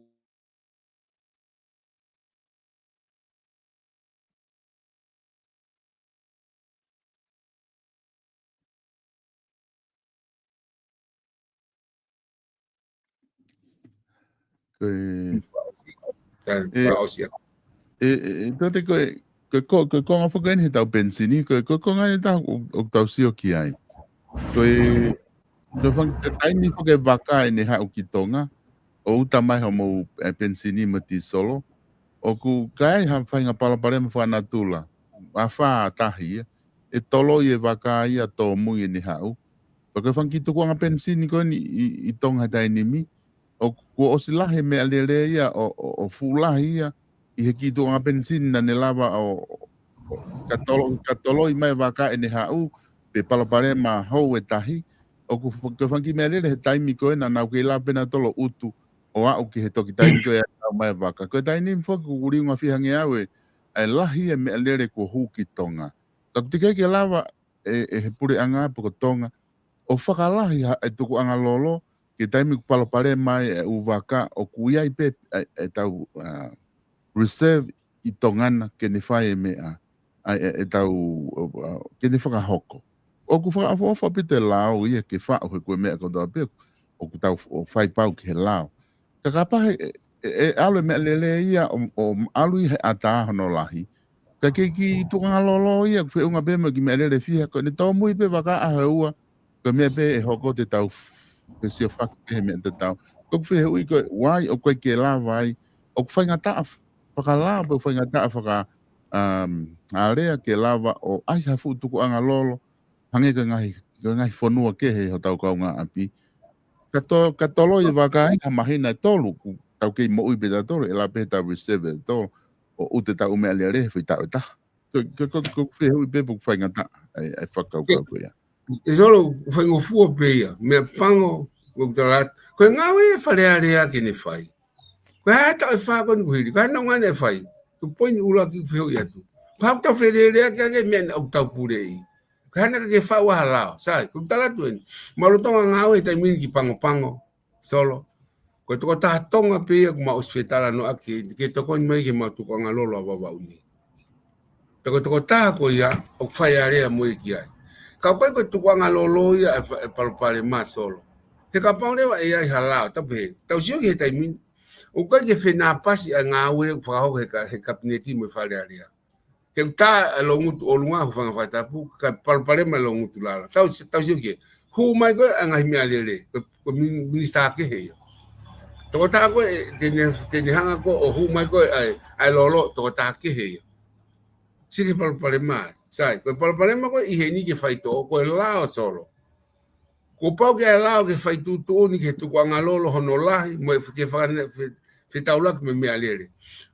Ko e, Ka e, fakaʻosi ia. E, e, e, tote ko e, ko e, ko, ko e konga foki eni he tau penisini, ko e, ko e konga eni ʻe taha ʻoku, ʻoku tau sio ki ai. Ko e, ko e fanga, ko e taimi foki e vaka ʻene haʻu ki Tonga, ʻo uta mai hoʻomou, e, penisini mo e tīsolo, ʻoku ʻi ai ha faʻahinga palopalema fakanatula, ʻa e fā tahi ia, ʻe toloi e vaka ia tōmui ʻene haʻu. Pea ko e fanga kiʻi tukuʻanga penisini ko eni ʻi, ʻi Tonga he taimi ni, ʻoku ʻosi lahi e meʻalele ia, ʻo, ʻo, ʻo fuʻu lahi ia, ʻi he kiʻi tukuʻanga penisini naʻa ne lava ʻo, ʻo, ka tolo-, ka toloi mai e vaka ʻene haʻu, pe palopalema hou e tahi, ʻoku f-, ko e fanga kiʻi meʻalele he taimi ko ē naʻa nau kei lava pē nautolu ʻo utu, ʻo aʻu ki he toki taimi ko ē ʻe haʻu mai e vaka. Ko e taimi ni foki ʻoku liunga fiha ngeau e, ʻa e lahi e meʻalele kuo hū ki Tonga. Ka ʻoku teʻeki ke lava e, e he puleʻanga pe ko Tonga, ʻo fakalahi ha, e tukuʻanga lolo, ki he taimi ʻoku palopalema ai e ʻū vaka, ʻoku ʻi ai pē, e, ʻetau, a, reserve ʻi Tonga na ke ne fai e meʻa, ʻa e, ʻetau, a, ke ne fakahoko. ʻOku fakaʻofoʻofa ʻaupito e lao ia ke faʻu he ko e meʻa kotoa pē, ʻoku tau f-, ʻo fai pau ki he lao. Ka kapau he, e, e, e ʻalu e meʻalele ia ʻo, ʻo ʻalu ʻi he ʻatā hono lahi. Ka ko e kiʻi tukuʻanga lolo ia, ʻoku feʻunga pē mo e kiʻi meʻalele fiha, ko ʻene tōmui pē vaka ʻaho ʻe ua, ko e meʻa pē ʻe hoko te tau f-, fesiofaki pē he meʻa te tau. Ko ʻeku fehuʻi ko e why ʻoku ʻikai ke lava ai, ʻoku faingataʻa f-, fakalao, pe ʻoku faingataʻa faka-, um, alea ke lava ʻo ʻai ha fuʻu tukuʻanga lolo, hangē ko e ngaahi, ko e ngaahi fonua kehe hotau kaungāʻapi. Ka to-, ka tolo ʻi he vaka ai, ha māhina ʻe tolu, kuo tau kei moʻui pē tautolu, ʻe lava pē ʻetau reserve ʻe tolu, ʻo ʻuta ʻetau meʻalele he foʻi taʻu ʻe taha. Ko, ko, ko, ko e fehuʻi pē pe ʻoku faingataʻa ʻa e, ʻa e fakakaukau ko ia. ʻE Solo, faingofua pē ia, meʻapango, ʻoku tala atu. Ko e ngāue ʻa e Fale Alea ke ne fai. Ko e hā e taʻu ʻe fā ko eni kuo hili, ko e hā e ʻuhinga naʻe fai. Ko e poini ʻuluaki ʻoku fehuʻi atu. Ko e hā ʻoku tau feleleʻaki ʻaki e meʻa naʻa ʻoku tau puleʻi. Ko e hā naʻa ke faʻu ai ha lao, sai, ʻoku tala atu eni. Mālō Tonga ngāue he taimi ni ki Pago Pago, Solo. Ko e tokotaha Tonga pē ia ʻoku mau ʻosi fetalanoaʻaki, ke tokoni mai ke mau tukuʻanga lolo ʻa Vavaʻu ni. Pea ko e tokotaha ko ia, ʻoku Fale Alea mo ia ki ai. Ka ʻoku ʻikai ko e tukuʻanga lolo ia ʻa e fa-, ʻa e palopalema, Solo. He kapau leva ʻe ʻi ai ha lao, tau pehē, tau sio ki he taimi ni. ʻOku ʻikai ke fenāpasi ʻa e ngāue ʻoku fakahoko he ka-, he Kapineti mo e Fale Alea. He ʻoku tā ʻa e Loungutu ʻolunga, hūfanga he fakatapu, ka palopalema ʻa e Loungutu lala. Tau, tau sio ki he. Hū mai ko ē ʻa e ngaahi meʻalele, ko e, ko e min-, minisitā kehe ia. Tokotaha ko ē, te ne, te ne hanga ko ē ʻo hū mai ko ē ʻa e, ʻa e lolo, tokotaha kehe ia. Sio ki he palopalema, sai, ko e palopalema ko ē ʻi heni ke faitoʻo, ko e lao, Solo. Kuo pau ke ʻi ai e lao ke fai tuʻutuʻuni ki he tukuʻanga lolo hono lahi, mo e ke fakane-, fe-, fetaulaki mo e meʻalele.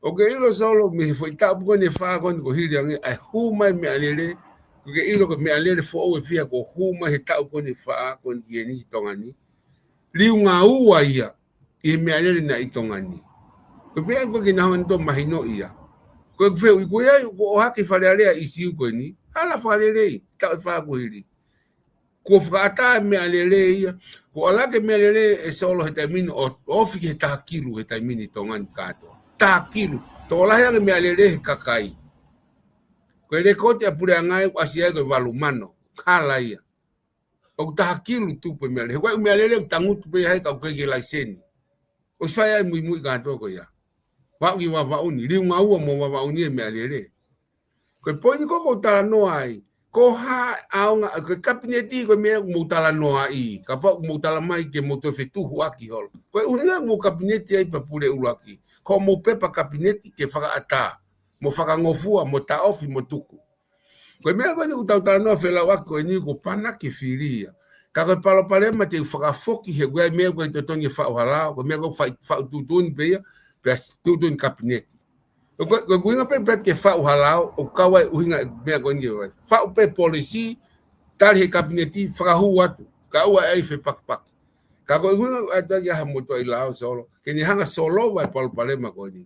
ʻOku ke ʻilo, Solo, mei he foʻi taʻu pē ko eni ʻe fā ko eni kuo hili ange, ʻa e hū mai meʻalele, ʻoku ke ʻilo ko e meʻalele foʻou ʻe fiha kuo hū mai he taʻu ko eni ʻe fā ko eni ki heni ki Tonga ni. Liunga ua ia, ʻi he meʻalele naʻe ʻi Tonga ni. Ko e meʻa ko ē ke na hanga ʻo mahinoʻi ia. Ko e fehuʻi ko ia, ko e ʻohake Fale Alea ʻi he ʻīsiu ko eni, hala fakalelei, taʻu ʻe fā kuo hili. Kuo fakaʻatā e meʻalele ia, kuo ʻalu hake e meʻalele, ʻe Solo, he taimi ni ʻo, ʻo ofi ki he taha kilu he taimi ni ʻi Tonga ni kātoa. Taha kilu, tokolahi ange e meʻalele he kakai. Ko e lekooti ʻa e puleʻanga ia ʻoku ʻasi ai ko e valu mano, hala ia. ʻOku taha kilu tupu e meʻalele. He ko e meʻalele ʻoku tangutu pē ia he ka ʻoku ʻikai ke laiseni. ʻOsi fai ai e muimui kātoa ko ia. Aʻu ki Vavaʻu ni, liunga ua mo Vavaʻu ni e meʻalele. Ko e poini ko ē ʻoku ou talanoa ai, ko e hā e ʻaonga, ko e Kapineti ko e meʻa ʻoku mou talanoaʻi, kapau ʻoku mou tala mai ke mou toe fetuhuʻaki holo. Ko e ʻuhinga ʻoku mou Kapineti ai pea pule ʻuluaki. Ko hoʻomou pepa Kapineti ke fakaʻatā, mo fakangofua, mo taʻofi, mo tuku. Ko e meʻa ko eni ʻoku tau talanoa felauʻaki ko eni kuo pana ke fili ia. Ka ko e palopalema te u fakafoki he ʻoku ʻi ai e meʻa ʻoku ʻikai totonu ke faʻu ha lao, ko e meʻa ʻoku fai, faʻu tuʻutuʻuni pē ia, pea s-, tuʻutuʻuni Kapineti. ʻO ko, ko e ʻuhinga pē, pē ke faʻu ha lao, ʻoku kau ai e ʻuhinga e meʻa ko eni ʻoku fai. Faʻu pē polisi, tali he Kapineti, fakahū atu, kae ʻoua ʻe ʻai fepakipaki. Ka ko e ʻuhinga ʻoku ʻai atu ia ha motuʻaʻi lao, Solo, ke ne hanga ʻo solova e palopalema ko eni.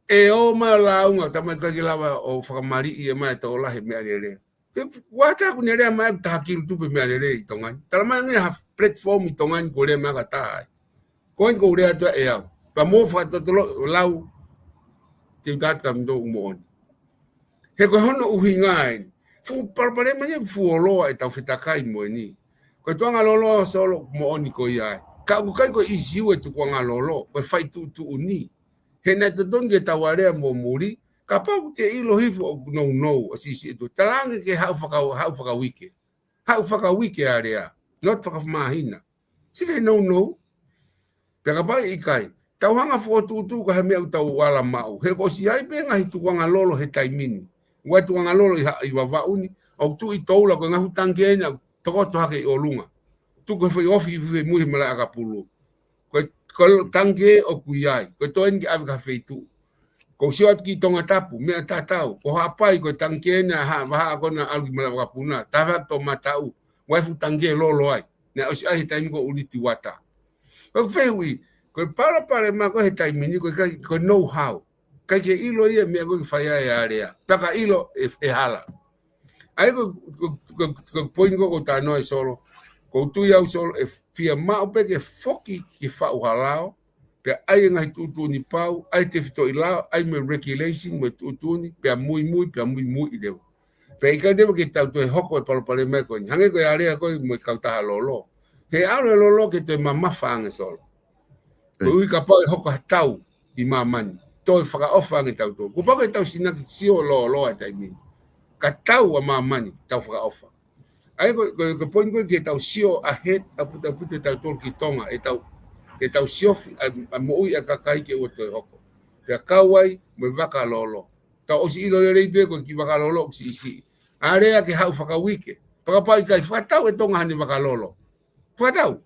ʻE ō mai ʻo lāunga, talamai ʻoku ʻikai ke lava ʻo fakamaliʻi ʻe mai e tokolahi e meʻalele. Ke kuata ʻoku ne lea mai ʻoku taha kilu tupu e meʻalele ʻi Tonga ni. Talamai ange ha platform ʻi Tonga ni kuo lea mai ʻoku taha ai. Ko eni ʻoku ou lea atu ʻe au. Pea mou fakatotolo lau, te u tala atu kia moutolu ʻoku moʻoni. He ko hono ʻuhinga eni. Fuʻu palopalema ia ʻoku fuoloa ʻetau fetakai mo eni. Ko e tukuʻanga lolo, Solo, ʻoku moʻoni ko ia ai. Ka ʻoku ʻikai ko e ʻīsiu e tukuʻanga lolo, ko e fai tuʻutuʻuni. He naʻe totonu ke tau alea mo muli, kapau ʻoku te ʻilo hifo ʻoku nounou ʻa e siʻisiʻi ʻe tolu. Talaange ke haʻu faka-, haʻu fakauike. Haʻu fakauike alea, not fakamāhina. Sio ki he nounou. Pea kapau ʻe ʻikai, tau hanga ʻo fokotuʻutuʻu ko e hā e meʻa ʻoku tau ala maʻu. He kuo ʻosi ʻi ai pē ngaahi tukuʻanga lolo he taimi ni. ʻOku ʻi ai e tukuʻanga lolo ʻi ha-, ʻi Vavaʻu ni, ʻoku tuʻu ʻi Toula ko e ngaahi fuʻu tangikē ʻoku tokoto hake ʻi ʻolunga. Tuku he foʻi ofi ʻi he mui he malaʻe ʻakapulu. Ko e, ko e tangikē ʻoku ʻi ai. Ko e toe eni ke ʻave ki ha feituʻu. Ko u sio atu ki Tongatapu, meʻa tatau. Ko Haʻapai, ko e tangikē naʻe hā, vahaʻa ko ē naʻe ʻalu ki malaʻe ʻakapulu na. Tafa to mataʻu. ʻOku ʻi ai e fuʻu tangikē lolo ai. Naʻe ʻosi ʻi ai he taimi ko ē ʻo Liti Uata. Ko e fehuʻi, ko e palopalema ko ē he taimi ni, ko e ʻikai, ko e know-how. ʻIkai ke ʻilo ia e meʻa ko ē ke fai ai e alea. Pea ka ʻilo ʻe, ʻe hala. ʻA ia ko, ko, ko, ko e poini ko ē ʻoku ou talanoa ai, Solo. ʻOku ou tui au, Solo, ʻe fiemaʻu pē ke foki ke faʻu ha lao, pea ʻai e ngaahi tuʻutuʻuni pau, ʻai e tefitoʻi lao, ʻai mo e regulation, mo e tuʻutuʻuni, pea muimui, pea muimui leva. Pea ʻikai leva ke tau toe hoko e palopalema ko eni. Hangē ko e alea ko ē mo e kautaha lolo. He ʻalu e lolo ke toe mamafa ange, Solo. Koeʻuhi kapau ʻe hoko ha tau ʻi māmani, toe fakaʻofa ange tautolu. Kuo pau ke tau sinaki sio loloa he taimi ni. Ka tau ʻa māmani, tau fakaʻofa. ʻA ia ko, ko, ko e poini ko ē ke tau sio ahead, ʻaupito, ʻaupito tautolu ki Tonga, ʻetau, ke tau siofi ʻa, ʻa e moʻui ʻa e kakai ke ʻoua toe hoko. Pea kau ai mo e vaka lolo. Tau ʻosi ʻilo lelei pē ko e kiʻi vaka lolo ʻoku siʻisiʻi. Alea ke haʻu fakauike. Pea kapau ʻe ʻikai, fakatau ʻe Tonga haʻane vaka lolo. Fakatau.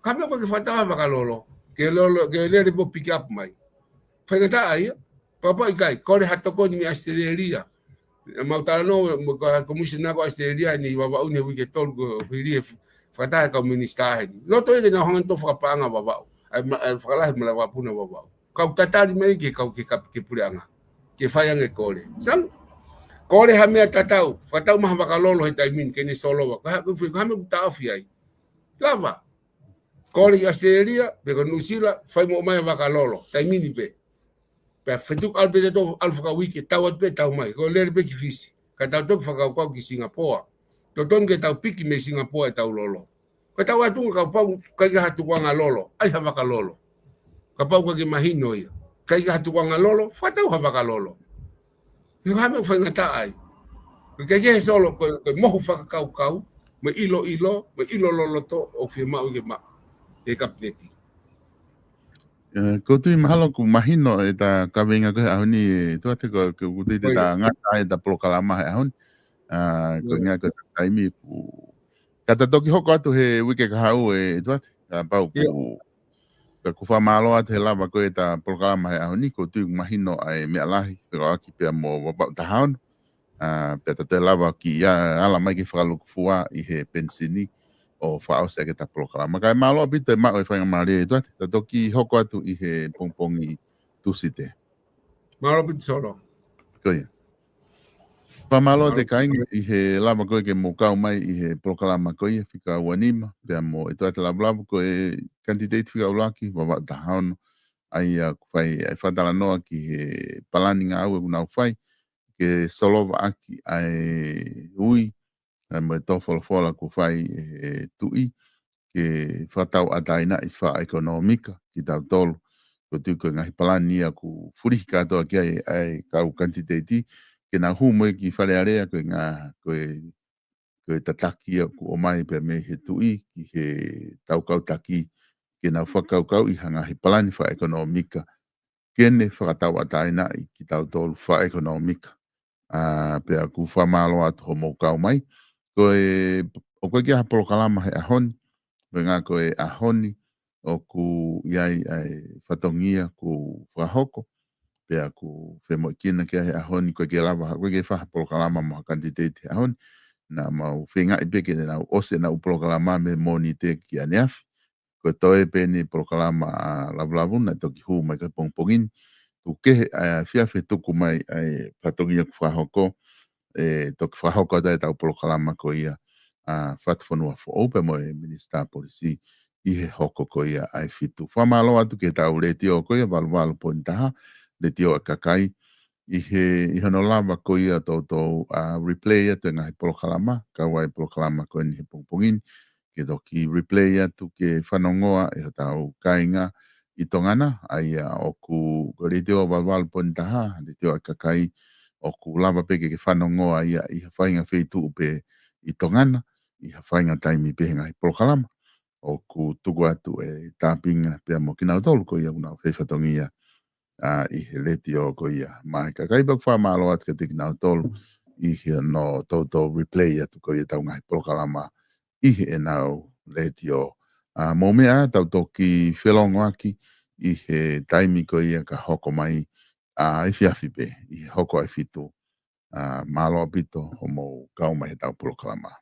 Hame ko ke fakataha vakalolo. Ke lolo, ke lele mo pick up mai. Faingataʻa ia. Papa ʻikai, kole ha tokoni mei ʻAositelēlia. Mau talanoa mo e komisina ko ʻAositelēlia ni Vavaʻu ni he uike tolu ko hili e fakataha e kau minisitā heni. Loto ia ke nau hanga ʻo fakapaʻanga Vavaʻu. ʻAi ma-, ʻai fakalahi mo e lava puna Vavaʻu. Kau tatali mai ke kau ke kap-, ke puleʻanga. Ke fai ange kole. Sang, kole ha meʻa tatau, fakatau maha vakalolo he taimi ni ke ne solova. Ko ha, ko ha meʻa ʻoku taʻofi ai. Lava. Kole ki ʻAositelēlia, pe ko Nuʻusila, fai mo mai vakalolo. Taimi ni pē. Pea fetuku ʻalu pē te tau ʻalu fakauike, tau atu pē, tau mai. Ko e lele pē ki Fisi. Ka tau toki fakakaukau ki Singapoa. Totonu ke tau piki mei Singapoa ʻetau lolo. Ka tau atu kapau ʻikai ha tukuʻanga lolo, ʻai ha vakalolo. Kapau ʻikai ke mahino ia. ʻIkai ha tukuʻanga lolo, fakatau ha vakalolo. He ko ha meʻa ʻoku faingataʻa ai. Ko e ke he solo, ko, ko e mohu fakakaukau, mo e ʻiloʻilo, mo e ʻilo loloto, ʻoku fiemaʻu ke maʻu ʻe he kapineti. ʻE, ʻoku ou tui mahalo ʻoku mahino ʻeta kaveinga ko ē he ʻaho ni, ʻe Tuate, ko, ko, ʻoku ou tui te ta ngata ai ʻeta polokalama he ʻaho ni. ʻA, ko e ʻuhinga ko e taimi ʻoku, ka ta toki hoko atu he uike kahaʻu ʻe Tuate, kapau ʻoku, ka ʻoku ou fakamālō atu he lava ko ē ʻeta polokalama he ʻaho ni, ʻoku ou tui ʻoku mahino ʻa e meʻa lahi, fekauʻaki pea mo Vavaʻu taha ono. ʻA, pea ta toe lava ki ai, ala mai ke fakalukufua ʻi he penisini ʻo fakaʻosi ʻaki ʻeta polokalama. Kae mālō ʻaupito e maʻu e faingamālie ʻe Tuate, ta toki hoko atu ʻi he pongipongi Tūsite. Mālō ʻaupito Solo. Ko ia. Fakamālō atu kāinga ʻi he lava ko ē ke mou kau mai ʻi he polokalama ko ia fika ua nima, pea mo ʻe Tuate Lavulavu ko e kanititeiti fika ʻuluaki, Vavaʻu taha ono, ʻa ia ʻoku fai e fakatalanoa ki he palani ngāue ʻoku nau fai, ke solova ʻaki ʻa e ui, ʻa e mo e tō folofola ʻoku fai ʻe he tuʻi, ke fakatauʻatāinaʻi fakaʻekonōmika kitautolu. ʻOku ou tui ko e ngaahi palani ia ʻoku fulihi kātoa ki ai ʻa e kau kanititeiti, ke nau hū mo ia ki Fale Alea ko e ngā, ko e, ko e tataki ia ʻoku ʻomai pea mei he tuʻi ki heʻetau kau taki, ke nau fakakaukauʻi ha ngaahi palani fakaʻekonōmika, ke ne fakatauʻatāinaʻi kitautolu fakaʻekonōmika. ʻA, pea ʻoku fakamālō atu hoʻomou kau mai. Ko e, ʻoku ʻikai ke ʻi ai ha polokalama he ʻaho ni, ko e ʻuhinga ko e ʻaho ni, ʻoku ʻi ai ʻa e fatongia kuo fakahoko, pea ʻoku femoʻuekina ki ai he ʻaho ni, ʻoku ʻikai ke lava, ʻoku ʻikai ke fai ha polokalama mo ha kanititeiti he ʻaho ni, naʻa mau feingaʻi pē ke nau ʻosi ʻenau polokalama mei he Mōnite ki ʻaneafi, ko e toe pē ʻeni polokalama ʻa Lavulavu naʻe toki hū mai ki he pongipongi ni. Tuku kehe ʻa e efiafi tuku mai ʻa e fatongia kuo fakahoko, ʻe toki fakahoko atu ʻetau polokalama ko ia ʻa Fatufonua Foʻou pea mo e Minisitā Polisi ʻi he hoko ko ia ʻa e fitu. Fakamālō atu ki heʻetau letiō ko ia valu valu poini taha, letiō ʻa e kakai, ʻi he, ʻi hono lava ko ia toutou ʻa replay atu e ngaahi polokalama, kau ai polokalama ko eni he pongipongi ni, ke toki replay atu ke fanongoa ʻe hotau kāinga ʻi Tonga na, ʻa ia ʻoku ko e letiō valu valu poini taha, letiō ʻa e kakai, ʻoku lava pē ke, ke fanongoa ia ʻi ha faʻahinga feituʻu pē ʻi Tonga na, ʻi ha faʻahinga taimi pē he ngaahi polokalama. ʻOku tuku atu e tāpinga pea mo kinautolu ko ia ʻoku nau fai fatongia ʻa, ʻi he letiō ko ia. Mo e kakai pea ʻoku fakamālō atu kiate kinautolu ʻi hono toutou replay atu ko ia ʻetau ngaahi polokalama ʻi heʻenau letiō. ʻA, mou meʻa ā, tau toki felongoaki ʻi he taimi ko ia ka hoko mai ʻa e efiafi pē ʻi he hoko ʻa e fitu. ʻA, mālō ʻaupito hoʻomou kau mai heʻetau polokalama.